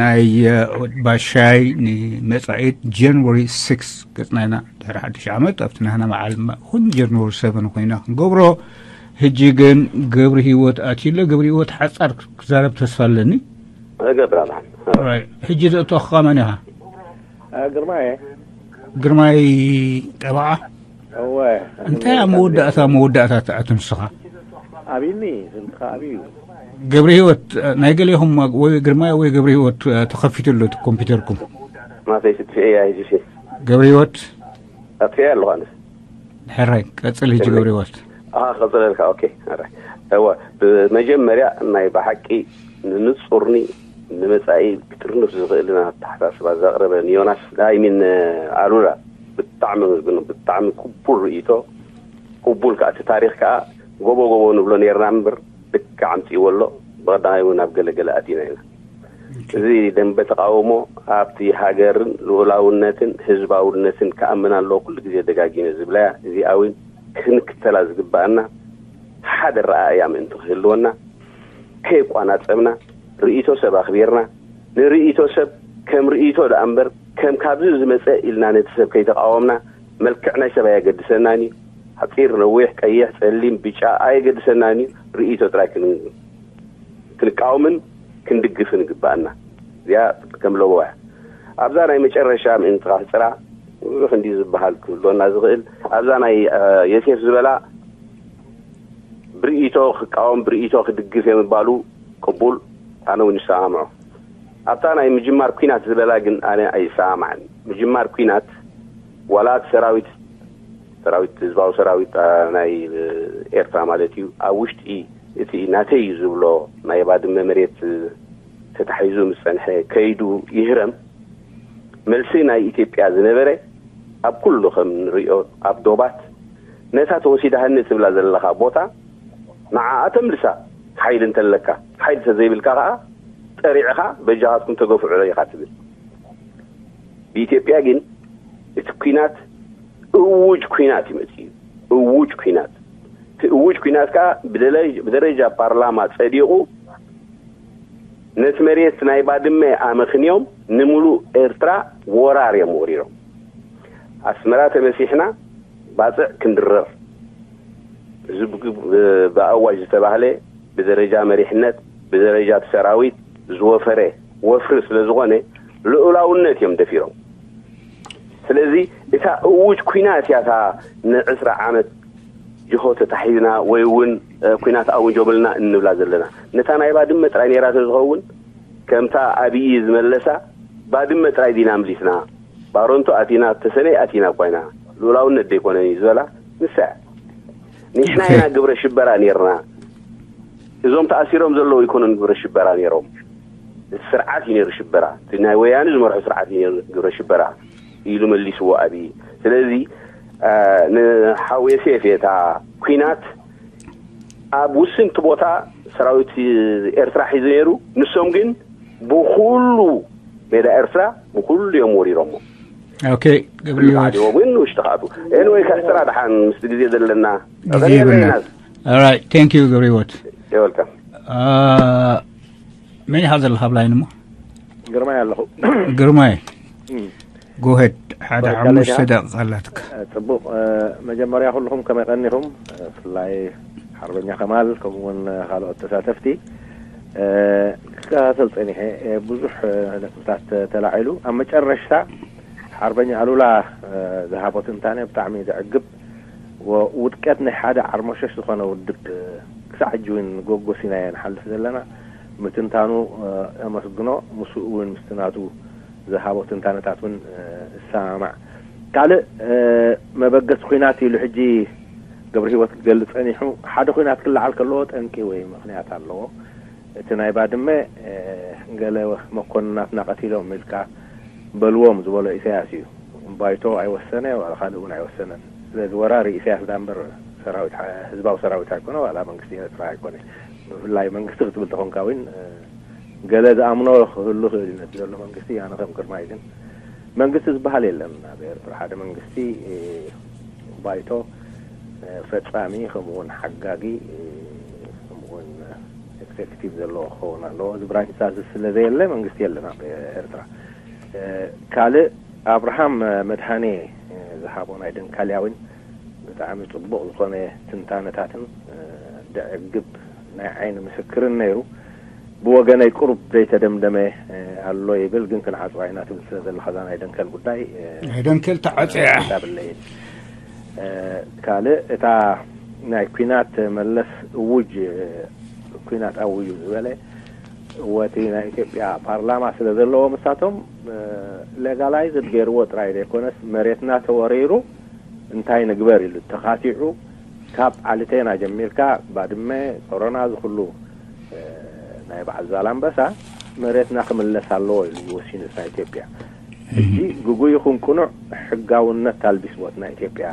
ናይ ባሻይ ንመጻኢት ጃንዋሪ ሲክስ ገጽና ኢና። ድሕሪ ሓድሽ ዓመት ኣብቲ ናህና በዓል ኩን ጃንዋሪ ሰቨን ኮይና ክንገብሮ። ሕጂ ግን ገብሪ ህይወት ኣትዩሎ። ገብሪ ህይወት ሓጻር ክዛረብ ተስፋ ኣለኒ። እገብር ኣልሓም ሕጂ ዘእተወካ መን ኢኻ? ግርማየ። ግርማይ ጠበቓ። እወ። እንታይ ኣብ መወዳእታ መወዳእታ ትኣቱ ንስኻ? ኣብኒ ስልትኻ ኣብዩ። ገብረ ህይወት፣ ናይ ገሌኹም ወይ ግርማይ ወይ ገብረ ህይወት ተኸፊቱ ኣሎ እቲ ኮምፒውተርኩም? ማተይ ስጥፊ እያ ሂዚ ሲ ገብረ ህይወት ኣጥፊ ኣለኹ ኣነ። ሕራይ ቀጽል። ህጂ ገብረ ህይወት ኣሃ ቀጽለልካ። ኦኬ። ሕራይ። እወ፣ ብመጀመርያ ናይ ብሓቂ ንንጹርኒ ንመጻኢ ክጥርንፍ ዝኽእልን ኣተሓሳስባ ዘቕረበ ንዮናስ ኣይሚን ኣሉላ ብጣዕሚ ኣመስግኖ። ብጣዕሚ ቅቡል ርእይቶ፣ ቅቡል ከኣ እቲ ታሪኽ ከኣ ጎቦ ጎቦ ንብሎ ኔርና እምበር ልክዕ ኣምጺእዎ ኣሎ። ብቐዳማይ እውን ኣብ ገለ ገለ ኣቲና ኢና። እዚ ደንበ ተቓውሞ ኣብቲ ሃገርን ልኡላውነትን ህዝባውነትን ክኣምን ኣለዎ ኩሉ ግዜ ደጋጊመ ዝብላያ እዚኣ እውን ክንክተላ ዝግባኣና ሓደ ረኣእያ ምእንቲ ክህልወና ከየቋናጸብና ርእይቶ ሰብ ኣኽቢርና ንርእይቶ ሰብ ከም ርእይቶ ደኣ እምበር ከም ካብዚ ዝመጸ ኢልና ነቲ ሰብ ከይተቓወምና መልክዕ ናይ ሰብ ኣየገድሰናን እዩ። ሓጺር ነዊሕ ቀይሕ ጸሊም ብጫ ኣየገድሰናን እዩ። ርእይቶ ጥራይ ክንቃወምን ክንድግፍን ይግባኣና። እዚኣ ከም ሎጎ እያ። ኣብዛ ናይ መጨረሻ ምእንቲ ካሕጽራ ብዙሕ እንዲ ዝበሃል ክህልወና ዝኽእል ኣብዛ ናይ የሴፍ ዝበላ ብርእይቶ ክቃወም ብርእይቶ ክድግፍ የምባሉ ቅቡል ኣነ እውን ይሰማምዖ። ኣብታ ናይ ምጅማር ኲናት ዝበላ ግን ኣነ ኣይሰማማዕን። ምጅማር ኲናት ዋላ እቲ ሰራዊት ሰራዊት ህዝባዊ ሰራዊት ናይ ኤርትራ ማለት እዩ ኣብ ውሽጢ እቲ ናተይ እዩ ዝብሎ ናይ ባድመ መሬት ተታሒዙ ምስ ጸንሐ ከይዱ ይህረም። መልሲ ናይ ኢትዮጵያ ዝነበረ ኣብ ኩሉ ከም ንሪኦ ኣብ ዶባት ነታ ተወሲዳሃኒ ትብላ ዘለኻ ቦታ ንዓኣ ተምልሳ ሓይሊ እንተለካ ሓይሊ ተዘይብልካ ከዓ ጠሪዕኻ በጃኻትኩም ተገፍዑ ኢኻ ትብል። ብኢትዮጵያ ግን እቲ ኲናት እውጅ ኲናት እዩ መፅኡ። እውጅ ኲናት እቲ እውጅ ኲናት ከዓ ብደረጃ ፓርላማ ፀዲቑ ነቲ መሬት ናይ ባድመ ኣመኽንዮም ንምሉእ ኤርትራ ወራር እዮም ወሪሮም። ኣስመራ ተመሲሕና ባፅዕ ክንድረር እዚ ብኣዋጅ ዝተባህለ ብደረጃ መሪሕነት ብደረጃ እቲ ሰራዊት ዝወፈረ ወፍሪ ስለ ዝኾነ ልኡላውነት እዮም ደፊሮም። ስለዚ እታ እውጅ ኲናት እያ እታ ንዕስራ ዓመት ጅሆ ተታሒዝና ወይ እውን ኲናት ኣውጆምልና እንብላ ዘለና። ነታ ናይ ባድመ ጥራይ ነይራ ተዝኸውን ከምታ ኣብይ ዝመለሳ ባድመ ጥራይ ዲና ኣምሊስና ባረንቱ ኣቲና ተሰነይ ኣቲና እኳ ኢና ልኡላውነት ደይኮነን እዩ ዝበላ ንሳ እያ። ንሕና ኢና ግብረ ሽበራ ነይርና። እዞም ተኣሲሮም ዘለዉ ኣይኮኑን ግብረ ሽበራ ነይሮም። እቲ ስርዓት እዩ ነይሩ ሽበራ። እቲ ናይ ወያነ ዝመርሖ ስርዓት እዩ ነይሩ ግብረ ሽበራ። ኢሉ መሊስዎ ኣብይ። ስለዚ ንሓው የሴፍ እታ ኩናት ኣብ ውስንቲ ቦታ ሰራዊት ኤርትራ ሒዙ ነይሩ። ንሶም ግን ብኩሉ ሜዳ ኤርትራ ብኩሉ እዮም ወሪሮሞ። ኦኬ ገብረ ህይወት ዓዲዎም ግን ውሽጢ ክኣትዉ ኤንወይ ከሕስራ ደሓን ምስቲ ግዜ ዘለና ግዜ ይብልና። Alright, thank you ገብረ ህይወት። የወልካ መን ኢኻ ዘለኻ ኣብ ላይን እሞ? ግርማይ ኣለኹ። ግርማይ ጎሄድ ሓደ ሓሙሽተ ደቂቃ ኣላትካ። ጽቡቕ። መጀመርያ ኩልኹም ከመይ ቀኒኹም? ብፍላይ ሓርበኛ ከማል ከምኡ እውን ካልኦት ተሳተፍቲ ክከታተል ጸኒሐ። ብዙሕ ነጥብታት ተላዒሉ ኣብ መጨረሽታ ሓርበኛ ኣሉላ ዝሃቦ ትንታነ ብጣዕሚ ዘዕግብ። ውድቀት ናይ ሓደ ዓርሞሸሽ ዝኾነ ውድብ ክሳዕ ሕጂ እውን ጎጎሲናዮ ንሓልፍ ዘለና ምትንታኑ ኣመስግኖ። ምስኡ እውን ምስቲ ናቱ ዝሃቦ ትንታነታት እውን እሰማማዕ። ካልእ መበገሲ ኲናት ኢሉ ሕጂ ገብረ ህይወት ክገልጽ ጸኒሑ። ሓደ ኲናት ክለዓል ከለዎ ጠንቂ ወይ ምኽንያት ኣለዎ። እቲ ናይ ባድመ ገለ መኮንናትና ቀቲሎም ኢልካ በልዎም ዝበሎ ኢሳያስ እዩ። ባይቶ ኣይወሰነ ዋላ ካልእ እውን ኣይወሰነን። ስለዚ ወራሪ ኢሳያስ ዳ እምበር ሰራዊት ህዝባዊ ሰራዊት ኣይኮነ ዋላ መንግስቲ ኤርትራ ኣይኮነ። ብፍላይ መንግስቲ ክትብል ተኾንካ እውን ገለ ዝኣምኖ ክህሉ ክእል እዩ ነቲ ዘሎ መንግስቲ። ኣነ ከም ግርማይ ግን መንግስቲ ዝበሃል የለን ኣብ ኤርትራ። ሓደ መንግስቲ ባይቶ ፈጻሚ ከምኡውን ሓጋጊ ከምኡውን ኤግዜክቲቭ ዘለዎ ክኸውን ኣለዎ። እዚ ብራንቻ እዚ ስለ ዘየለ መንግስቲ የለን ኣብ ኤርትራ። ካልእ ኣብርሃም መድሃኔ ዝሃቦ ናይ ደንካልያዊን ብጣዕሚ ጽቡቕ ዝኾነ ትንታነታትን ደዕግብ ናይ ዓይኒ ምስክርን ነይሩ። ብወገነይ ቁሩብ ዘይተደምደመ ኣሎ ይብል፣ ግን ክንዓጽዋ ኢና ትብል ስለ ዘለኻ እዛ ናይ ደንከል ጉዳይ ደንከል ተዓጽያ ብለይ። ካልእ እታ ናይ ኲናት መለስ እውጅ ኲናት ኣውዩ ዝበለ ወቲ ናይ ኢትዮጵያ ፓርላማ ስለ ዘለዎ ምሳቶም ሌጋላይዝድ ገይርዎ ጥራይ ዘይኮነስ መሬትና ተወሪሩ እንታይ ንግበር ኢሉ ተኻቲዑ ካብ ዓሊቴና ጀሚርካ ባድመ፣ ጾሮና፣ ዝኹሉ ናይ በዓል ዛላምበሳ መሬትና ክምለስ ኣለዎ ኢሉ እዩ ወሲኑ ናይ ኢትዮጵያ። ሕጂ ግጉ ይኹን ቅኑዕ ሕጋውነት ታልቢስ ቦት ናይ ኢትዮጵያ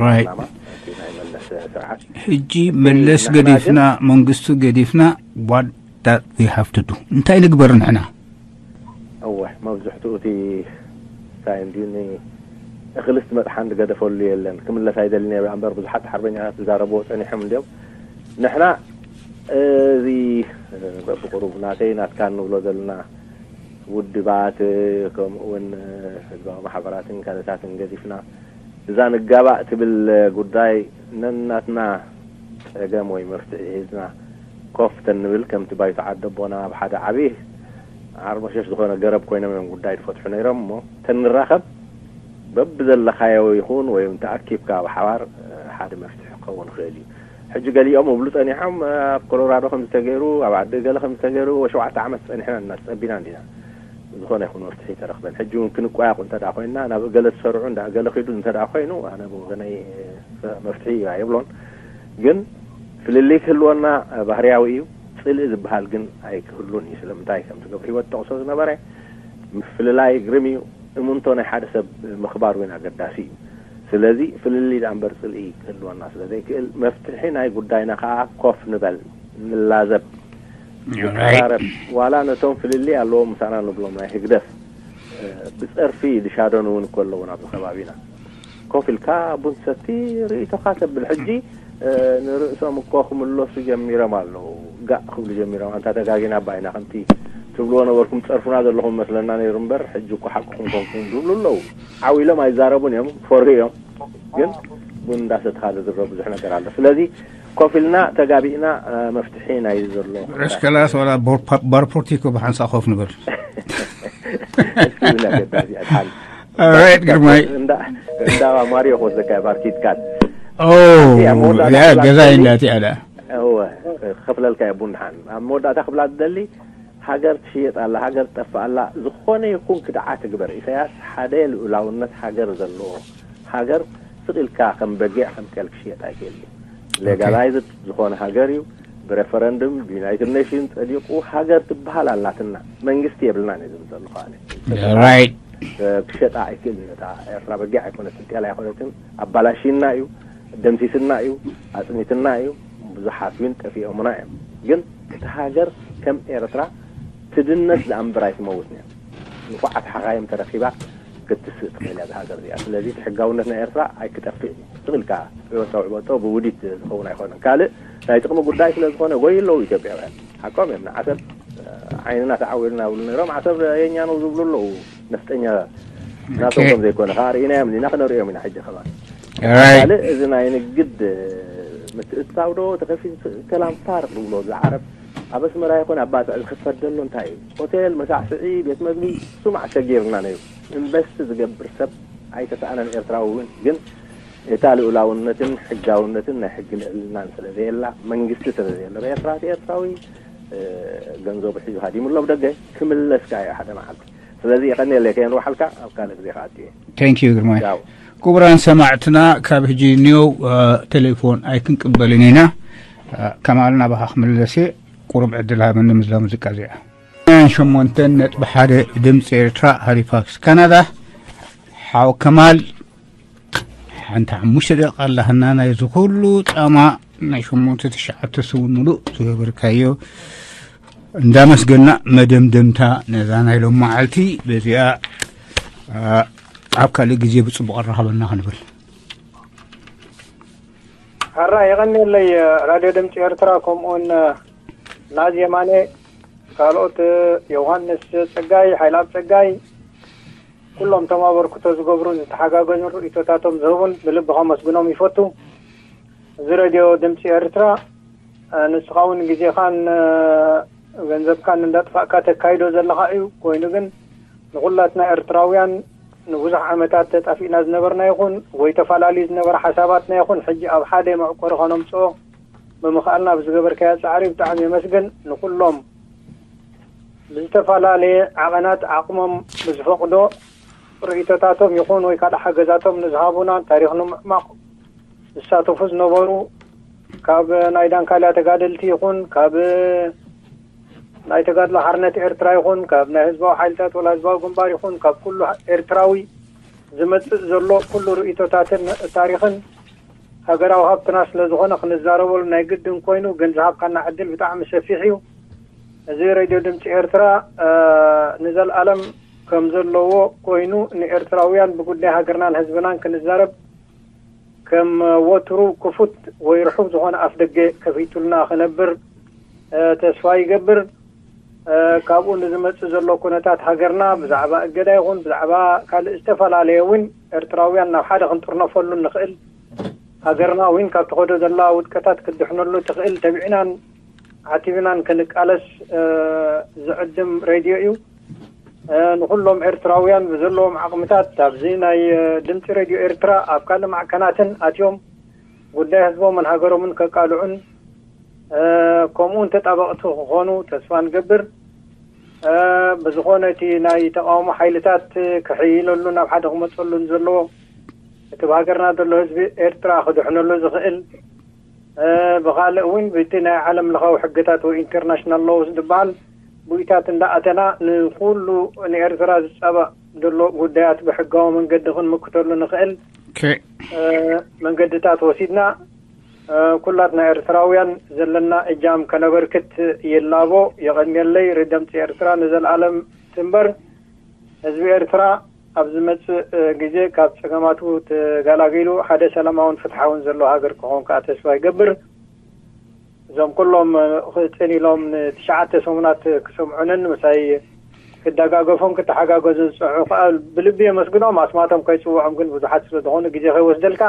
Right. ፓርላማ እቲ ናይ መለስ ስርዓት ሕጂ መለስ ገዲፍና መንግስቱ ገዲፍና what that we have to do እንታይ ንግበር ንሕና? እወ መብዝሕትኡ እቲ እንታይ እንድዩ እኽሊ ስትመጥሓ እንድገደፈሉ የለን። ክምለስ ኣይደልን እየ እምበር ብዙሓት ሓርበኛታት ዝዛረብዎ ጸኒሖም እንድዮም። ንሕና እዚ በብቁሩብ ናተይ ናትካ እንብሎ ዘለና ውድባት ከምኡ እውን ህዝባዊ ማሕበራትን ካልእታትን ገዲፍና እዛ ንጋባእ ትብል ጉዳይ ነናትና ጸገም ወይ መፍትሒ ሒዝና ኮፍ ተንብል ከምቲ ባይቶ ዓዲ ኣቦና ኣብ ሓደ ዓቢ ዓርሞሸሽ ዝኾነ ገረብ ኮይኖም እዮም ጉዳይ ዝፈትሑ ነይሮም እሞ ተንራኸብ በብዘለኻዮ ይኹን ወይ ተኣኪብካ ኣብ ሓባር ሓደ መፍትሒ ክኸውን ይኽእል እዩ። ሕጂ ገሊኦም እብሉ ጸኒሖም ኣብ ኮሎራዶ ከም ዝተገይሩ ኣብ ዓዲ ገለ ከም ዝተገይሩ ወሸውዓተ ዓመት ጸኒሕና እና ጸቢና እንዲና ዝኾነ ይኹን መፍትሒ ተረኽበን። ሕጂ እውን ክንቋየቑ እንተ ደኣ ኮይንና ናብ እገለ ዝሰርዑ እንዳ እገለ ኺዱ እንተ ደኣ ኮይኑ ኣነ ብወገነይ መፍትሒ ኣይብሎን። ግን ፍልልይ ክህልወና ባህርያዊ እዩ። ጽልኢ ዝበሃል ግን ኣይክህሉን እዩ። ስለምንታይ ከምቲ ገብረ ህይወት ጠቕሶ ዝነበረ ምፍልላይ ግርም እዩ። እምንቶ ናይ ሓደ ሰብ ምኽባር እውን ኣገዳሲ እዩ። ስለዚ ፍልልይ ደኣ እምበር ጽልኢ ክህልወና ስለ ዘይክእል መፍትሒ ናይ ጉዳይና ከኣ ኮፍ ንበል ንላዘብ ንቀራረብ ዋላ ነቶም ፍልልይ ኣለዎም ምሳና ንብሎም ናይ ህግደፍ ብጸርፊ ድሻዶን እውን እኮ ኣለውን ኣብዚ ከባቢና ኮፍ ኢልካ ቡን ትሰቲ ርእይቶኻ ተብል ሕጂ ንርእሶም እኮ ክምለሱ ጀሚሮም ኣለዉ ጋእ ክብሉ ጀሚሮም ኣንታ ተጋጊና ባይና ከምቲ ትብልዎ ነበርኩም ጸርፉና ዘለኹም መስለና ነይሩ እምበር ሕጂ እኮ ሓቅኹም ኮንኩም ዝብሉ ኣለዉ ዓው ኢሎም ኣይዛረቡን እዮም ፈርሁ እዮም ግን ቡን እንዳሰትኻ ዝዝረብ ብዙሕ ነገር ኣሎ ስለዚ ኮፍ ኢልና ተጋቢእና መፍትሒ ናይ ዘሎ ዕሽከላት ዋላ ባርፖርቲኮ ብሓንሳእ ኮፍ ንበል እሱ ዝነገዳ እዚኣ ትሓል ራይት ግርማይ እንዳ ማሪዮ ክወስደካ ባርኪትካት ገዛ እንዳቲ ኣዳ ከፍለልካ ቡን ድሓን ኣብ መወዳእታ ክብላ ዝደሊ ሃገር ትሽየጥ ኣላ ሃገር ትጠፍእ ኣላ ዝኾነ ይኹን ክድዓት ትግበር ኢሳያስ ሓደ ልኡላውነት ሃገር ዘለዎ ሃገር ስቕ ኢልካ ከም በጊዕ ከም ጤል ክሽየጥ ኣይክእል እዩ ሌጋላይዝድ ዝኾነ ሃገር እዩ ብሬፈረንድም ብዩናይትድ ኔሽን ጸዲቑ ሃገር ትበሃል ኣላትና መንግስቲ የብልናን እዩ ዝብል ዘለኹ ኣነ ራይት ክሸጣ ኣይክእልን። እታ ኤርትራ በጊዕ ኣይኮነትን፣ ጤል ኣይኮነትን። ኣባላሽና እዩ፣ ደምሲስና እዩ፣ ኣጽኒትና እዩ። ብዙሓት ግን ጠፊኦምና እዮም። ግን እታ ሃገር ከም ኤርትራ ትድነስ ዝኣንብር ኣይትመውት ነያ። ንፉዓት ሓኻይም ተረኺባ ክትስእ ትኽእል እያ እዛ ሃገር እዚኣ። ስለዚ እቲ ሕጋውነት ናይ ኤርትራ ኣይክጠፍእ እዩ። ስቕ ኢልካ ዕወቶ ዕወቶ ብውዲት ዝኸውን ኣይኮነን። ካልእ ናይ ጥቕሚ ጉዳይ ስለ ዝኾነ ጎይ ኣለዉ ኢትዮጵያውያን። ሓቆም እዮም። ንዓሰብ ዓይንና ተዓዊርና ይብሉ ነይሮም። ዓሰብ የኛ ነው ዝብሉ ኣለዉ ነፍጠኛ ናቶም ከም ዘይኮነ ከዓ ርኢናዮም ኢና፣ ክነርእዮም ኢና ሕጂ ከማን። ካልእ እዚ ናይ ንግድ ምትእትታው ዶ ተኸፊት ከላም ፋር ዝብሎ ዝዓረብ ኣብ ኣስመራ ይኹን ኣብ ባጽዕ ዝኽፈት ዘሎ እንታይ እዩ? ሆቴል፣ መሳዕስዒ፣ ቤት መግቢ፣ ስማዕ ሸጊርና ነይሩ። ኢንቨስት ዝገብር ሰብ ኣይተሳእነን ኤርትራዊ እውን። ግን እታ ልኡላውነትን ሕጋውነትን ናይ ሕጊ ልዕልናን ስለ ዘየላ፣ መንግስቲ ስለ ዘየሎ፣ ኤርትራ እቲ ኤርትራዊ ገንዘቡ ሒዙ ሃዲሙ ኣሎ ብደገ፣ ክምለስ ከኣ እዩ ሓደ መዓልቲ። ስለዚ የቐንየለይ፣ ከየንውሓልካ ኣብ ካልእ ግዜ ክኣቱ እየ። Thank you ግርማይ። ክቡራን ሰማዕትና፣ ካብ ሕጂ ኒው ቴሌፎን ኣይክንቅበልን ኢና። ከማል ናባኻ ክምለስ እየ። ቁሩብ ዕድል ሃበኒ ምስዛ ሙዚቃ እዚኣ። ሸሞንተን ነጥቢ ሓደ ድምፂ ኤርትራ ሃሊፋክስ ካናዳ። ሓው ከማል ሓንቲ ሓሙሽተ ደቂቃ ኣላህና ናይዚ ኩሉ ጻማ ናይ ሸሞንተ ትሽዓተ ስውን ምሉእ ዝገበርካዮ እንዳመስገና መደምደምታ ነዛ ናይ ሎም መዓልቲ በዚኣ ኣብ ካልእ ግዜ ብጽቡቕ ኣራኸበና ክንብል። ሕራ የቐንየለይ ራድዮ ድምፂ ኤርትራ ከምኡውን ናዚ የማነ ካልኦት ዮሃንስ ጸጋይ ሓይልኣብ ጸጋይ ኩሎም እቶም ኣበርክቶ ዝገብሩን ዝተሓጋገዙን ርእይቶታቶም ዝህቡን ብልቢ ከመስግኖም ይፈቱ። እዚ ሬድዮ ድምፂ ኤርትራ ንስኻ እውን ግዜኻን ገንዘብካን እንዳጥፋእካ ተካይዶ ዘለኻ እዩ። ኮይኑ ግን ንኹላትና ኤርትራውያን ንብዙሕ ዓመታት ተጣፊእና ዝነበርና ይኹን ወይ ተፈላለዩ ዝነበረ ሓሳባትና ይኹን ሕጂ ኣብ ሓደ መዕቆሪ ከነምፅኦ ብምኽኣልና ብዝገበርካዮ ፃዕሪ ብጣዕሚ የመስግን። ንኹሎም ብዝተፈላለየ ዓቐናት ዓቕሞም ብዝፈቕዶ ርእይቶታቶም ይኹን ወይ ካልእ ሓገዛቶም ንዝሃቡና ታሪኽ ንምዕማቕ ዝሳተፉ ዝነበሩ ካብ ናይ ዳንካልያ ተጋደልቲ ይኹን ካብ ናይ ተጋድሎ ሓርነት ኤርትራ ይኹን ካብ ናይ ህዝባዊ ሓይልታት ወላ ህዝባዊ ግንባር ይኹን ካብ ኩሉ ኤርትራዊ ዝመጽእ ዘሎ ኩሉ ርእይቶታትን ታሪኽን ሃገራዊ ሃብትና ስለ ዝኾነ ክንዛረበሉ ናይ ግድን ኮይኑ ግን ዝሃብካና ዕድል ብጣዕሚ ሰፊሕ እዩ። እዚ ሬድዮ ድምፂ ኤርትራ ንዘልኣለም ከም ዘለዎ ኮይኑ ንኤርትራውያን ብጉዳይ ሃገርናን ህዝብናን ክንዛረብ ከም ወትሩ ክፉት ወይ ርሑብ ዝኾነ ኣፍ ደገ ከፊቱልና ክነብር ተስፋ ይገብር። ካብኡ ንዝመፅእ ዘሎ ኩነታት ሃገርና ብዛዕባ እገዳ ይኹን ብዛዕባ ካልእ ዝተፈላለየ እውን ኤርትራውያን ናብ ሓደ ክንጥርነፈሉ ንኽእል ሃገርና እውን ካብ ትኸዶ ዘላ ውድቀታት ክድሕነሉ ትኽእል ተቢዕናን ዓቲብናን ክንቃለስ ዝዕድም ሬድዮ እዩ። ንኩሎም ኤርትራውያን ብዘለዎም ዓቕምታት ኣብዚ ናይ ድምፂ ሬድዮ ኤርትራ ኣብ ካልእ ማዕከናትን ኣትዮም ጉዳይ ህዝቦምን ሃገሮምን ከቃልዑን ከምኡውን ተጣበቕቲ ክኾኑ ተስፋ ንገብር። ብዝኾነ እቲ ናይ ተቃውሞ ሓይልታት ክሕይለሉን ኣብ ሓደ ክመፀሉን ዘለዎ እቲ ብሃገርና ዘሎ ህዝቢ ኤርትራ ክድሕነሉ ዝኽእል ብኻልእ እውን ብቲ ናይ ዓለም ለኻዊ ሕግታት ወይ ኢንተርናሽናል ሎውስ ዝበሃል ብኢታት እንዳኣተና ንኩሉ ንኤርትራ ዝፃባእ ዘሎ ጉዳያት ብሕጋዊ መንገዲ ክንምክተሉ ንኽእል መንገድታት ወሲድና ኩላትና ኤርትራውያን ዘለና እጃም ከነበርክት ይላቦ። የቐንየለይ። ርደምፂ ኤርትራ ንዘለኣለም ትንበር። ህዝቢ ኤርትራ ኣብ ዝመፅእ ግዜ ካብ ፀገማቱ ተጋላጊሉ ሓደ ሰላማውን ፍትሓውን ዘሎ ሃገር ክኾን ከዓ ተስፋ ይገብር። እዞም ኩሎም ክፅን ኢሎም ንትሽዓተ ሰሙናት ክሰምዑንን ምሳይ ክደጋገፉን ክተሓጋገዙ ዝፀሑ ከዓ ብልቢ የመስግኖም። ኣስማቶም ከይፅውዖም ግን ብዙሓት ስለ ዝኾኑ ግዜ ከይወስደልካ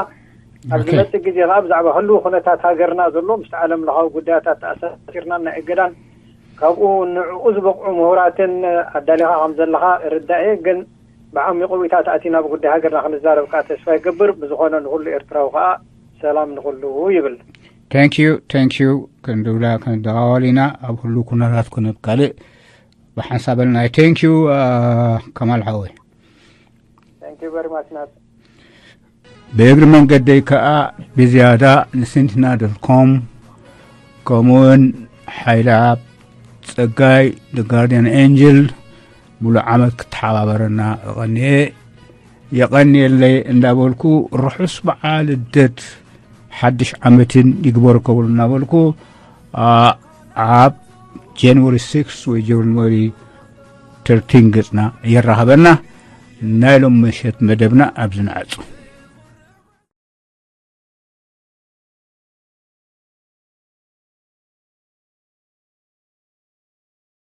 ኣብ ዝመፅእ ግዜ ከዓ ብዛዕባ ህልው ኩነታት ሃገርና ዘሎ ምስቲ ዓለም ለኻዊ ጉዳያት ኣተኣሳሲርናን ናይ እገዳን ካብኡ ንዕኡ ዝበቕዑ ምሁራትን ኣዳሊኻ ከም ዘለኻ እርዳእ እየ። ግን ብዓሚቑ ብኢታት ኣቲና ብጉዳይ ሃገርና ክንዛረብ ከዓ ተስፋ ይገብር። ብዝኾነ ንኹሉ ኤርትራዊ ከዓ ሰላም ንኹሉ ይብል። Thank you, thank you። ክንድውላ ክንደዋወል ኢና ኣብ ሁሉ ኩነታት ኩነ ካልእ ብሓንሳበልና። Thank you ከማል ሓወይ። Thank you very much ናት። ብእግሪ መንገደይ ከዓ ብዝያዳ ንስንትና ዶት ኮም ከምኡውን ሓይለ ኣብ ጸጋይ ጋርዲያን ኤንጅል ሙሉእ ዓመት ክትሓባበረና እቐንየ። የቐንየለይ እንዳበልኩ፣ ርሑስ በዓል ልደት ሓድሽ ዓመትን ይግበረኩም እናበልኩ፣ ኣ፣ ኣብ ጃንዋሪ ሲክስ ወይ ጃንዋሪ ተርቲን ገጽና የራኸበና። ናይ ሎም ምሸት መደብና ኣብዚ ንዓጹ።